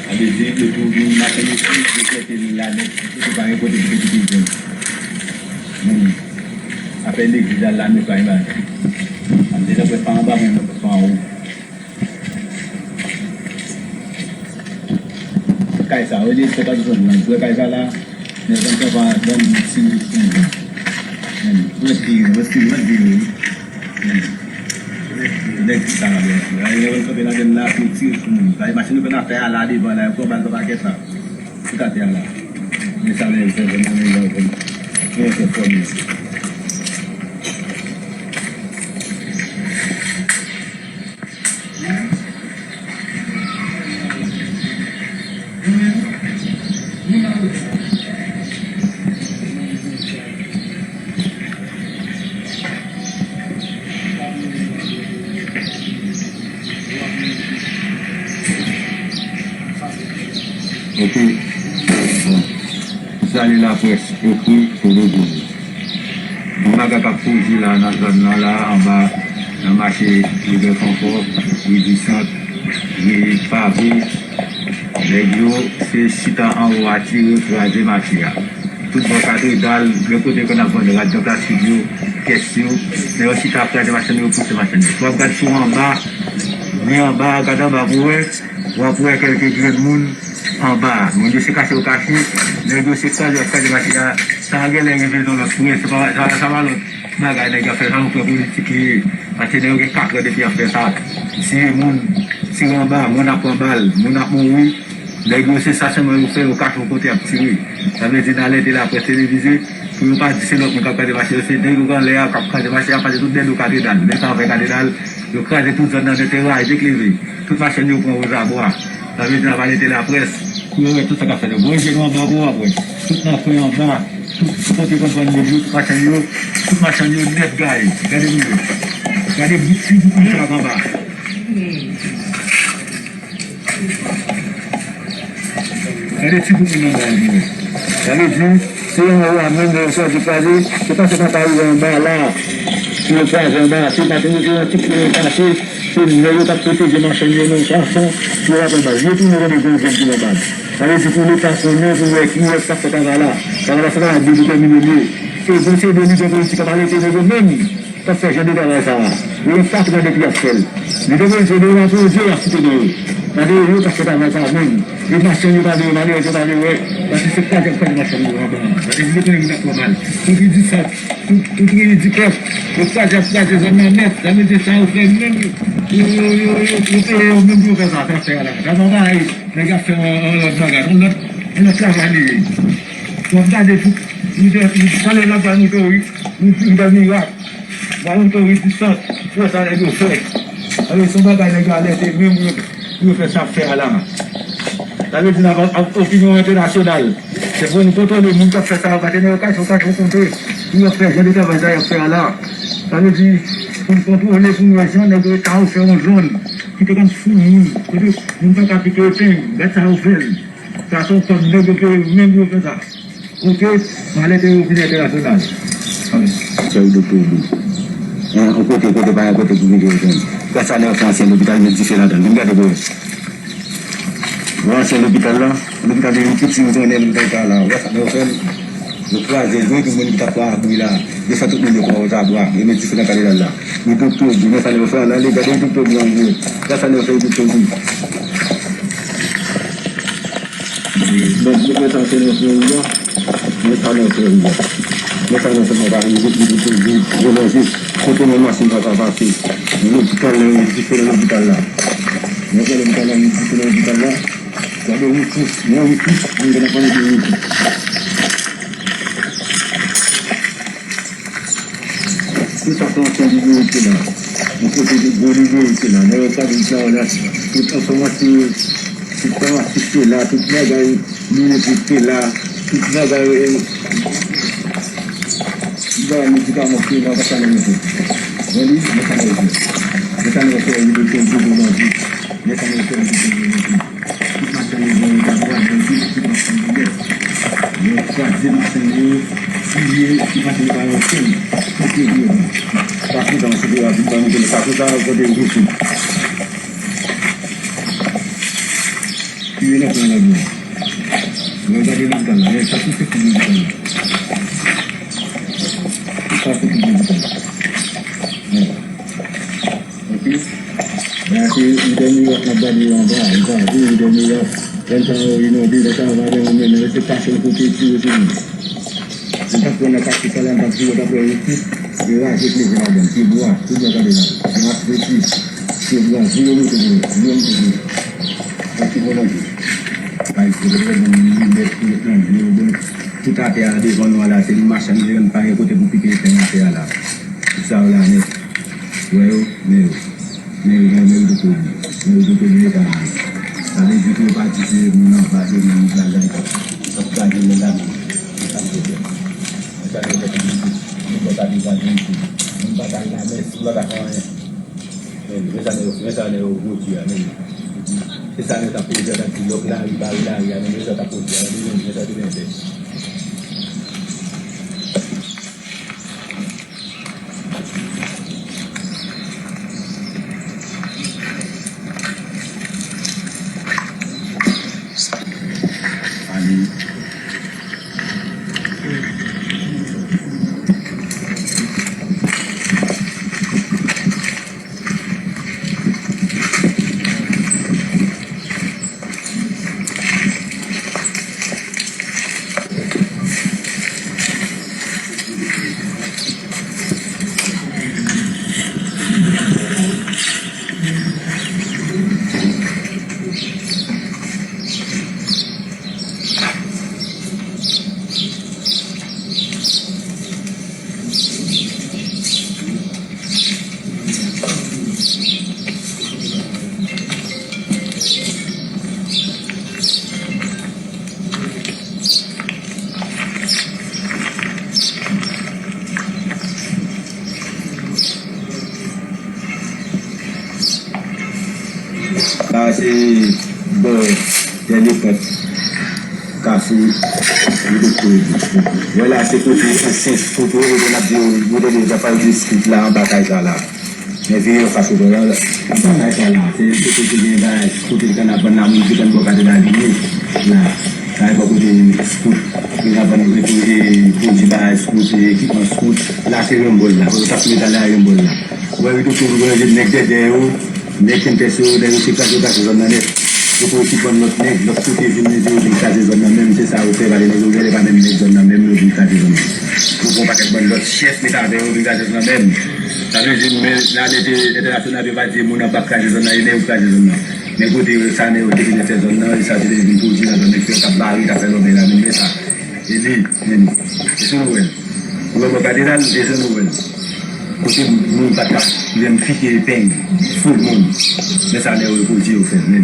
Sa vle di, yo tou, moun mache yo tou, yo kite l la nèt, yo pa gen kote pou te kite l jwenn. Moun, afè legliz la, la, nou pa imajine. An te nan pa anba, men nou pa anwo. Kay sa, ou di se pa di zòn nan. Ou wè kay sa la, men zòn sa pa ban ti ri pou mwen. Ou wè ti ri, ou wè ti ri, ou wè ti ri. Nèg ki sa la, men. Nèg kanpe nan zòn la pou ti ri pou moun. Sa, machin nou fè nan fè a la devan la, yo pran bal nan pakèt la. Sou katè a la. Men sa, men, men, men, men, men, men, men, men, men, men, men, Ok. Bon. Salye laprès ekri, televize. Gen bagay k ap koze la nan zòn nan la, anba, nan mache Rivye Konfò, ri di Sant, ri Pave. Nèg yo se chita anwo a tire, kraze mache a. Tout bò katedral, gen kote ke n ap vann rad nan plastik yo, kès yo. Nèg yo chita ap kraze machann yo, pouse machann yo. Si w ap gad sou anba, ri anba, gad anba pou w wè, w ap wè kèlke grenn moun anba. Moun yo se kache yo kache, nèg yo se kraze, ap kraze mache a. Sa a genlè rive nan lòt prens, sa, sa, sa pa lòt bagay nèg yo ap fè, sa yon plan politik li ye. Paske nèg yo gen katran depi y ap fè sa. Tiye moun, tire anba, moun ap pran bal, moun ap mouri. Nèg yo se sa sèlman yo fè, yo kache yon kote y ap tire. Sa vle di n alète laprès televize, pou yo pa di se lòt moun k ap kraze mache yo, se nèg yo k anlè a k ap kraze mache a, pase tout dèyè do katedral. Lè sa yo fè katedral, yo kraze tout zòn nan, nèt te raje k leve. Tout machann yo pran Wozabwa. Sa vle di n ap alète laprès, pou yo wè tout sa k ap fèt yo. Bon, je nou anba pou w ap wè. Tout nan kwen anba, tout kote konn vann yo, tout machann yo, tout machann yo nèt gaye. Gade pou yo. Gade bout ti bout moun sa k anba. Gade ti bout moun anba yo pou wè. Sa vle di, se anwo a menm lè yo sòti pale, se pa se pa ta rive anba la, pou yo kraze anba, se pa te mete yon ti pye yo pase, se nèg yo t ap pwoteje machann yo nan yon fason, pou yo pa pran bal. Yo tounen tande gwo grenn ki nan bal. Sa vle di pou Leta konnen, pou wè kiyès k ap fè travay la. Travay la se travay byen detèmine li ye. E bon, se de lidè politik k ap alète nèg yo menm. K ap fè jan de travay sa a. Yo yon katran depi y ap fè l. Li te vle di yo aplodi, y ap site non yo. Gade yo k ap fè travay sa a menm. E machann yo pa vle wè, malerèz yo pa vle wè. Paske se kraze y ap kraze machann yo anba a. Paske si yo konnen moun ap pran bal. Tout ri di Sant, tout, tout ri di Kèt, yo kraze y ap kraze zòn nan nèt. Sa vle di sa yo fè menm. Yo, yo, yo, yo, yo peye yo menm pou yo fè sa, sa fè a la. Sa pa parèy nèg ap fè yon, yon lòt bagay, yon lòt, yon lòt travay li ye. W ap gade tout, li de, li, talè l ap ba nou tori, li, li de mirak. Ba nou tori di Sant, pou wè sa nèg yo fè. Alò, se yon bagay nèg yo alète menm pou yo, pou yo fè sa fè a la. Sa vle di n ap, ap opinyon entènasyonal. Se pou nou kontwole moun k ap fè sa yo, pa te nèg yo kache, yo kache yon kote. Pou yo fè jan de travay sa yo fè a la. Sa vle di, pou n kontwole, pou n wè jan nèg yo ta ofè yon zòn ki te konn foul moun. Kote moun pa ka pike epeng, gad sa yo fè l. Sa se yon kòb nèg yo peye yo menm pou yo fè sa. Ok, m alète yo vin entènasyonal. Sèl doktè Edo. Yon kote, kote pa yon kote pou vin jwenn. Gad sa nèg yo fè ansyen lopital, met dife ladan l. Vin gade pou wè. Wè ansyen lopital la, lopital de Rikiti, nou konnen lopital sa la. Wè sa nèg yo fè l. Yo kraze l, wi, pou moun ki t ap pran abri la. Yo fè tout moun yo pran Wozabwa, yo met dife nan katedral la. Wi, doktè Edo, men sa nèg yo fè a la, ale gade doktè Edo an gwo. Gad sa nèg yo fè doktè Edo. Bon, nou fè sa se nan fè ri a. Men sa nan fè ri a. Men sa nan fè nan pale, li, li, li, li, li, li, kote nan machin sa ta pase. Nan lopital la, li di fè nan lopital la. Nan fè lopital la, li di fè nan lopital la. Gade ri pous, nan ri pous, nou gen nan pale de ri pous. Se sa k ansanm li ki rete la. Kote de gwo lidè te la, nèg yo pa vin fè andas. Tout enfòmasyon, tout fanatik te la, tout bagay, minis te la, tout bagay, eh, tout bagay medikaman te la, pa sa nan rezo. Wè li, men sa nan rezo. Men sa nan rezo, li te di pou bandi. Men sa nan rezo, li te di pou bandi. Tout machann yo, yo ta pran, yo tout, tout machann yo nèt. Yo kraze machann yo, piye, tout machann yo pa gen okenn kote pou yo pran. Sa kontan, se pou yo ap vin ban nou konnen sa kontan, kote yo soti. Piye nan pran lavi. Yo gade lopital la, men sa tout se pou lopital la. Tout sa se pou lopital la. Bon. Ok. Bagay se yon dènye yòk n ap gade yo anba, ou ka di yon dènye yòk. Lè sa yo inonde, lè sa yo pa gen moun menm, reseptasyon kote ti yo sou moun. Yo t ap pran nan katye sa la, m t ap di yo t ap wè yo tout, yo raje pleve ladan, pye bwa, tout bagay gade la. Yo ap rete, pye bwa, di yo moute pou yo, di yo moute pou yo. Sa ki volonte. Bay kote yo ban limèt pou yo planje yo, bon. Tout atè a devan nou a la, se nou machann yo, yo pa gen kote pou pike epeng atè a la. Tout sa yo la nèt. Wè yo, men yo. Men yo, men yo, men yo te pwodui. Men yo te pwodui yo pa vle. Sa vle di ke yo pa di se moun anba, se moun bagay k ap, k ap kraze men la men. Se sa m te di. Se sa m te di. Moun pa ta di sa, moun pa ta di sa, men si w pa ta fè anyen. Men, men sa nèg yo, men sa nèg yo pwodui a, men. Se sa nèg yo t ap pwodui a, t ap di lòk lari, bare lari a, men, men sa t ap pwodui a, men, men, men sa te gen fè. Sa se bò dènye pant kafou Ri Doktè Edi. Wè la, se kote ansyen skout yo, yo konn ap di yo, yo tande yo t ap pale de skout la, anba kay sa la. Men vire yo fas yo, anba kay sa la. Se kote ki gen bagay, kote kannabann la, moun ki tann bò katedral vini la. Sa e bò kote skout, kannabann, kote pwodui bagay skout, ekipman skout. La se yon bòl la, kote tap metal la, yon bòl la. Ou wè, wi, tou, tou, wi, nèg dèdè yo, nèg kentès yo, nèg yo te kraze, yo kraze zòn nan nèt. Yo pran ekip bann lòt nèg, lòt kote vin, yo vin kraze zòn nan menm, se sa yo fè, paske nèg yo genlè pa menm nèg zòn nan menm, yo vin kraze zòn nan. Yo pran yon pakèt bann lòt chèf, met avè yo, vin kraze zòn nan menm. Sa vle di, men, lame te entènasyonal, yo pa di moun nan p ap kraze zòn nan, e nèg yo kraze zòn nan. Men kote yo, sa nèg yo te vin fè zòn nan, e sa yo te vin pwodui nan zòn nan, ki yo t ap bare, t ap fè lòbèy la, men, men sa. E li, men, e se nou wè l. Ou wè bò katedral, e se nou wè l. Kote moun pa t ka menm pike epeng, foul moun. Men sa nèg yo pwodui yo fè, men.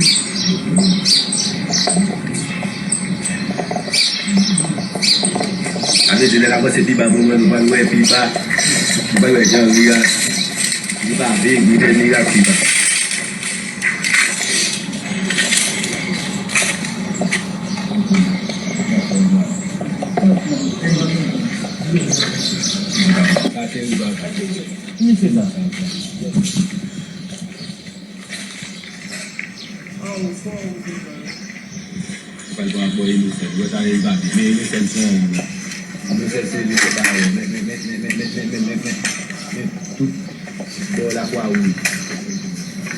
Sa vle di, lè n avanse pi ba, pou nou wè, nou pral wè pi ba, nou pral wè jan ri a, li pave, li dènye ri a pi ba. Pral pran bò Elisèl. Bò sa e Babi. Men Elisèl se yon, Elisèl se li se ba yo. Men, men, men, men, men, men, men, men, men, men, men, tout bò Lakwa Wouj.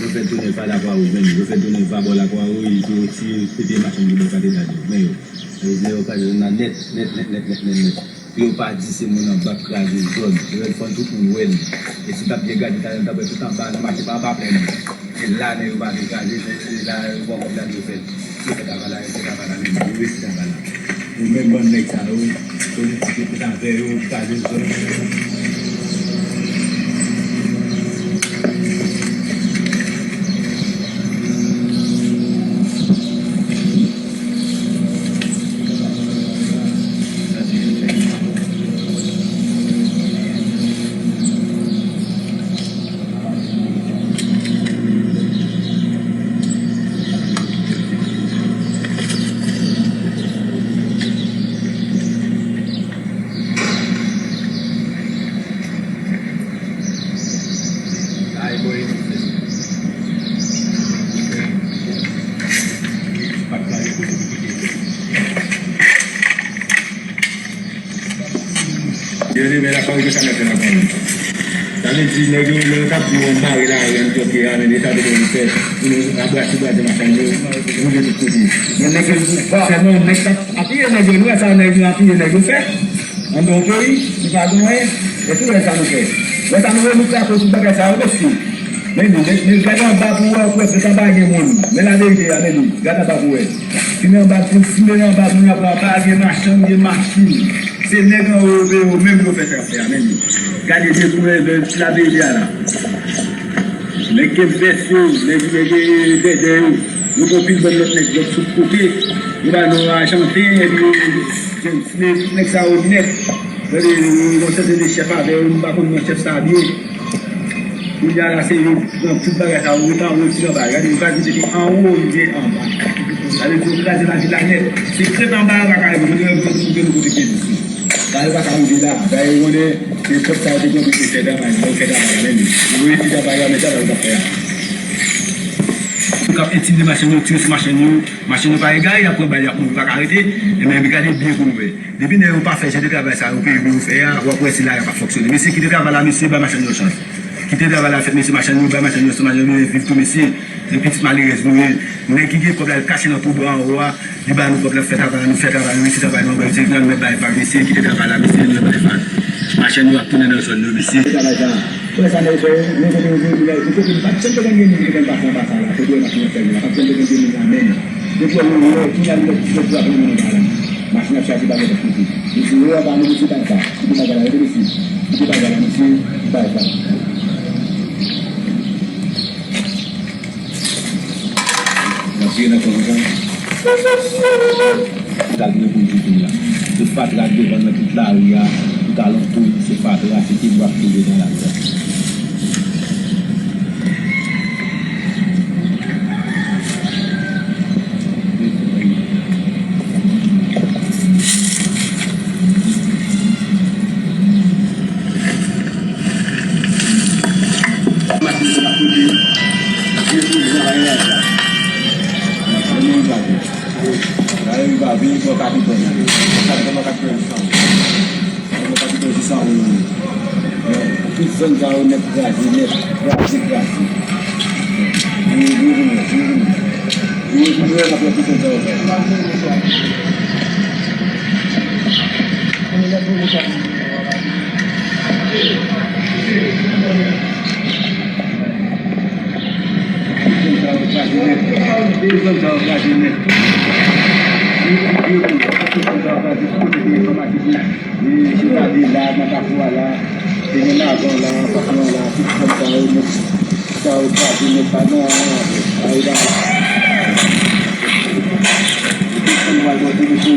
Yo fè tounen pa Lakwa Wouj, men yo fè tounen pa bò Lakwa Wouj, pou yo tiye, pete machann ki bò katedral yo. Men yo, yo, yo kraze zòn nan nèt, nèt, nèt, nèt, nèt, nèt, nèt. Pou yo pa di se moun anba k kraze zòn. Yo fè tout moun wè l. E si w t ap byen gade, talè, w t ap wè tout anba nan mache pa anba plèn. E la, nèg yo pa vin kraze, se, se la, yo pran kòb la, yo fè l. Yo fè travay la, yo fè travay la, men yo rete travay la. Yo menm bann nèg sa yo, politik yo, tout afè yo, kraze zòn. Yo te vin lakay yo, sa nèg yo nan kay yo. Sa vle di, nèg yo, lè yo t ap di yo bare lari an, yo te amenn, e sa te gen fè, pou yo abrase, brase machann yo, boule tout kote. Men nèg yo, sèlman nèg k ap apiye nèg yo, nou wè sa nèg yo apiye nèg yo fè. Anndan yon peyi, nou pa gen anyen, e tou wè sa nou fè. Wè sa nou wè, nou krache tout bagay sa yo, mesye. Men nou, men, men gade anba pou wè, pou wè, pou sa pa gen moun. Men laverite a, men nou, gade anba pou wè. Simen anba, simen anba moun nan pa, pa gen machann, gen machin. Se nèg anwo yo peye yo menm yo fè sa y ap fè a, men nou. Gade je pou wè, men ti laverite a la. Nèg gen vès yo, nèg, nèg gen dèdè yo. Yo gen pil bann lòt nèg lòt sou kote. Yo ba nou ajanten, epi yo, yo, yo, nèg sa yo nèt. Gade, yo, yo, yon sèten de chèf avè yo, nou pa konn nan chèf sa byen. Kounye a la, se yo pran tout bagay sa yo, yo ta retire anba. Gade, yo kraze depi anwo rive anba. Sa vle di yo kraze lavil la nèt. Se krent anba a pa ka rive, kote yo, kote yo, kote yo, kote yo. Sa yo pa ka rive la. Sa yo konnen, se pèp sa yo te gen pou te fè travay, yo fè travay la menm. Yo rete travay la, men travay yo pa fè a. Yo k ap entimide machann yo, tire sou machann yo. Machann yo pa egare, y ap pran bal, y ap mouri, pa ka rete. Ebyen, gade byen pou nou wè. Depi nèg yo pa fè jan de travay sa yo peye pou yo fè a, w ap wè si lari a p ap fonksyone. Mesye, kite travay la, mesye, bay machann yo chans. Kite travay la fèt, mesye, machann yo, bay machann yo chans, machann yo viv tou, mesye. Se pitit malerèz nou ye. Nèg ki gen kòb la, l kache nan twou bwa anwo a, li ba nou kòb la, fè travay la, nou fè travay, nou reyisi travay nou, anba, mesye, nou mèt bay vag, mesye, kite travay la, mesye, nou mèt bay vag. Machann yo ap tounen nan zòn yo, mesye. Travay sa. Frè sa nèg fè, men kote yo voye moun la, kote moun pa t janm te konn gen moun ki te konn pase anba sa la, kote yo machin ap fè moun la, pa t janm te konn gen moun la menm. Depi yo wè, kounye a li wè ti frè pou ap moun anba la. Machin ap chaje bagay ap koute. Mesye, yo anba nou, mesye, bay sa. Kite bagay la, rete mesye. Kite bagay la, mesye, bay sa. N ap vire nan kòman sa. Sa gen pou di kounye a. Tout fatra k devan nan tout lari a, tout alantou, se fatra, se tebra k tonbe nan lari a. Machin sa ap koute, vye prizon la, yon laj la. Yon moun pa vin. La, yon pa vin, pran kapitèn nan. Kapitèn nan, kapitèn san. Pran kapitèn san moun. Tout zòn sa yo nèt kraze, nèt kraze, kraze. Vye, vye moun, vye moun. Vye moun, n ap wè tout zòn sa yo fè. Tout zòn sa yo kraze nèt. Tout zòn sa yo kraze nèt. Tout zòn sa yo kraze, tout kote te enfòmatik la. Li chita de la, nan kafou a la. Te gen lavan la, kafou a la, tout zòn sa yo nèt. Sa yo kraze nèt, pa gen anyen ankò. Ay, ba. Tout zòn sa yo kraze nèt.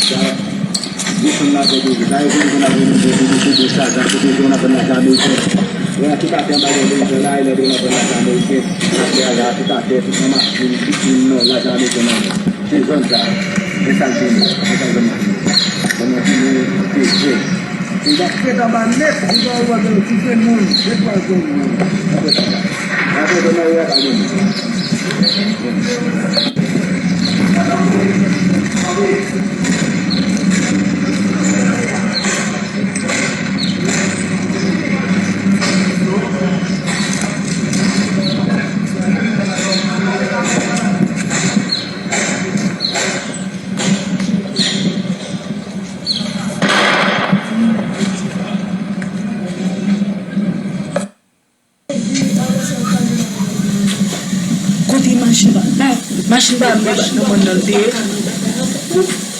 Sa, desann la, kote, sa, yo konn konn ap vin, vin, vin, vin, vin, sa, sa, kote, kote, kote, sa, sa, kote, kote, kote, sa, ameriken. Yo la tout atè anba, yo la, yo la, yo la, yo la, ameriken. Atè a la, tout atè, tout nan machin, tout moun nan, lajan ameriken nan. Se zòn sa, se sa l te ye, se sa l te ye. Konnen ki moun te jwe. Li t ap fèt anba nèt, li pa wè gen ti grenn moun, de twa grenn moun. Apre sa, apre sa, nan wè pa gen moun. Kote machin pa, machin pa m nan mòn nan l te ye.